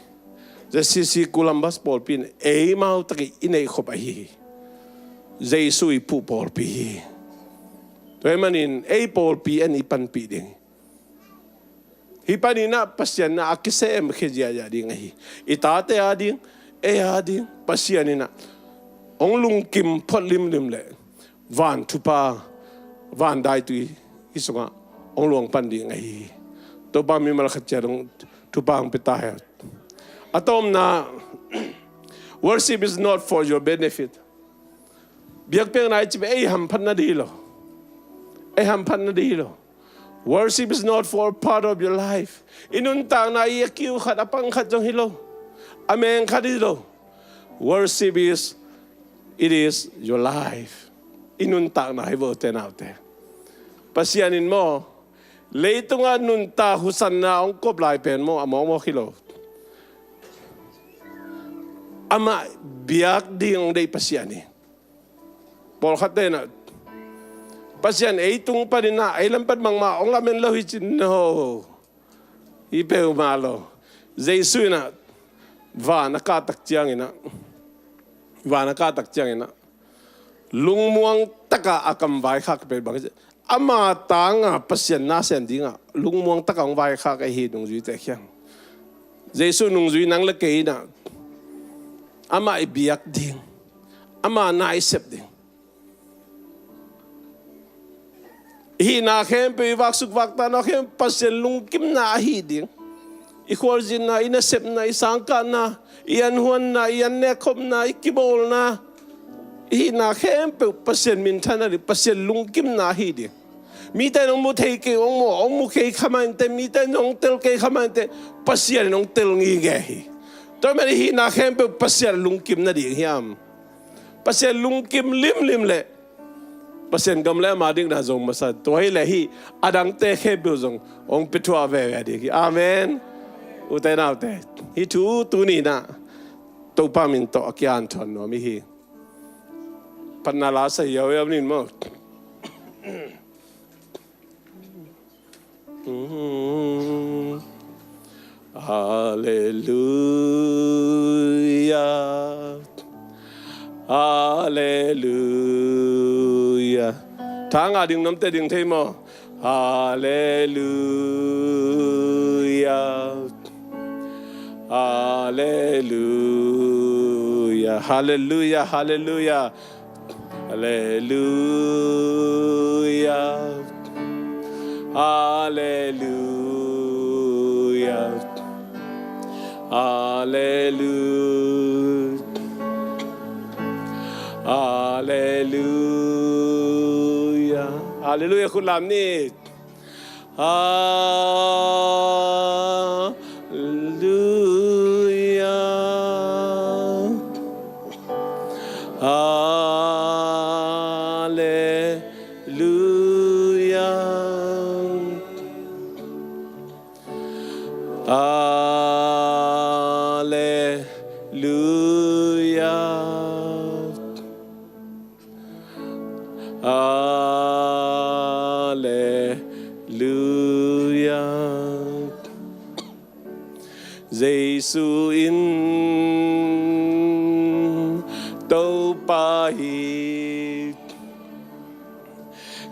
Zia C C Columbus pawlpi in eimau tak i neihkhop ahi hi. Jesu i puh pawlpi hi. Tua hi manin ei pawlpi in i panpih ding hi. Hih panin ah Pasian in ah a kisem khia ziahziah ding ahi. I tate a ding, ei a ding, Pasian in ah hong lungkim phot limlim leh van thupha, van daitui hih sungah hong luang pan ding ahi hi. Topa mimal khat ciat hong thupha hong pia ta hen. A tawpna, worship is not for your benefit. Biakpiakna i cih pen ei hamphatna ding hi lo. Ei hamphatna ding hi lo. Worship is not for part of your life. I nuntakna i a kiu khat, a pang khat zong hi lo. A meng khat hi lo. Worship is, it is your life. I nuntakna hi vo, ute naute. Pasian in maw, leitungah nuntak husanna hong kop lai pen maw, a mawkmawk hi lo. Amah biak ding hong deih Pasian hi. Pawlkhat te in ah, Pasian ei tung panin ah, ei lam pan bangmah hong lamen lo hi ci-in, no. Hi peuhmah lo. Jesu in ah van a kah tak ciangin ah, van a kah tak ciangin ah, lungmuang takah a kam vaikhak pen bang hi ci, ama tangah Pasian na sem dingah lungmuang takah hong vaikhak ahi nungzuite kiang. Jesu nungzui nang le kei in ah, amah i biak ding, ama na i sep ding. I hihna khempeuh, i vaksuk vaktahna khempeuh Pasian lungkimna ahi ding. I khualzinna, i nasepna, i sangkahna, i anhuanna, i annekkhopna, i kibawlna, i hihna khempeuh Pasian minthanna ding, Pasian lungkimna ahi ding. Mite in hong mu thei kei, hong mu, hong mu kei kha mah inteh, mite in hong tel kei kha mah inteh, Pasian in hong tel ngitnget hi. Tua ahih manin hihna khempeuh Pasian lungkim nading hiam? Pasian lungkim limlim leh Pasian gam le ama dikna zong masa. Tua hileh hih a dangte khempeuh zong hong pia thuah veve ding hi. Amen. Ute naute, hih thu tuni-in ah Topa min tawh a kian thawn nuam i hi. Phatna la sa hiauhiau ning maw. Halleluia. Halleluia. Thang a ding nuamte ding thei maw? Halleluia. Halleluia. Halleluia. Halleluia. Halleluia. Halleluia. Halleluia. Halleluia. Halleluia. Khut lam ni. Halleluia. Halleluia. Halleluia. Halleluia. Jesu in Topa hi.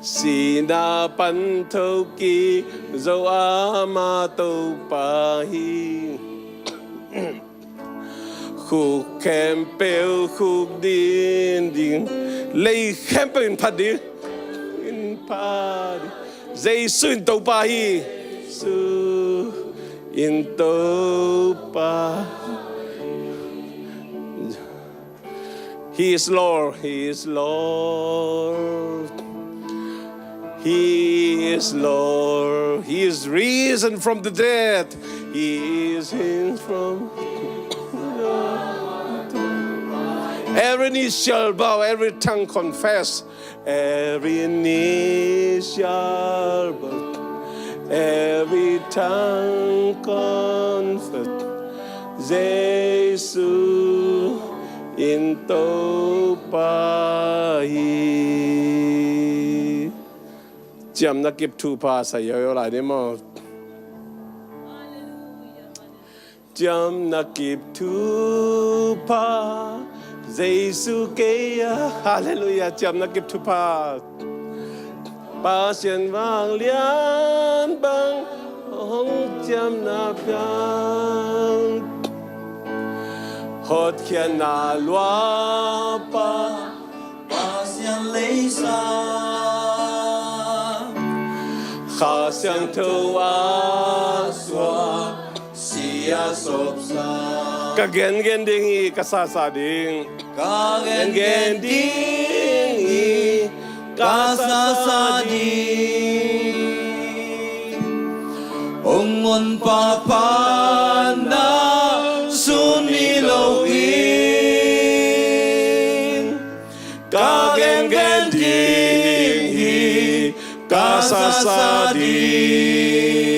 Sihna pan thokik zo ama Topa hi. Khuk khempeuh khuk din ding, lei khempeuh in phat ding, in phat ding. Jesu in Topa hi. Jesu in Topa. He is Lord, He is Lord. He is Lord, He is risen from the dead. He is risen from Every knee shall bow, every tongue confess. Every knee shall bow, every tongue confess. Jesu in Topa hi. Ciamna kip thupha sa yoyo lai ni maw. Ciamna kip thupha Jesu kei a. Halleluia. Ciamna kip thupha. Pasian vanglian bang hong ciamna piang, hotkhiatna luapa Pasian leisa, Kha Siangtho a suak, si a sopsa. Ka gengen ding hi, ka sasa ding. Ka gengen ding hi, ka sasa ding. Hong honpa phatna sun hi lo in. Ka gengen ding hi, ka sasa ding.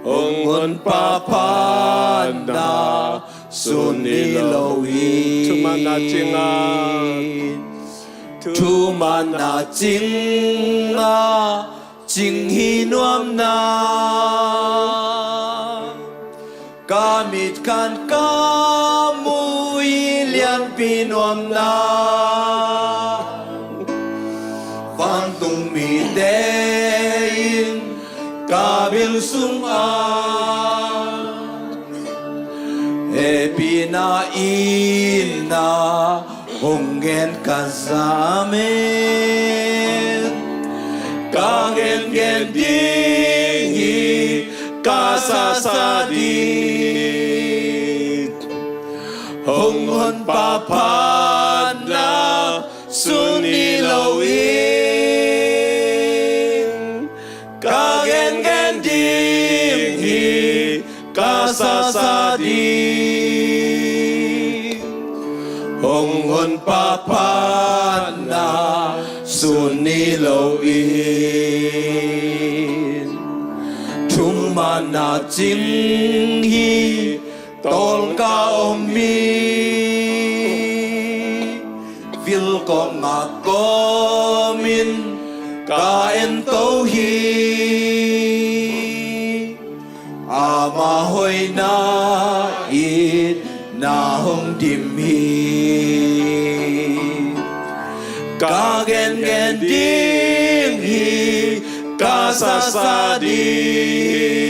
Hong honpa phatna sun hi lo in. Thumanna cinga, thumanna cinga cing hi nuam na. Ka mit khan ka muh hi lianpi nuam na. Vantung mite in ka bil sungah hehpihna itna hong gen ka za mah. Ka gengen ding hi, ka sasa ding. Hong honpa phatna sun hi lo in. Ka gengen ding hi, ka sasa ding. Pa phatna sun ni lo in, thumana cing hi. Tawlka om hi. Vilkawmna kawmin ka ento hi. Ama hoihna in na hong dim hi. Ka gengen ding hi. Ka sasa ding.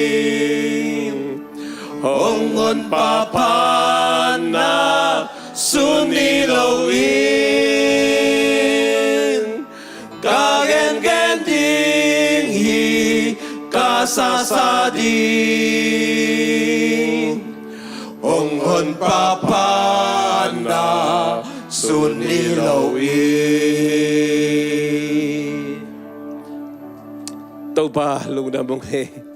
Hong Honpa phatna sun ni lo in, ka gengen ding hi. Ka sasa ding. Hong Honpa phatna sun ni lo in. Topa lungdam ung hi.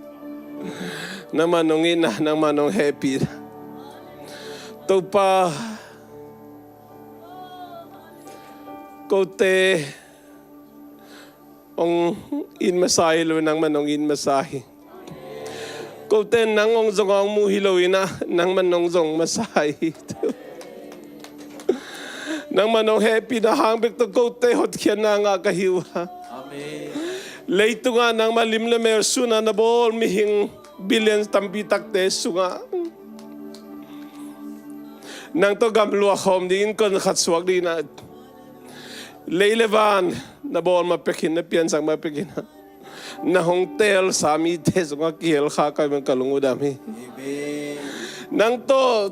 Nangmah nong itna, nangmah nong hehpihna. Topa, kote hong it masa hi lo, nangmah nong it masa hi. Kote nang hong zong hong mu hi lo in ah, nangmah nong zong masa hi. Nangmah nong hehpihna hang bek tawh kote hotkhiatna ngah ka hi uh a. Amen. Leitungah nangmah lim le mel suna na bawl mihing billion tampi takte sungah nang tawh gam luah khawm dingin kon khat suak dingin ah, lei le van na bawl ma pekin, na piansak ma pekin ah, na hong teelsa mite sungah kihel kha ka hi man ka lung uh dam hi. Amen. Nang tawh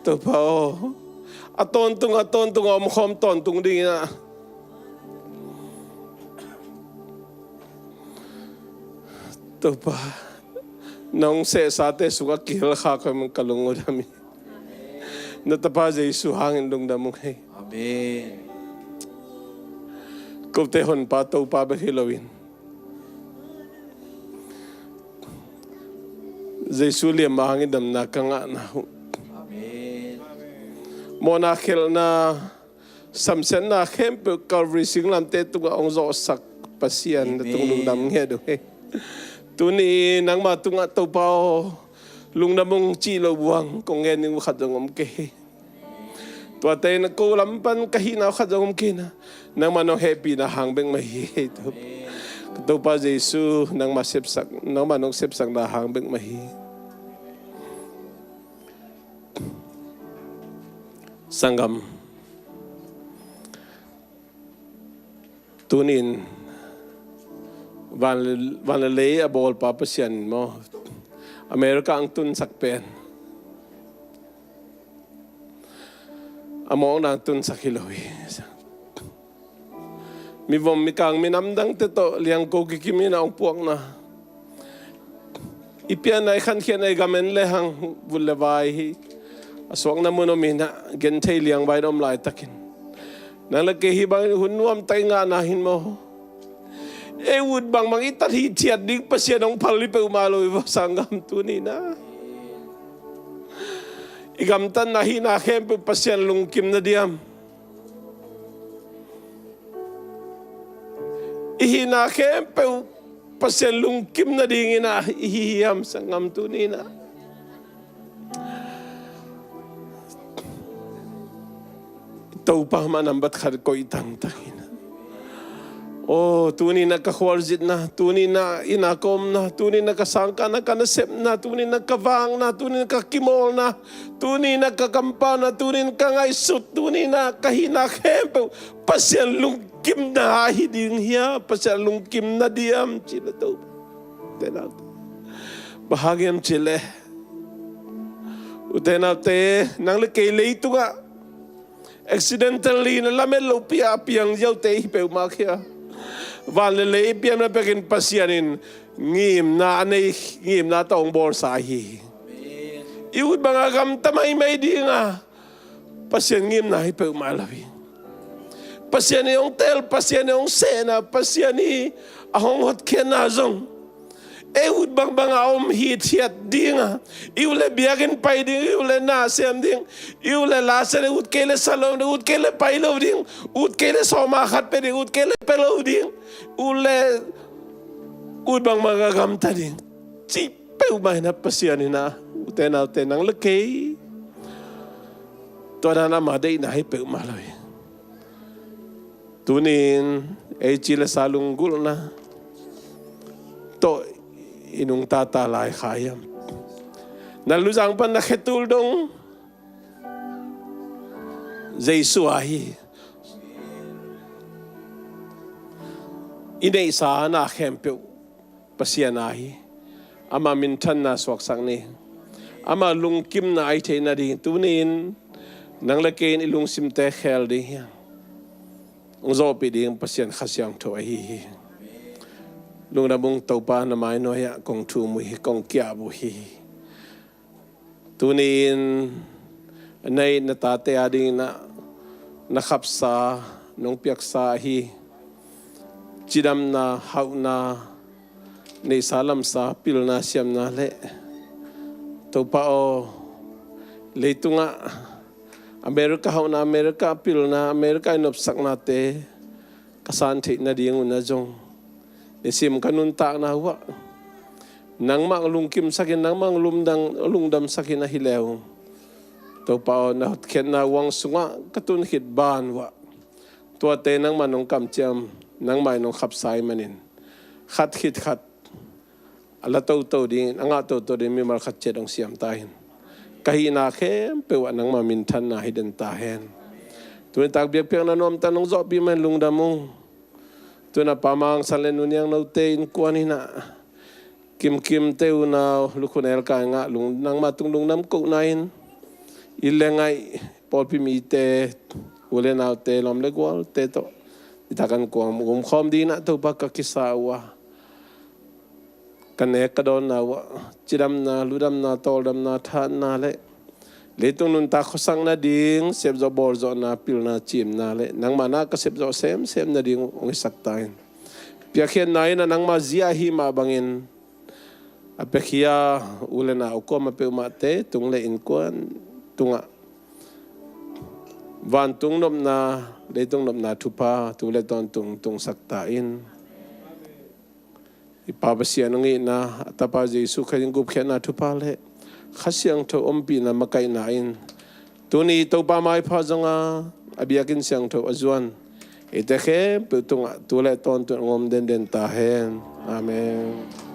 Topa aw, a tawntung a tawntung a omkhawm tawntung dingin ah, Topa, na hong sehsate sungah kihel kha ka hi man ka lung uh dam hi. Na Tapa Jesu hangin lungdam ung hi. Amen. Kote Honpa Topa bek hi loin, Jesu liamma hangin damna ka ngahna uh. Amen. Mawhna khelhna, samsiatna khempeuh Calvary singlamteh tungah hong zawhsak Pasian, na tung lungdam ngiat uh hi. Tuni nangmah tungah Topa aw, lungdam ung cih loh buang kong gen ding uh khat zong om kei hi. Tuate in ko lam pan ka hihna uh khat zong om kei na, nangmah nong hehpihna hang bek mah hi. Topa Jesu, nangmah sepsak, nangmah nong sepsakna hang bek mah hi. Sanggam, tunin van le, van le lei a bawlpa Pasian in maw, America ang tunsak pen a mawkna ang tunsak hi lo hi. Mivom mikang minam dangte tawh liangko kikim in a hong puakna, i pianna i khankhiatna i gam en lehang vut le vai hi. A suakna mun om in a genthei liangvai in om laitakin, nang le kei hih bangin hun nuamtak i ngahna hin maw, ei ut bangbang i tat hithiat ding Pasian hong phal hi peuhmah lo hi vua sanggam tuni na. I gamtatna hihna khempeuh Pasian lungkimna diam? I hihna khempeuh Pasian lungkim nadingin ah i hi hiam sanggam tuni-in ah? Topa mah nambat khat koih tangtang in ah. Aw, tuni-in ah ka khualzinna, tuni-in ah inn ah ka omna, tuni-in ah ka sangkahna, ka nasepna, tuni-in ah ka vakna, tuni-in ah ka kimawlna, tuni-in ah ka kampana, tuni-in ka ngaihsut, tuni-in ah ka hihna khempeuh Pasian lungkimna ahi ding hia? Pasian lungkimna diam ci le Topa. Ute naute, bang hang hiam ci le, ute naute, nang le kei leitungah accidentally na lamet lopi a piang ziaute i hi peuhmah khia. Van le lei i pianna pekin Pasian in ngimna a nei, ngimna tawh hong bawlsa ahi hi. I ut banga gamta maimai dinga Pasian ngimna hi peuhmah lo hi. Pasian i hong teel, Pasian i hong sehna, Pasian i a hong hotkhiatna zong Ei ut bangbang a om hithiat ding a, i ut le biakinn pai ding, i ut le na sem ding, i ut le la sem ding, ut kei le salom ding, ut kei le pai lo ding, ut kei le sawma khat pe ding, ut kei le pe lo ding, ut le ut bangbang a gamta ding, ci peuhmah in a Pasian in a, ute naute, nang le kei tua dan ama deihna hi peuhmah lo hi. Tuni-in ei ci le sa lunggulhna tawh i nungta ta lai kha hiam? Na luzang pan na khetul dong Jesu ahi. I neihsa na khempeuh Pasian ahi. Ama minthanna suaksak ni. Ama lungkimna ai theihna ding tuni-in nang le kei in i lungsimte khel ding hi. Hong zawhpih ding Pasian Kha Siangtho ahi hi. Lungdam ung, Topa na mai nuai-ah kong thum uh hi, kong kiap uh hi. Tuni-in na it na tate a dingin ah na khapsa, nong piaksa ahi cidamna, hauhna, neihsa lamsa, pilna, siamna le Topa aw, leitungah America hauhna, America pilna, America i nopsaknate ka san theih nading un ah zong nisim ka nuntakna uh ah nangmah lungkimsak in, nangmah lungdam, lungdamsak in ahi leu, Topa aw, na hotkhiatna uang sungah ka tun khit ban uh ah tuate nangmah nong kamciam, nangmah in nong khapsa ahih manin khat khit khat a la toto dingin, a ngah toto dingin mimal khat ciat hong siam ta hen. Ka hihna khempeuh ah nangmah minthanna hi den ta hen. Tuni tak biakpiakna nuamtak nong zawhpih mah in lungdam ung. Tuna Pa Mang San le Nu Niang Note innkuan in ah kimkimte, unau, lukhun elkai ngah lung, nangmah tung lungdam kohna in i le ngaih pawlpi mite, u le naute, lawm le gualte tawh i tak an kuam umkhawm dingin ah Topa ka kisa uh a, ka nek ka dawnna uh ah cidamna, ludamna, tawldamna, thahatna le leitung nuntak khuasak nading sepzawh bawlzawhna, pilna, ciimna le nangmah na ka sepzawh semsem nading uh hong hisak ta in. Piakkhiatna in ah nangmah zia ahi mah bangin a piakhia u le nau kuamah peuhmahte tung le innkuan tungah vantung nopna, leitung nopna thupha tu le tawntung tungsak ta in. I Pa Pasian hong itna, a Tapa Jesu Khrih in gupkhiatna thupha le Kha Siangtho ompihna makaihna in tuni Topa maipha zong a, a biakinn siangtho a zuan eite khempeuh tungah tu le tawntung hong om denden ta hen. Amen.